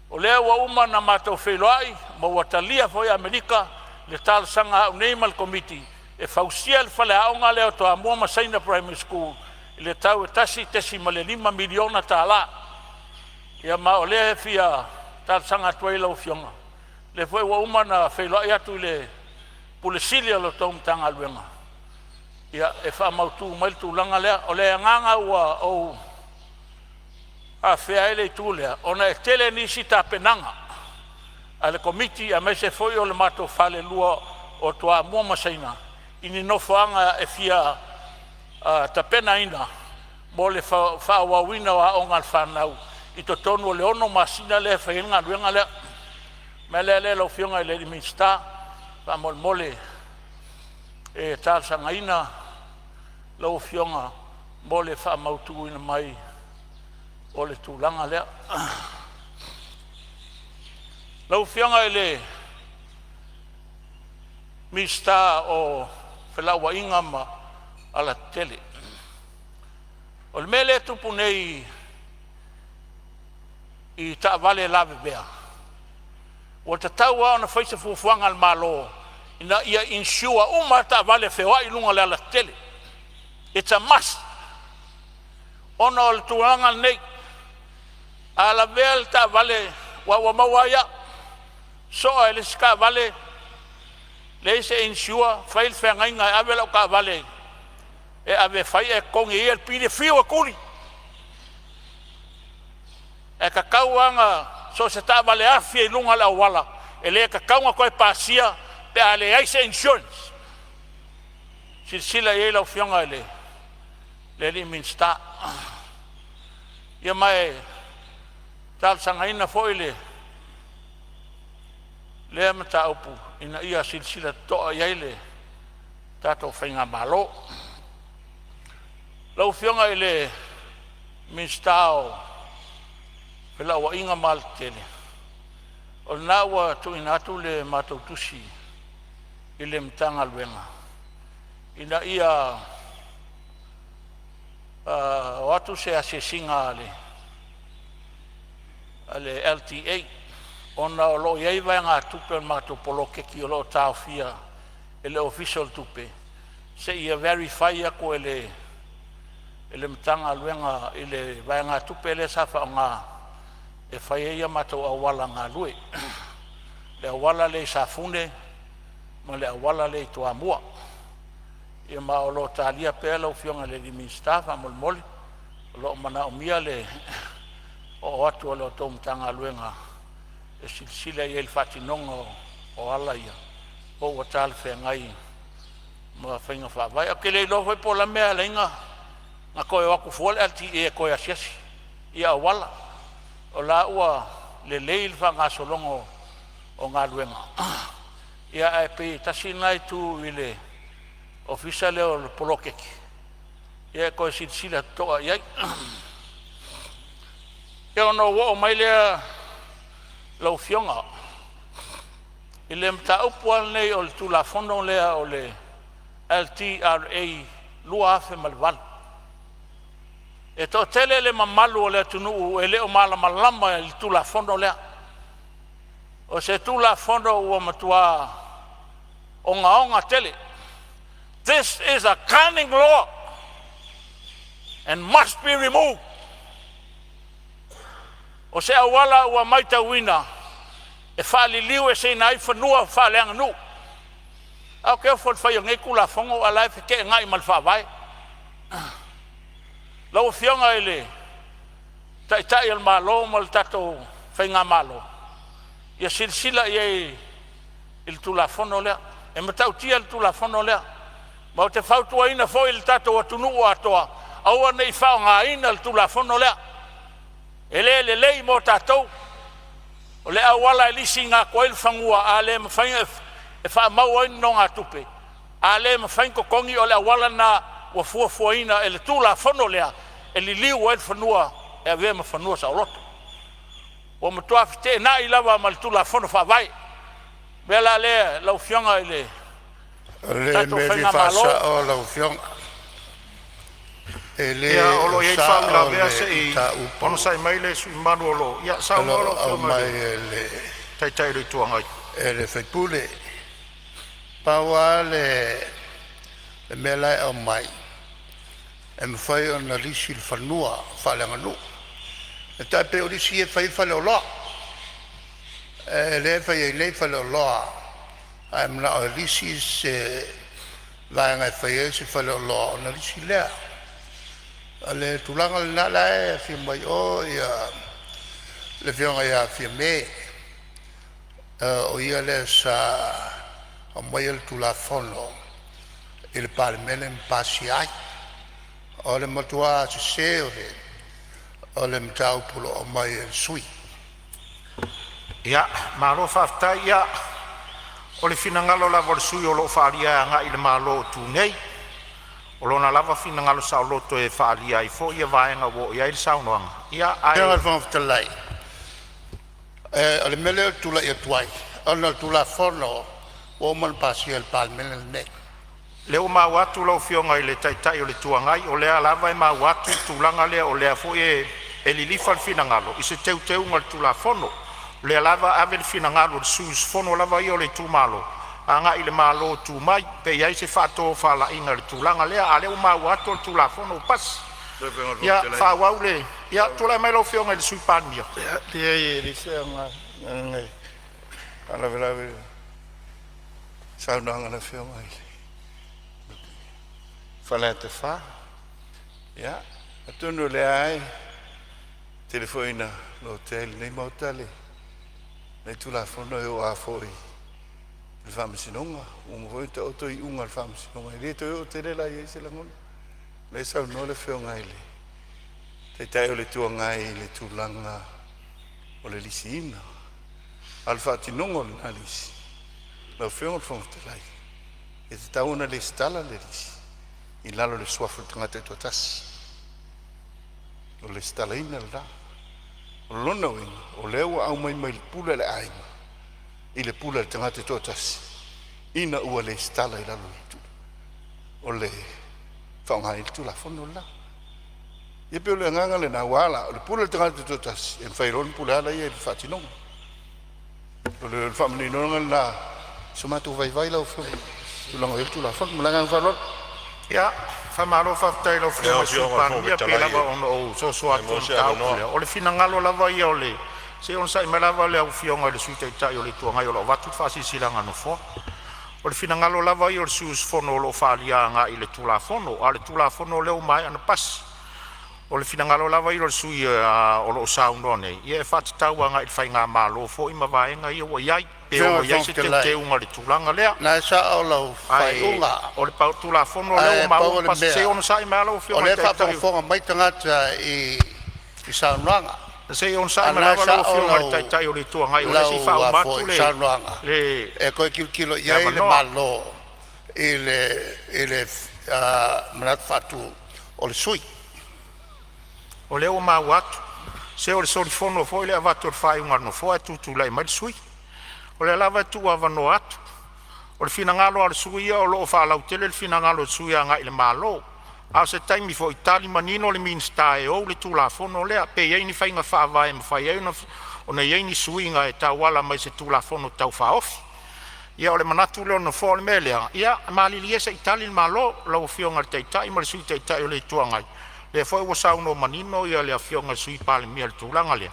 O lea ua uma ona matou feiloai ma ua talia foi e Amerika le talosaga a au nei ma le Komiti e fausia le faleaoga lea o Toamua ma Saina Primary School i le tau e $1.5 miliona. Ia ma o lea e fia talosaga atu ai i lau Afioga, o lea foi ua uma ona feiloai atu i le Pule Sili o la outou Matagaluega e faamautu mai le tulaga lea. O le agaga ua ou afea ai le itu lea, ona e tele nisi tapenaga a le Komiti aemaise foi o le matou falelua o Toamua ma Saina i ni nofoaga e fia tapenaina mo le faaauauina o aoga a le fanau i totonu o le 6 masina lea e fai ai le galuega lea. O le mea lea lau Afioga i le Minisita, faamolemole e talosagaina lau Afioga mo le faamautuina mai o le tulaga lea. Lau Afioga i le Minisita o Felauaiga ma Alatetele, o le mea lea e tupu nei i taavale lavevea, ua tatau lava ona fai se fuafuaga a le Malo ina ia insure uma lava taavale feoai i luga o le alatetele. It's a must ona o le tulaga lenei. A lavea le taavale, aua ua maua ai au, soa e le isi taavale, leai se insure, fai le feagaiga e ave lau taavale e ave e fai ae totogi e ia le pili, e fiu e tuli. Ae tatau lava ona so o se taavale afi i luga o le auala, e le tatau ona toe pasia pe a leai se insurance. Silasila i ai lau Afioga i le Minisita. Ia ma e talosagaina foi lea mataupu ina ia silasila totoa i ai le tatou faigamalo. Lau Afioga i le Minisita o Felauaiga ma Alatetele, o lena ua tuuina atu le matou tusi i le Matagaluega ina ia o atu se asiasiga a le LTA, ona o lo o i ai vaegatupe o le matou poloketi o lo o taofia e le Ofisa o le Tupe seia verify atu e le Matagaluega i le vaegatupe lea sa faaaoga e fai ai a matou auala galue, le auala lea i Safune ma le auala lea i Toamua. Ia ma o lo o talia pea lau Afioga i le Minisita. Faamolemole o lo o manaomia le oo atu o la outou Matagaluega. e silasila i ai i le faatinoga o ala ia po ua talafeagai ma faiga faavae. Ae ou te le iloa foi po o le a le mea e ala ai ona toe o atu fua le LTA e toe asiasi i auala, o la ua lelei le faagasologa o galuega, ae pei e tasi lena itu i le ofisa lea o le poloketi e toe silasila totoa i ai. Ia, ona ou oo mai lea lau Afioga i le mataupu lava lenei o le Tulafono lea o le LTRA 2008. E toatele le mamalu o le atunuu e le o malamalama i le Tulafono lea. O se Tulafono ua matua ogaoga tele. This is a cunning law and must be removed. O se auala ua matauina e faaliliueseina ai fanua faaleaganuu. Ae ou te ofo i le fai o nei Tulafono a o la e feteenai ma le Faavae. Lau Afioga i le Taitai o le Malo ma le tatou faigamalo, ia silasila i ai i le Tulafono lea. E matautia le Tulafono lea, ma ou te fautuaina foi le tatou atunuu atoa, aua ne i faaaogaina le Tulafono lea, e le lelei mo tatou. O le auala e lisiina atu ai le fanua a le mafai ona e faamau ai nonogatupe, a le mafai ona totogi, o le auala lena ua fuafuaina e le Tulafono lea e liliu ai le fanua e avea ma fanua saoloto. Ua matua feteenai lava ma le Tulafono Faavae. O le mea la lea lau Afioga i le
O le
tatou
mea e fia
faigamalo,
faasao lau Afioga, e le
Ia, o lo
o
o i ai le
sao
faauilavea,
le
se i
mataupu
onosai mai le sui usufono mamalu o lo o… Ia
o lo
saunoa
o
lau Afioga i
aumai
le
e le
Taitai o le Itu Agai.
e le sui usufono. Pau lava le mea la e aumai, e mafai ona lisi le fanua faaleaganuu. E tai pei o lisi ia e fai ai faleoloa. O lea e fai ai nei faleoloa, a e manao e lisi se vaega e fai ai se faleoloa ona lisi lea. O le tulaga lena, o la e afio mai o le afioga ia Fiame, o ia lea sa aumaia le Tulafono i le Palemene ma pasia ai. O le matua sese o le mataupu o lo o aumai e le sui usufono.
Ia, malo faafetai. Ia, o le finagalo lava o le sui usufono o lo o faaalia agai i le Malo o tu nei. O lona lava finagalo saoloto e faaalia ai foi vaega ua oo i ai le saunoaga,
Lau
ae
Afioga i le Fofoga Fetalai, o le mea lea ou te tulai atu ai, ona o le Tulafono ua uma ona pasia e le Palemene lenei.
O lea ua maua atu lau Afioga i le Taitai o le Itu Agai, o lea lava e maua atu le tulaga lea, o lea foi e lilifa le finagalo i se teuteuga o le Tulafono. O lea lava e ave le finagalo o le sui usufono lava ia o le itumalo agai i le Malo e tu mai pe i ai se faatofalaiga i le tulaga lea, a o lea ua maua atu o le Tulafono ua pasi. Ia faaauau le… Ia, tulai mai lau Afioga i le Sui Palemia.
Leai e leai se agaga e faalavelave i le saunoaga a le Afioga ia Faleata 4. Ia, atonu o lea lava e tele foi ina lotea i lenei Maota lenei Tulafono, e oo lava foi i le Faamasinoga, ua uma foi ona taoto iuga a le Faamasinoga, e le toe oo tele la i ai se lagona. O lea e saunoa le Afioga i le Taitai o le Itu Agai i le tulaga o le lisiina, a o le faatinoga o lena lisi lau Afioga i le Fofoga Fetalai, e tatau ona resitala le lisi i lalo o le suafa o le tagata e toatasi. O le resitalaina lena. O lona uiga o lea ua aumai mai le pule a le aiga i le pule a le tagata e toatasi ina ua resitala i lalo o le faaaoga ai le Tulafono le la. Ia pei o le agaga lena, aua la o le pule a le tagata e toatasi e mafai loa ona pule lava ia i le faatinoga. O le faamaninoga lena o so matou vaivai lau Afioga i le tulaga o i ai le Tulafono. Ma le agaga faaaloalo.
Ia, faamalo faafetai i lau Afioga
Lau
i le Sui
Afioga i le Fofoga
Palemia. Pei
Fetalai
lava ona ou soso
pe
atu i
maua
le
se
mataupu
avanoa.
lea, o le finagalo lava ia o le… Se i onosai mai lava lau Afioga i le Sui Taitai o le Itu Agai o lo o avatu le faasilasilaga a le Nofoa. O le finagalo lava ia o le sui usufono o lo o faaalia agai le Tulafono, a o le Tulafono lea ua maea ona pasi. O le finagalo lava ia o le sui usufono o lo o saunoa nei, ia e faatatau agai i le faigamalo foi ma vaega ia ua i ai, pe
Afioga
ono
i le
i ai
Fofoga
se
Fetalai,
teuteuga i le tulaga lea.
na e sao lau
Ae
faaiuga,
o le Tulafono lea ua
ae
maua
pau o
ua
le
pasia. Se i
mea
onosai mai lava lau
o
Afioga i
lea
le
e
Taitai.
faafogafoga mai tagata i saunoaga.
Se i
A
onosai
o
mai
lena e
lava lau
sao
Afioga i le
lau,
Taitai o le Itu Agai, o lea se i
lau
faauma atu le
saunoaga
le
e toe tilotilo i
le
ai le
avanoa.
Malo i le manatu faatu o le sui usufono.
O lea ua maua atu, se o le solifono foi le avatu o le faaiuga a le Nofoa ae tutulai mai le sui usufono. O lea lava e tuuavanoa atu. O le finagalo lava o le sui usufono ia o lo o faalautele le finagalo o le sui usufono agai i le Malo, a o se taimi foi tali manino le Minisita e ou le Tulafono lea, pe i ai ni faiga faavae e mafai ai ona i ai ni suiga e tauala mai i se Tulafono Tau Faaofi. Ia o le manatu lea o le Nofoa. O le mea lea, ia malilie se i tali le Malo, lau Afioga i le Taitai ma le Sui Taitai o le Itu Agai, lea foi ua saunoa manino le Afioga i le Sui Palemia i le tulaga lea,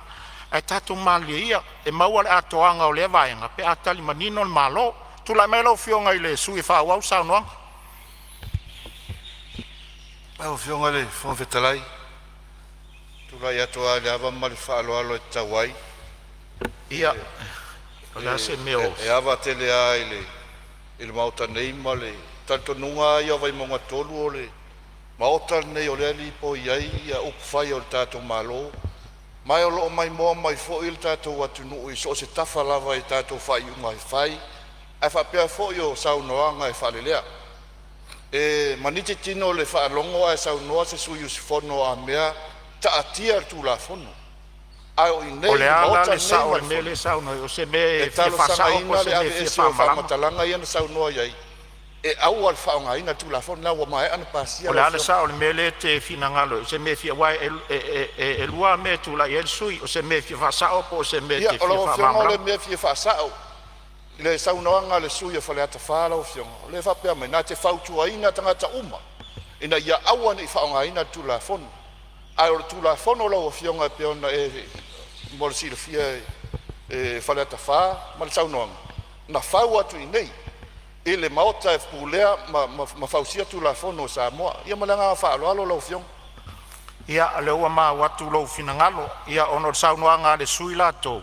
ae tatou malilie ia, e maua le atoaga o lea vaega pe a tali manino le Malo. Tulai mai lau Afioga i le sui usufono e faaauau le saunoaga.
Lau Afioga i le Fofoga Fetalai, ou te tulai atu lava i le ava ma le faaaloalo e tatau ai.
Ia, o le a se mea o…
E ava tele lava i le Maota nei ma le talitonuga lava ia o Vaimauga 3, o le Maota lenei o lea e lipoi ai upu fai a le tatou Malo, ma o lo o maimoa mai foi le tatou atunuu i so o se tafa lava i tatou faaiuga fai, ae faapea foi o saunoaga e faalelea. E maniti tino i le faalogo ae saunoa se sui usufono a mea taatia le Tulafono, a o i
O
inei i
le
le
a la
Maota
le
lenei
sao o
ma
le
le
mea
Fono,
lea e saunoa ai? O se mea
e
e fia faasao po o
talosagaina
se
le
mea e fia
aveese o
faamalamalama?
faamatalaga ia na saunoa i ai e aua le faaaogaina le Tulafono lena ua maea ona pasia
O le
lau
a le
Afioga.
sao o le mea lea e te finagalo ai? O se mea e fia… aua e lua lava mea e tulai ai le sui usufono, o se mea e fia faasao po o se mea e
Ia
te
o
fia
lau Afioga o le
faamalamalama.
mea e fia faasao i le saunoaga a le sui usufono o Faleata 4 lau Afioga, o lea e faapea mai na te fautuaina tagata uma ina ia aua nei faaaogaina le Tulafono. Ae o le Tulafono lau Afioga e pei ona e mo le silafia e Faleata 4 ma le saunoaga, na fau atu i inei i le Maota e Pulea ma Fausia Tulafono a Samoa. Ia ma le agaga faaaloalo lau Afioga.
Ia, o lea ua maua atu lou finagalo. Ia, ona o le saunoaga a le sui usufono latou,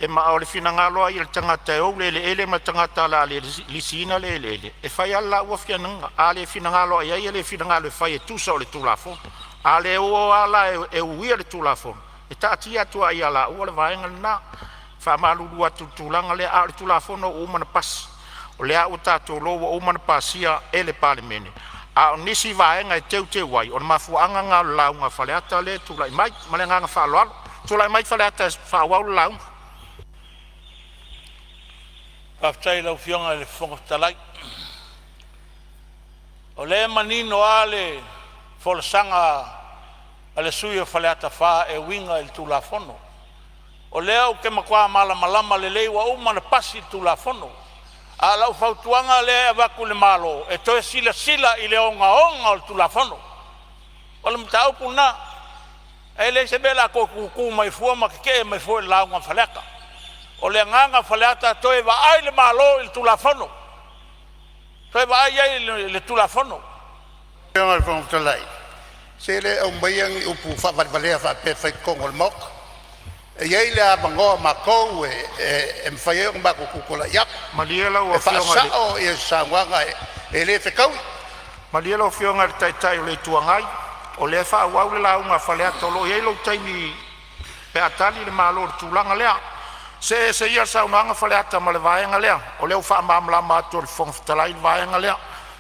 ma o le finagalo lava ia o le tagata e ou le eleele ma le tagata o le a le lisiina le eleele, e fai lava le laua finagalo. A le finagalo lava i ai e le finagalo e fai e tusa o le Tulafono. A le o lava la e uia le Tulafono, e taatia atu lava ia laua le vaega lena. E faamalulu atu i le tulaga lea, a o le Tulafono ua uma ona pasi. O lea ua tatou iloa ua uma ona pasia e le Palemene, a o nisi vaega e teuteu ai, o le mafuaaga lena o le lauga a Faleata lea e tulai mai. Ma le agaga faaaloalo. Tulai mai Faleata e faaauau le lauga.
Faafetai i lau Afioga i le Fofoga Fetalai. O lea e manino lava le folasaga a le sui usufono o Faleata 4 e uiga i le Tulafono. O lea ou te matua malamalama lelei ua uma ona pasi le Tulafono. A o lau fautuaga lea e avatu i le Malo, e toe silasila i le ogaoga o le Tulafono. O le mataupu lena. E leai se mea o le a toe tutu mai ai fua ma tetee mai fua i le lauga a Faleata. O le agaga o Faleata, toe vaai le Malo i le Tulafono, toe vaai i ai i le Tulafono.
Lau Afioga i le Fofoga Fetalai, se le aumaia ni upu faavalevalea faapea e fai i totonu o le Maota. E i ai le avanoa o matou e mafai ai ona matou tutulai atu
Malie lau
e
Afioga i le,
faasao saunoaga e le fetaui.
Malie lau Afioga i le Taitai o le Itu Agai, o lea e faaauau le lauga a Faleata. O lo o i ai lou taimi pe a tali le Malo i le tulaga lea. See ese ia le saunoaga Faleata ma le vaega lea, o lea ua faamalamalama atu e le Fofoga Fetalai le vaega lea.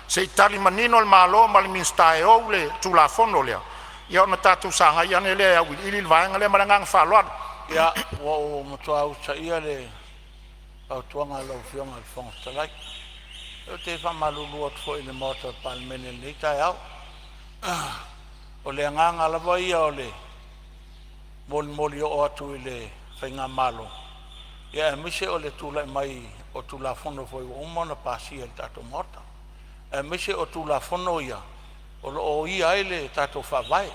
Se i tali manino le Malo ma le Minisita e ou le Tulafono lea, ia ona tatou sagai ane lea e auiliili le vaega lea. Ma le agaga faaaloalo.
Ia, ua ou matua usitaia le fautuaga a lau Afioga i le Fofoga Fetalai. Ou te faamalulu atu foi i le maota o le Palemene i lenei taeao. O le agaga lava ia o le molimoli oo atu i le faigamalo aemaise o le tulai mai o Tulafono foi ua uma ona pasia e le tatou Maota, aemaise o Tulafono ia o lo o oia ai le tatou Faavae,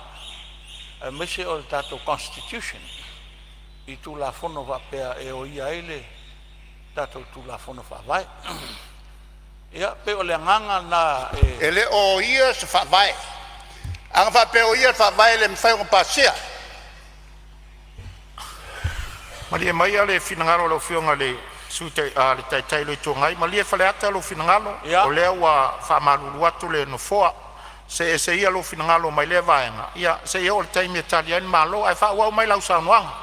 aemaise o le tatou Constitution i Tulafono faapea e oia ai le tatou Tulafono Faavae. Ia, pei o le agaga lena e
E le o oia se faavae.
A na faapea o ia le Faavae e le mafai ona pasia. Malie maia le finagalo o lau Afioga i le Sui Taitai o le Itu Agai, malie Faleata lou finagalo, o lea ua faamalulu atu le Nofoa, see ese ia lou finagalo mai lea vaega seia oo i le taimi e tali ai le Malo. Ae faaauau mai lau saunoaga.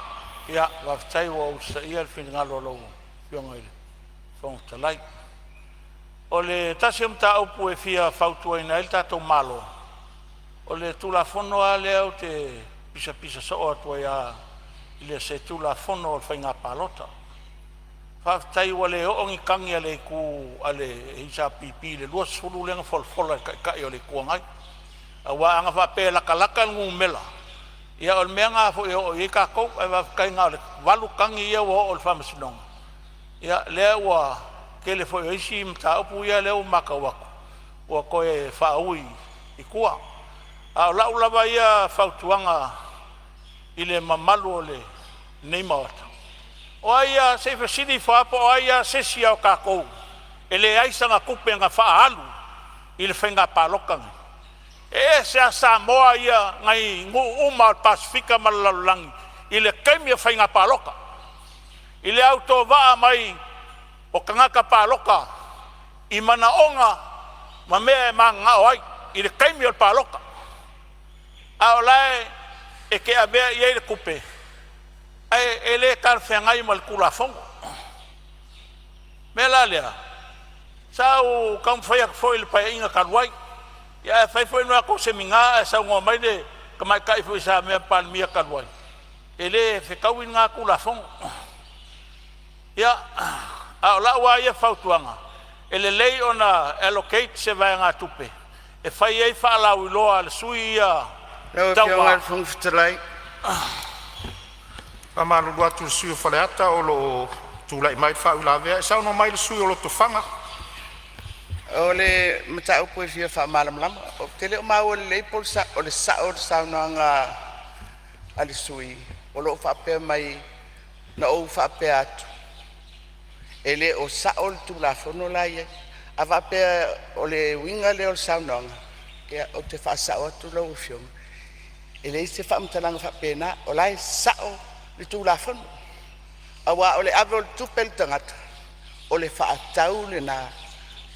Ia, faafetai ua ou usitaia le finagalo o lau Afioga i le Fofoga Fetalai. O le tasi o mataupu e fia fautuaina ai le tatou Malo, o le Tulafono lava lea ou te pisapisa soo atu ai lava i se Tulafono o le Faiga Palota. Faafetai ua le oo ni tagi a le itu a le HRPP i le 20 lea na folafola e le Taitai o le Itu Agai. Aua ana faapea e latalata le numera, ia o le mea lena foi e oo i ai tatou, ae faafetai na o le valu tagi ia ua oo i le Faamasinoga, ia lea ua tele foi o isi mataupu ia lea ua matau atu ua toe faaui i tua. A o lau lava ia fautuaga i le mamalu o lenei Maota, o ai lava, se i fesili ifo lava po o ai lava se isi o tatou e leai sana tupe na faaalu i le faiga palota lenei. E ese lava Samoa ia nai nuu uma o le Pasefika ma le lalolagi i le taimi o faiga palota, i le autovaa mai o tagata palota i manaoga ma mea e mananao ai i le taimi o le palota. A o la e e te avea i ai le tupe ae e le talafeagai ma le Tulafono. O le mea la lea, sa ou taumafai atu foi i le Paeaiga talu ai, ae fai foi le matou Semina ae saunoa mai le tamaitai foi sa avea ma Palemia talu ai, e le fetaui lena Tulafono. Ia, a o lau lava ia fautuaga, e lelei ona allocate se vaegatupe e fai ai faalauiloa a le sui ia
Lau Afioga i le Fofoga Fetalai,
E faamalulu atu i le sui usufono mo Faleata o lo o tulai mai le faauilavea. E saunoa mai le sui usufono mo Lotofaga.
O le mataupu e fia faamalamalama, ou te le o maua lelei po o le sao o le saunoaga a le sui usufono o lo o faapea mai na ou faapea atu e le o sao le Tulafono la e i ai. A faapea o le uiga lea o le saunoaga, ia ou te faasao atu lau Afioga, e leai se faamatalaga faapena, o la e sao le Tulafono. Aua o le ave o le tupe i le tagata, o le faatau lena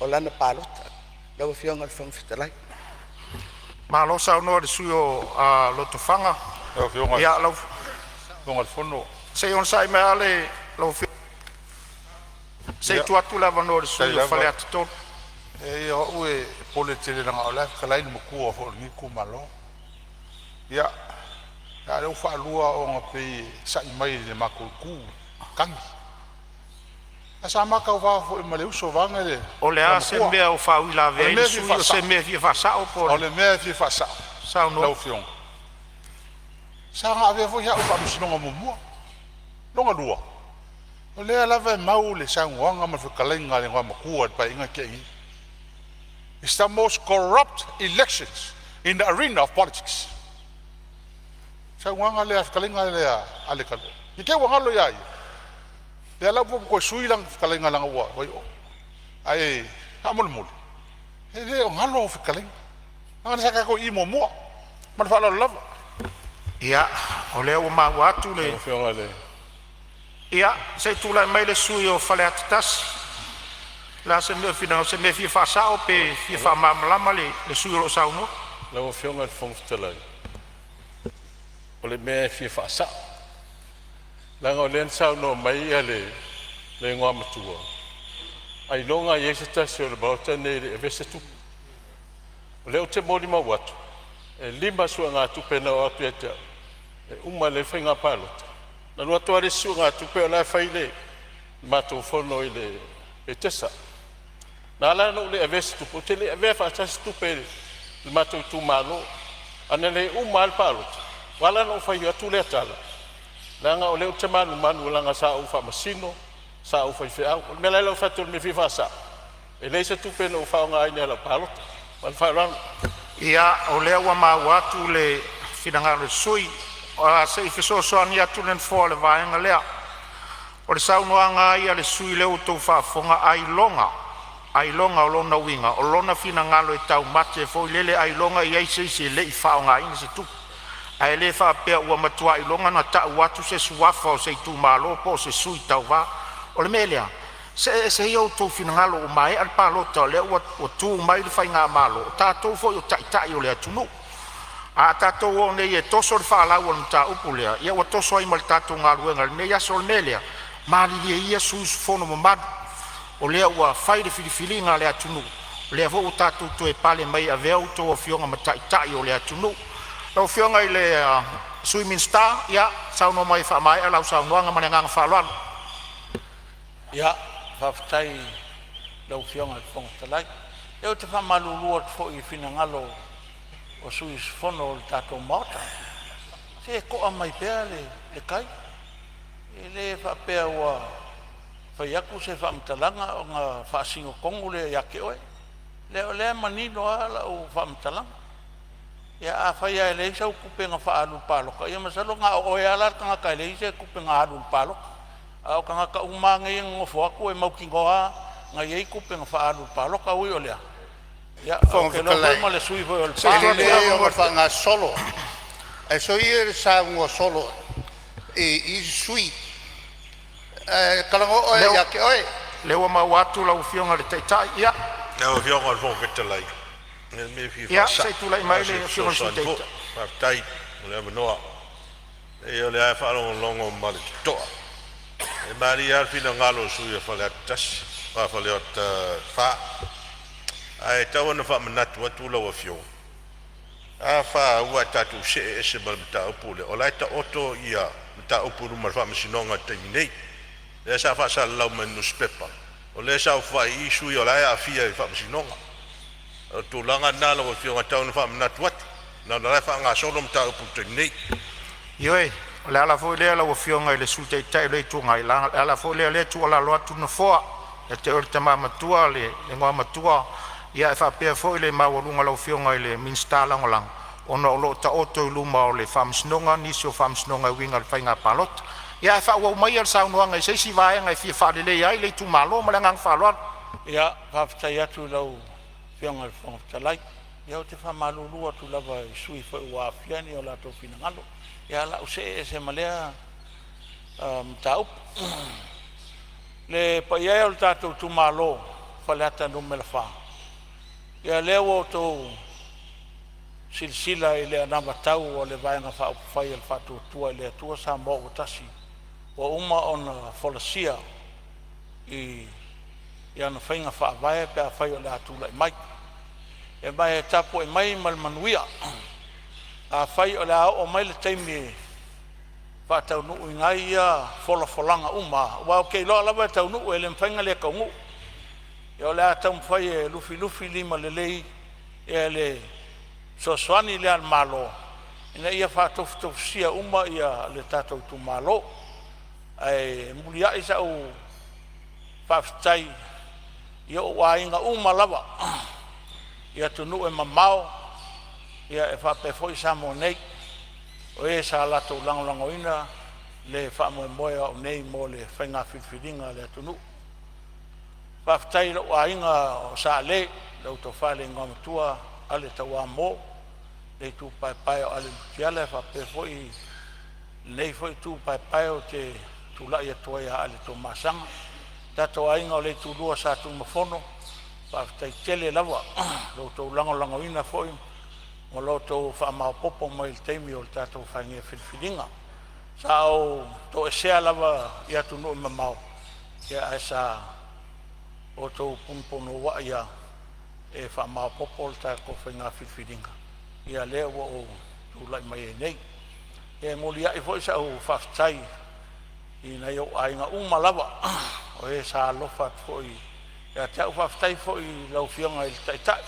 o lana palota. Lau Afioga i le Fofoga Fetalai.
Malo saunoa i le sui usufono mo Lotofaga.
Lau Afioga i
Ia,
le Fofoga o le Fono.
Se i onosai mai lava lau Afioga, se i tuu atu le avanoa i le sui
Faafetai
usufono mo
lava.
Faleata 3.
E leai o au e popole tele leaga o la e fetalai le matua foi o lenei itumalo. Ia, a o lea ua faalua ona pei e sa'i mai i le matou itu tagi. Ae sa ma tauva foi ma le uso vaeane le
O le a se
Igoamatua.
mea o
O
faauilavea
le
ai le
mea e fia
sui usufono, o se
faasa'o,
mea e fia faasa'o po o
o
le
le mea e fia faasa'o
saunoa.
lau Afioga, sa na avea foi au i le Faamasinoga muamua. Lona lua, o lea lava e mau le saunoaga ma le fetalaiga a le Igoamatua i le Paeaiga na tea nei. It's the most corrupt elections in the arena of politics. Saunoaga lea fetalaiga lea a ne i te i ua galo ia ia, lea la ua toe sui lana fetalaiga leaga ua Ae faamolemole, e le o galo au fetalaiga, leaga sa tatou i i muamua. Ma le faaaloalo lava.
Ia, o lea ua maua atu le
Lau Afioga i le
Ia, se i tulai mai le sui usufono mo Faleata 1. O le a se mea o e finagalo, o se mea e fia faasao pe fia faamalamalama le sui usufono o lo o saunoa?
Lau Afioga i le Fofoga Fetalai, o le mea e fia faasa'o, leaga o lea na saunoa mai le Igoamatua, ailoga e i ai se tasi o le Maota lenei e le i avea se tupe. O lea ou te molimau atu, e lima suegatupe na oo atu ia te au e uma lelei le faiga palota, ona alu atu lava le isi suegatupe o la e fai le matou fono i le Petesa. Na ala ona ou le avea se tupe, ou te le i avea faatasi se tupe i le matou itumalo. Ana le uma lava le palota, ua ala la ona ou fai atu lea tala, leaga o lea ou te manumanu leaga sa ou faamasino, sa ou faifeau. O le mea la lea ou te fai atu ai o le mea e fia faasao, e leai se tupe na ou faaaogaina i lau palota. Ma le faaaloalo.
Ia, o lea ua maua atu le finagalo o le sui usufono. Se i fesoasoani atu le Nofoa i le vaega lea. O le saunoaga lava ia a le sui usufono lea ua outou faafofoga, ailoga
Ailoga o lona uiga o lona finagalo e taumate foi lele ailoga e i ai se isi e le i faaaogaina se tupe. Ae le faapea ua matua iloga ona tau atu se suafa o se itumalo po o se sui tauva. O le mea lea, see ese ia outou finagalo ua maea le palota o lea ua tu mai le faigamalo, o tatou foi o taitai o le atunuu. A tatou o nei e toso le faalau o le mataupu lea, ia ua toso ai ma le tatou galuega i lenei aso. O le mea lea, malilie ia sui usufono mamalu, o lea ua fai le filifiliga a le atunuu, o lea foi ua tatou toe pale mai e avea outou afioga ma taitai o le atunuu. Lau Afioga i le Sui Minisita, saunoa mai e faamaea lau saunoaga. Ma le agaga faaaloalo.
Ia, faafetai i lau Afioga i le Fofoga Fetalai. Ia ou te faamalulu atu foi i finagalo o sui usufono o le tatou Maota, se to'a mai pea le tai. E le faapea ua fai atu se faamatalaga ona faasino tonu lea ia te oe. Leai o lea e manino lava lau faamatalaga. Ia afai lava e leai sau tupe na faaalu i le palota, ia masalo na o oe lava la le tagata e leai se tupe na alu i le palota. A o tagata uma lava nei e nonofo atu e mautinoa lava na i ai tupe na faaalu i le palota. Ui o lea, ia ou te iloa foi ma le sui usufono foi o
Se i
Lepa.
tuu
E
atu le
lelei ona
avanoa
faagasolo, ae soia le saunoa solo i isi sui usufono. Ae talanoa oe
lea
ia te oe.
lea ua maua atu lau Afioga i le Taitai. Ia,
Lau Afioga i le Fofoga Fetalai, o le mea e fia
ia se
faasa'o,
i tulai
na
mai
o se
le Afioga i le Sui
fesoasoani foi.
Taitai.
Faafetai mo le avanoa. Leai o lea lava e faalogologo ma le toto'a, e malie lava le finagalo o le sui usufono o Faleata 1, Faleata 4. Ae tau lava ona faamanatu atu lau Afioga, a fa ua tatou see ese ma le mataupu lea, o la e taoto ia mataupu i luma o le Faamasinoga i le taimi nei, lea sa faasalalau mai i le nusipepa, o lea e saofafai i i sui o la e aafia i le Faamasinoga. O le tulaga lena lau Afioga e tau ona faamanatu atu, leaga o la e faagasolo mataupu i le taimi nei.
Ioe, o le ala foi lea lau Afioga i le Sui Taitai o le Itu Agai, o le ala foi lea o lea e tuualalo atu le Nofoa, ia te oe le tama matua le Igoamatua lia ae faapea foi le maualuga o lau Afioga i le Minisita Lagolago, ona o lo o taoto i luma o le Faamasinoga nisi o faamasinoga e uiga i le faiga palota. Ia ae faaauau maia le saunoaga i se isi vaega e fia faaleleia ai le itumalo. Ma le agaga faaaloalo.
Ia, faafetai atu i lau Afioga i le Fofoga Fetalai. Ia ou te faamalulu atu lava i sui usufono foi ua aafia ni o latou finagalo. Ia, o le a ou see ese ma lea mataupu. Le paia e o le tatou itumalo o Faleata Nu.4, ia lea ua outou silasila i le anavatau a le Vaega Faaupufai a le Faatuatua i le Atua Samoa ua Tasi ua uma ona folasia i ana faiga faavae pe afai o le a tulai mai. Ma e tapuai mai ma le manuia. Afai o le a oo mai le taimi e faataunuuina ai ia folafolaga uma, aua ou te iloa lava e taunuu, e le mafai ona le taunuu. Ia o le a taumafai e lufilufi limalelei le fesoasoani lea a le Malo ina ia faatofutofusia uma le tatou itumalo. Ae muliai sau faafetai i ou aiga uma lava i atunuu e mamao e faapea foi Samoa nei, o e sa latou lagolagoina le faamoemoe o au nei mo le faiga filifiliga a le atunuu. Faafetai i lou aiga o Sa Ale, lau Tofa i le Igoamatua Ale Tauamo, le itupa paepae o Ale Mutiala faapea foi lenei foi itu paepae ou te tulai atu ai ia Ale Tuamasaga. Le tatou aiga o le Itulua o Sa Tunumafono, faafetai tele lava i lo outou lagolagoina foi ma lo outou faamaopoopo mai i le taimi o le tatou faiga filifiliga. Sa ou toesea lava i atunuu e mamao ae sa outou punopunouai lava e faamaopoopo le tatou faiga filifiliga, ia lea ua ou tulai mai ai nei. E muliai foi sau faafetai i nai ou aiga uma lava o e sa alofa atu foi ia te au. Faafetai foi i lau Afioga i le Taitai,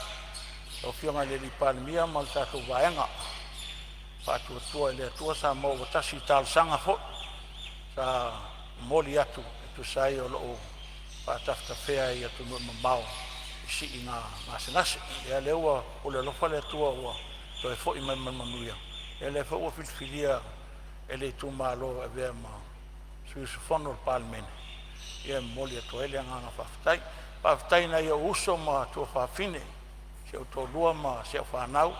lau Afioga i le Palemia ma le tatou Vaega Faatuatua i le Atua Samoa ua Tasi i talosaga foi sa momoli atu e tusa ai o lou faatafetafea i atunuu e mamao i siiga gasegase. Ia lea ua pule alofa le Atua ua toe foi mai ma le manuia, ia lea foi ua filifilia e le itumalo e avea ma sui usufono o le Palemene, ia e momoli atu ai le agaga faafetai. Faafetai i nai ou uso ma tuafafine, si ou toalua ma si au fanau, e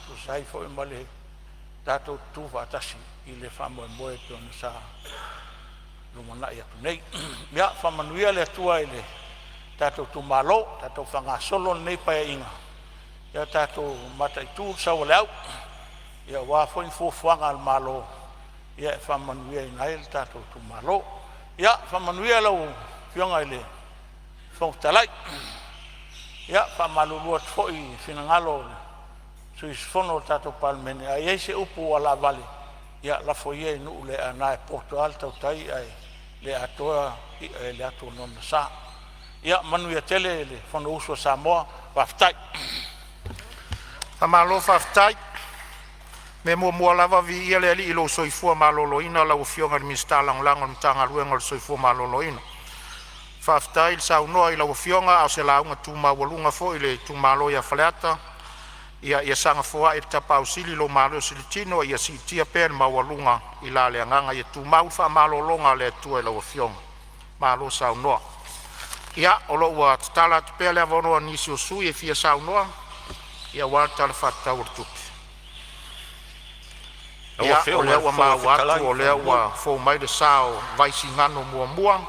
tusa ai foi ma le tatou tutu faatasi i le faamoemoe e pei ona sa lumanai atu nei. Ia faamanuia le Atua i le tatou itumalo, tatou faagasolo lenei Paeaiga, ia tatou mataitu le sau o le au aua foi ni fuafuaga a le Malo e faamanuiaina ai le tatou itumalo. Ia faamanuia lau Afioga i le Fofoga Fetalai. Ia, e faamalulu atu foi i finagalo o sui usufono o le tatou Palemene, a i ai se upu ua laavale, ia lafo ia i nuu le aana e poto lava le tautai ae le atoa i'a i le atu a nonogasa. Ia manuia tele le Fonousu a Samoa. Faafetai.
Faamalo faafetai. O le mea muamua lava, viia le Alii i lou soifua maloloina lau Afioga i le Minisita Lagolago o le Matagaluega o le Soifua Maloloina. Faafetai le saunoa i lau Afioga a o se lauga tu maualuga foi i le itumalo ia Faleata. Ia saga foai e le Tapaau Sili lou malosi i le tino a ia siitia pea le maualuga i la le agaga. Ia tumau le faamalologa a le Atua i lau Afioga. Malo saunoa. Ia, o lo o ua tatala atu pea le avanoa i nisi o sui usufono e fia saunoa aua le Tala Faatatau o le Tupe.
Lau
Ia, o
Afioga i
lea
le
ua
Fofoga
maua
Fetalai,
atu o lea
faamolemole.
ua fou mai le sa o Vaisigano 1,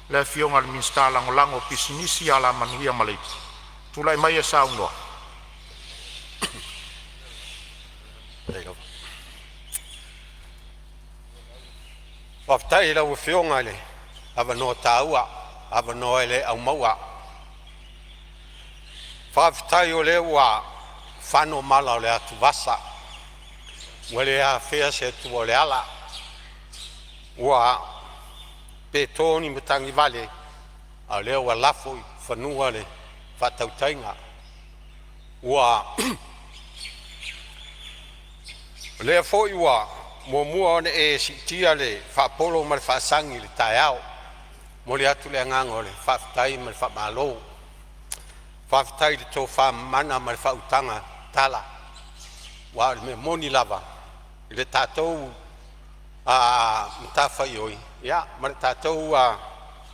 le Afioga i le Minisita Lagolago o Pisinisi, Alamanuia ma Leipa. Tulai maia e saunoa.
Faafetai i lau Afioga i le avanoa taua, avanoa e le aumaua. Faafetai o lea ua fano mala o le atuvasa ua le afea e se atua o le ala, ua pe to ni matagi vale a o lea ua lafo i fanua le faatautaiga. Ua o lea foi ua muamua ona e siitia le faapolo ma le faasagi i le taeao. E momoli atu le agaga o le faafetai ma le faamalo. Faafetai i le tofa mamana ma le faautaga tatala aua o le mea moni lava i le tatou matafaioi ma le tatou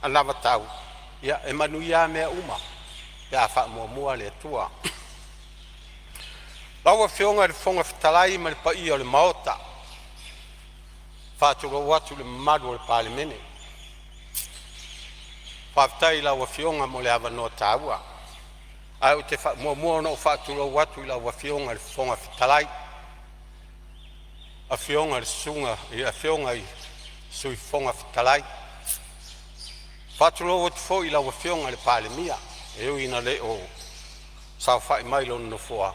anavatau, ia e manuia lava mea uma pe a faamuamua le Atua. Lau Afioga i le Fofoga Fetalai ma le paia o le Maota, e faatulou atu i le mamalu o le Palemene. Faafetai i lau Afioga mo le avanoa taua. Ae ou te muamua ona ou faatulou atu i lau Afioga i le Fofoga Fetalai, afioga i le Sui Fofoga Fetalai. E faatulou atu foi i lau Afioga i le Palemia, e ui ina le o saofai mai i lona nofoa,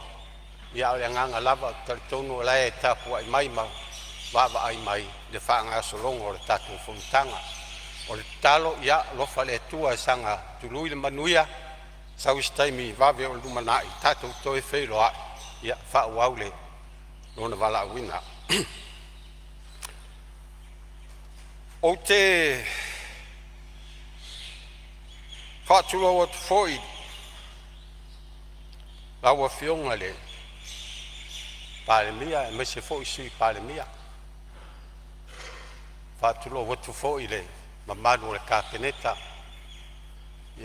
a o le agaga lava ou te talitonu o la e tapuai mai ma vaavaai mai i le faagasologa o le tatou fonotaga. O le tatalo, ia alofa le Atua e saga tului le manuia, sau se taimi vave o le lumanai tatou toe feiloai e faaauau lona valaauina. Ou te faatulou atu foi i lau Afioga i le Palemia aemaise foi le Sui Palemia. E faatulou atu foi i le mamalu o le Kapeneta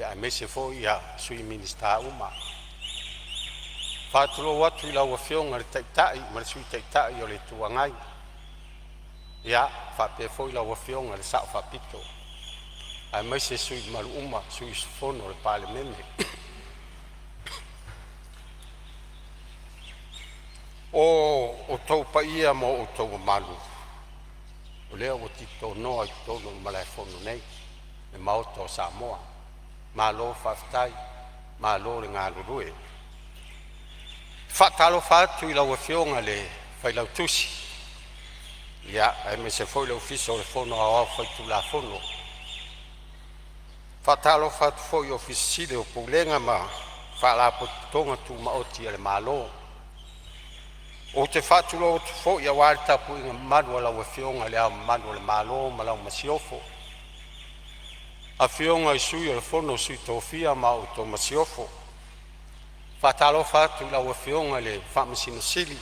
aemaise foi sui Minisita uma. E faatulou atu i lau Afioga i le Taitai ma le Sui Taitai o le Itu Agai, faapea foi lau Afioga i le Sao Faapito, aemaise sui usufono mamalu uma o le Palemene. O outou paia ma outou mamalu o lea ua titonoa i totonu o le Malaefono nei, le Maota o Samoa. Malo faafetai, malo le galulue. E faatalofa atu i lau Afioga i le Failautusi aemaise foi le Ofisa o le Fono Aoao Faitulafono. E faatalofa atu foi i Ofisa Sili o Pulega ma Faalapotopotoga Tumaoti a le Malo. Ou te faatulou atu foi aua le tapuaiga mamalu a lau Afioga i Le Ao Mamalu o le Malo ma lau Masiofo, Afioga i Sui o le Fono a Sui Tofia ma le Masiofo. E faatalofa atu i lau Afioga i le Faamasino Sili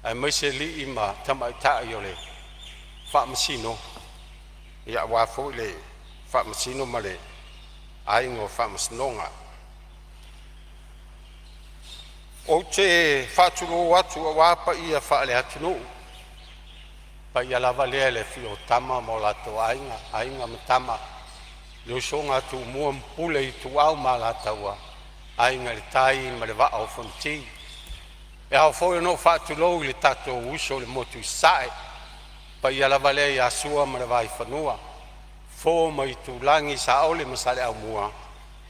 aemaise alii ma tamaitai o le Faamasino, aua foi le Faamasino ma le Aiga o Faamasinoga. Ou te faatulou atu aua paia faale-atunuu, paia lava lea i le afio o Tama ma o latou Aiga, Aiga ma Tama, le usoga a Tumua ma Pule, Ituau ma Alataua, Aiga i le Tai ma le Vaa o Fonoti. E ao foi ona ou faatulou i le tatou uso i le motu i Sasae, le paia lava lea ia Sua ma le Vaifanua, Fofo ma Aitulagi, Saole ma Saleaaumua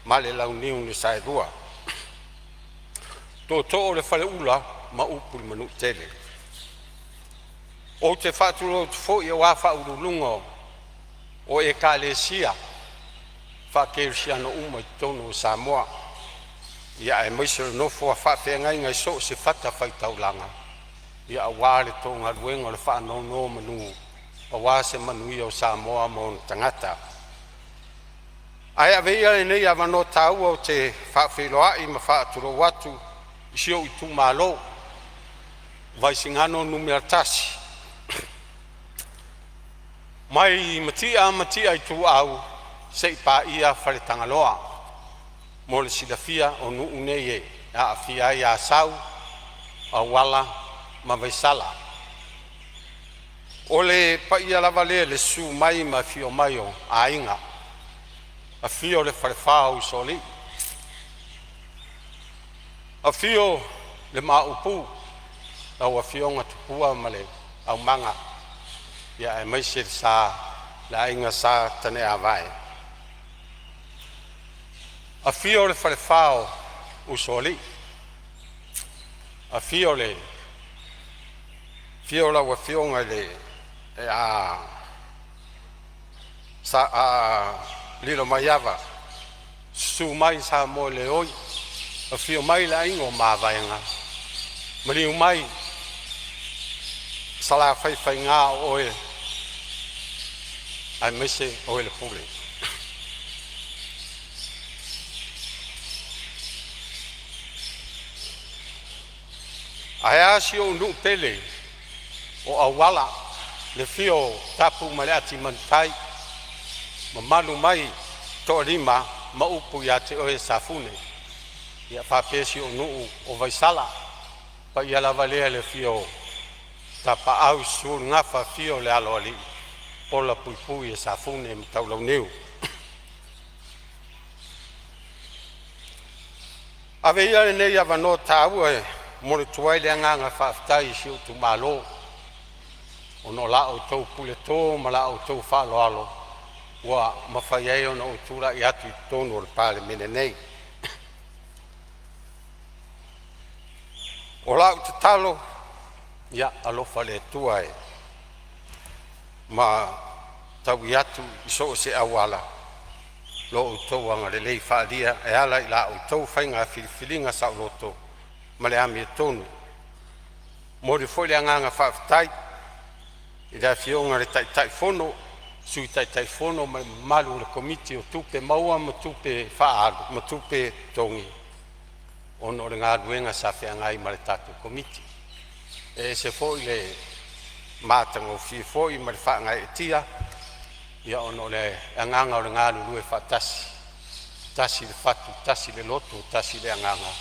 ma le Launiu na Saelua, Tootoo o le Faleula ma upu i le Manuatele. Ou te faatulou atu foi aua faauluuluga o Ekalesia Faakerisiano uma i totonu o Samoa, aemaise o le nofo a faafeagaiga i so o se fatafaitaulaga aua le galuega faanonomanu aua se manuia o Samoa ma ona tagata. Ae avea ia lenei avanoa taua ou te faafeiloai ma faatulou atu i si ou itumalo Vaisigano Nu.1, mai Mati'a ma Matia Ituau seia paia Faletagaloa. Mo le silafia o nuu nei e aafia ai Asau, Auala ma Vaisala. O le paia lava lea i le susu mai ma afio mai o Aiga, afio le falefa o Usoalii, afio le Maopu, lau afioga Tupua ma le Aumaga, aemaise le sa le aiga Sa Taneavae, afio le falefa o Usoalii, afio lau afioga i le Lilomaiava, susu mai Samoeleoi, afio mai le aiga o Mavaega, maliu mai Salafaifaiga o oe aemaise oe le Pule. Ae a si ou nuu pele o Auala, le afio o Tapu ma le Atimanutai, mamalu mai Toalima ma upu ia te oe Safune. Ia faapea si ou nuu o Vaisala. O le paia lava lea i le afio o Tapaau, susu le Gafa afio le Aloalii, ola puipui Safune ma Taulauniu. Ave ia lenei avanoa taua e momoli atu ai le agaga faafetai i si ou itumalo, ona o la outou puleto ma la outou faaaloalo ua mafai ai ona ou tulai atu i totonu o le Palemene nei. O lau tatalo, ia alofa le Atua e matau atu i so o se auala lo outou agalelei faaalia e ala i la outou faiga filifiliga saoloto ma le amiotonu. E momoli foi le agaga faafetai i le Afioga i le Taitaifono, Sui Taitaifono ma le mamalu o le Komiti o Tupe Maua ma Tupe Totogi ona o le galuega sa feagai ma le tatou Komiti. E ese foi le matagofie foi ma le faagaeetia ona o le agaga o le galulue faatasi, e tasi le fatu, tasi le loto, tasi le agaga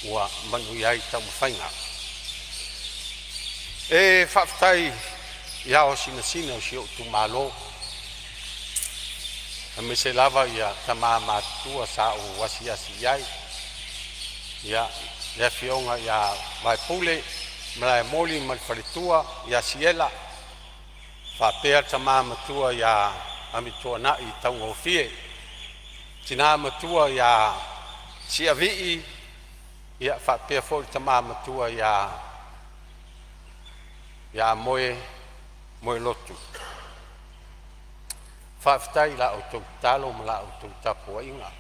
ua manuia ai taumafaiga. E faafetai i ao sinasina o si ou itumalo, aemaise lava tama matutua sa ou asiasi i ai, le afioga ia Vaepule Malaemoli ma le faletua ia Siela, faapea le tama matua ia Amituanai Taugofie, tina matua ia Siavii, faapea foi le tama matua ia Moelotu. Faafetai i la outou tatalo ma la outou tapuaiga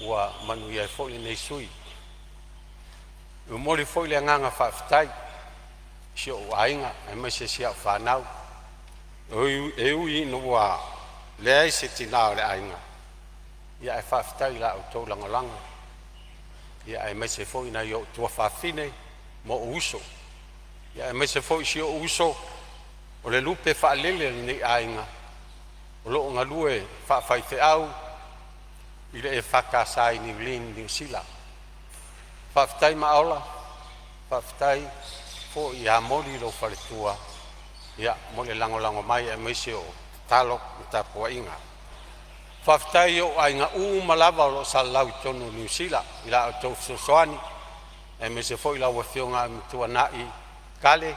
ua manuia ai foi lenei sui usufono. E momoli foi le agaga faafetai i si ou aiga aemaise si au fanau, e ui ina ua leai se tina o le aiga, ae faafetai i la outou lagolago aemaise foi nai ou tuafafine ma ou uso, aemaise foi si ou uso o le lupe faalele o lenei aiga o lo o galue faafaifeau. i le EFKS i Niulii Niu Sila. Faafetai Maaola, faafetai foi ia Moli lou faletua mo le lagolago mai aemaise o tatalo ma tapuaiga. Faafetai i ou aiga uma lava o lo o salalau i totonu o Niu Sila i la outou fesoasoani aemaise foi lau Afioga Amituanai Kale,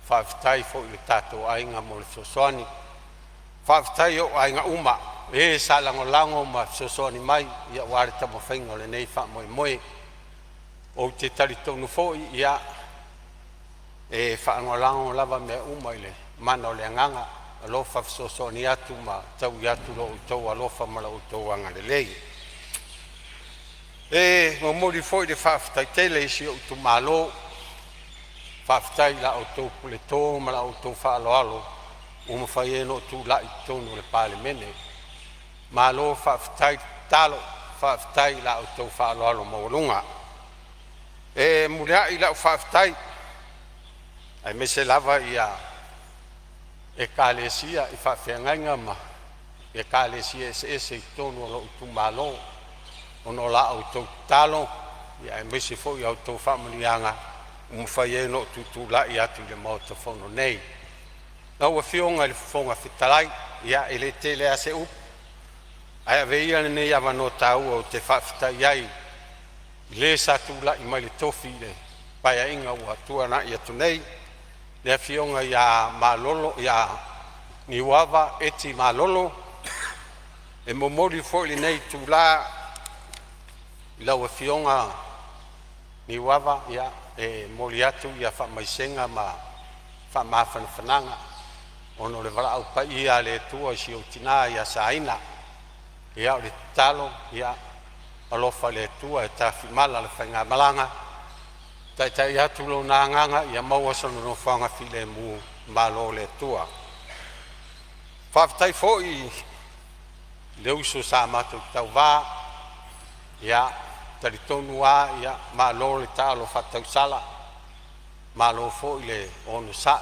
faafetai foi i lo tatou aiga mo le fesoasoani. Faafetai i ou aiga uma e sa lagolago ma fesoasoani mai aua le taumafaiga o lenei faamoemoe. Ou te talitonu foi e faalagolago lava mea uma i le mana o le agaga alofa fesoasoani atu ma taui atu lo outou alofa ma lo outou agalelei. E momoli foi le faafetai tele i si ou itumalo, faafetai i la outou puleto ma la outou faaaloalo ua mafai ai ona ou tulai i totonu o le Palemene. Malo faafetai tatalo, faafetai i la outou faaaloalo maualuga. E muliai lau faafetai aemaise lava ekalesia i faafeagaiga ma ekalesia eseese i totonu o lou itumalo ona o la outou tatalo aemaise foi a outou faamanuiaga ua mafai ai ona ou tutulai atu i le Maota Fono nei. Lau Afioga i le Fofoga Fetalai, ia e le tele lava se upu, ae avea ia lenei avanoa taua ou te faafetai ai i le sa tulai mai i le tofi i le Paeaiga ua tuanai atu nei, le Afioga ia Niuava Eti Malolo. E momoli foi lenei itula i lau Afioga Niuava, e momoli atu faamaisega ma faamafanafanaga ona o le valaau paia a le Atua i si ou tina ia Saina. Ia o le tatalo, ia alofa le Atua e tafimala le faigamalaga, taitai atu Lona agaga ia maua sona nofoaga filemu i le Malo o le Atua. Faafetai foi i le uso sa matou tauva, ia e talitonu lava malo le taalo faatausala, malo foi le onosai.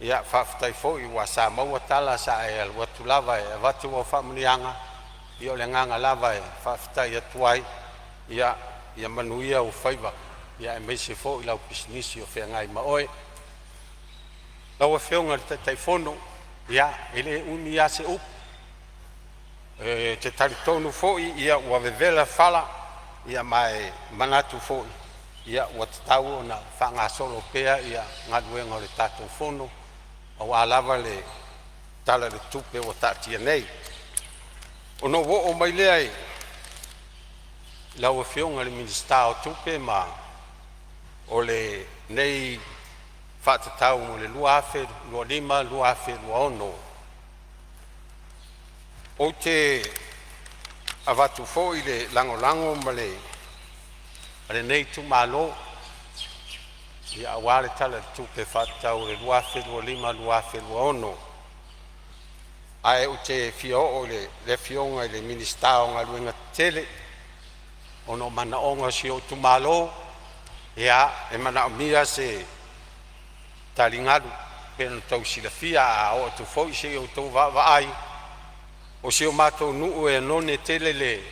Faafetai foi aua sa maua tala sa e alu atu lava e avatu au faamanuiaga. Ia o le agaga lava e faafetai atu ai, ia manuia ou faiva aemaise foi lau pisinisi o feagai ma oe. Lau Afioga i le Taitaifono, ia e le umi lava se upu, ou te talitonu foi ua vevela fala, ma e manatu foi ua tatau ona faagasolo pea galuega o le tatou Fono aua lava le Tala o le Tupe ua taatia nei. Ona ou oo mai lea i lau Afioga i le Minisita o Tupe ma o lenei faatatau mo le 2025/2026. Ou te avatu foi le lagolago a lenei itumalo aua le Tala o le Tupe Faatatau 2025/2026. Ae ou te fia oo i le Afioga i le Minisita o Galuega Tetele ona o manaoga o si ou itumalo. E manaomia se taligalu e pei ona outou silafia, a oo atu foi se i outou vaavaai, o si o matou nuu e oneone tele le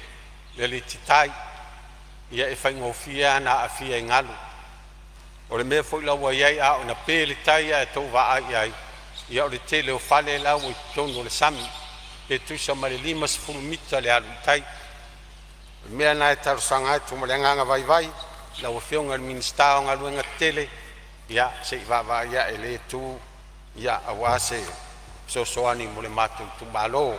alititai, e faigofie lava ona aafia i galu. O le mea foi la ua i ai, a oo ina pe le tai ae outou vaai i ai, ia o le tele o fale la ua i totonu o le sami, pe tusa ma le 50 mita le alu i tai. O le mea lena e talosaga atu ma le agaga vaivai i lau Afioga i le Minisita o Galuega Tetele, ia se i vaavaai ane i lea itu aua se fesoasoani mo le matou itumalo.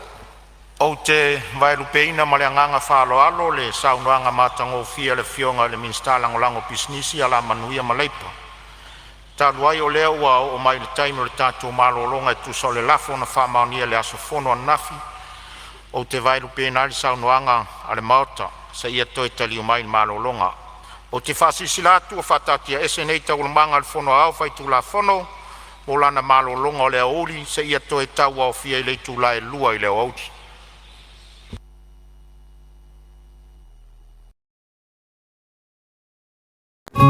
Ou te vaelupeina ma le agaga faaaloalo le saunoaga matagofie a le Afioga i le Minisita Lagolago o Pisinisi, Alamanuia ma Leipa. Talu ai o lea ua oo mai le taimi o le tatou malologa e tusa o le lafo na faamaonia i le aso fono ananafi, ou te vaelupeina ai le saunoaga a le Maota seia toe taliu mai i le malologa. Ou te faasilasila atu ua faataatiaese nei Taualumaga a le Fono Aoao Faitulafono mo lana malologa o le aoauli seia toe tauaofia i le itula e 2:00 i le aoauli.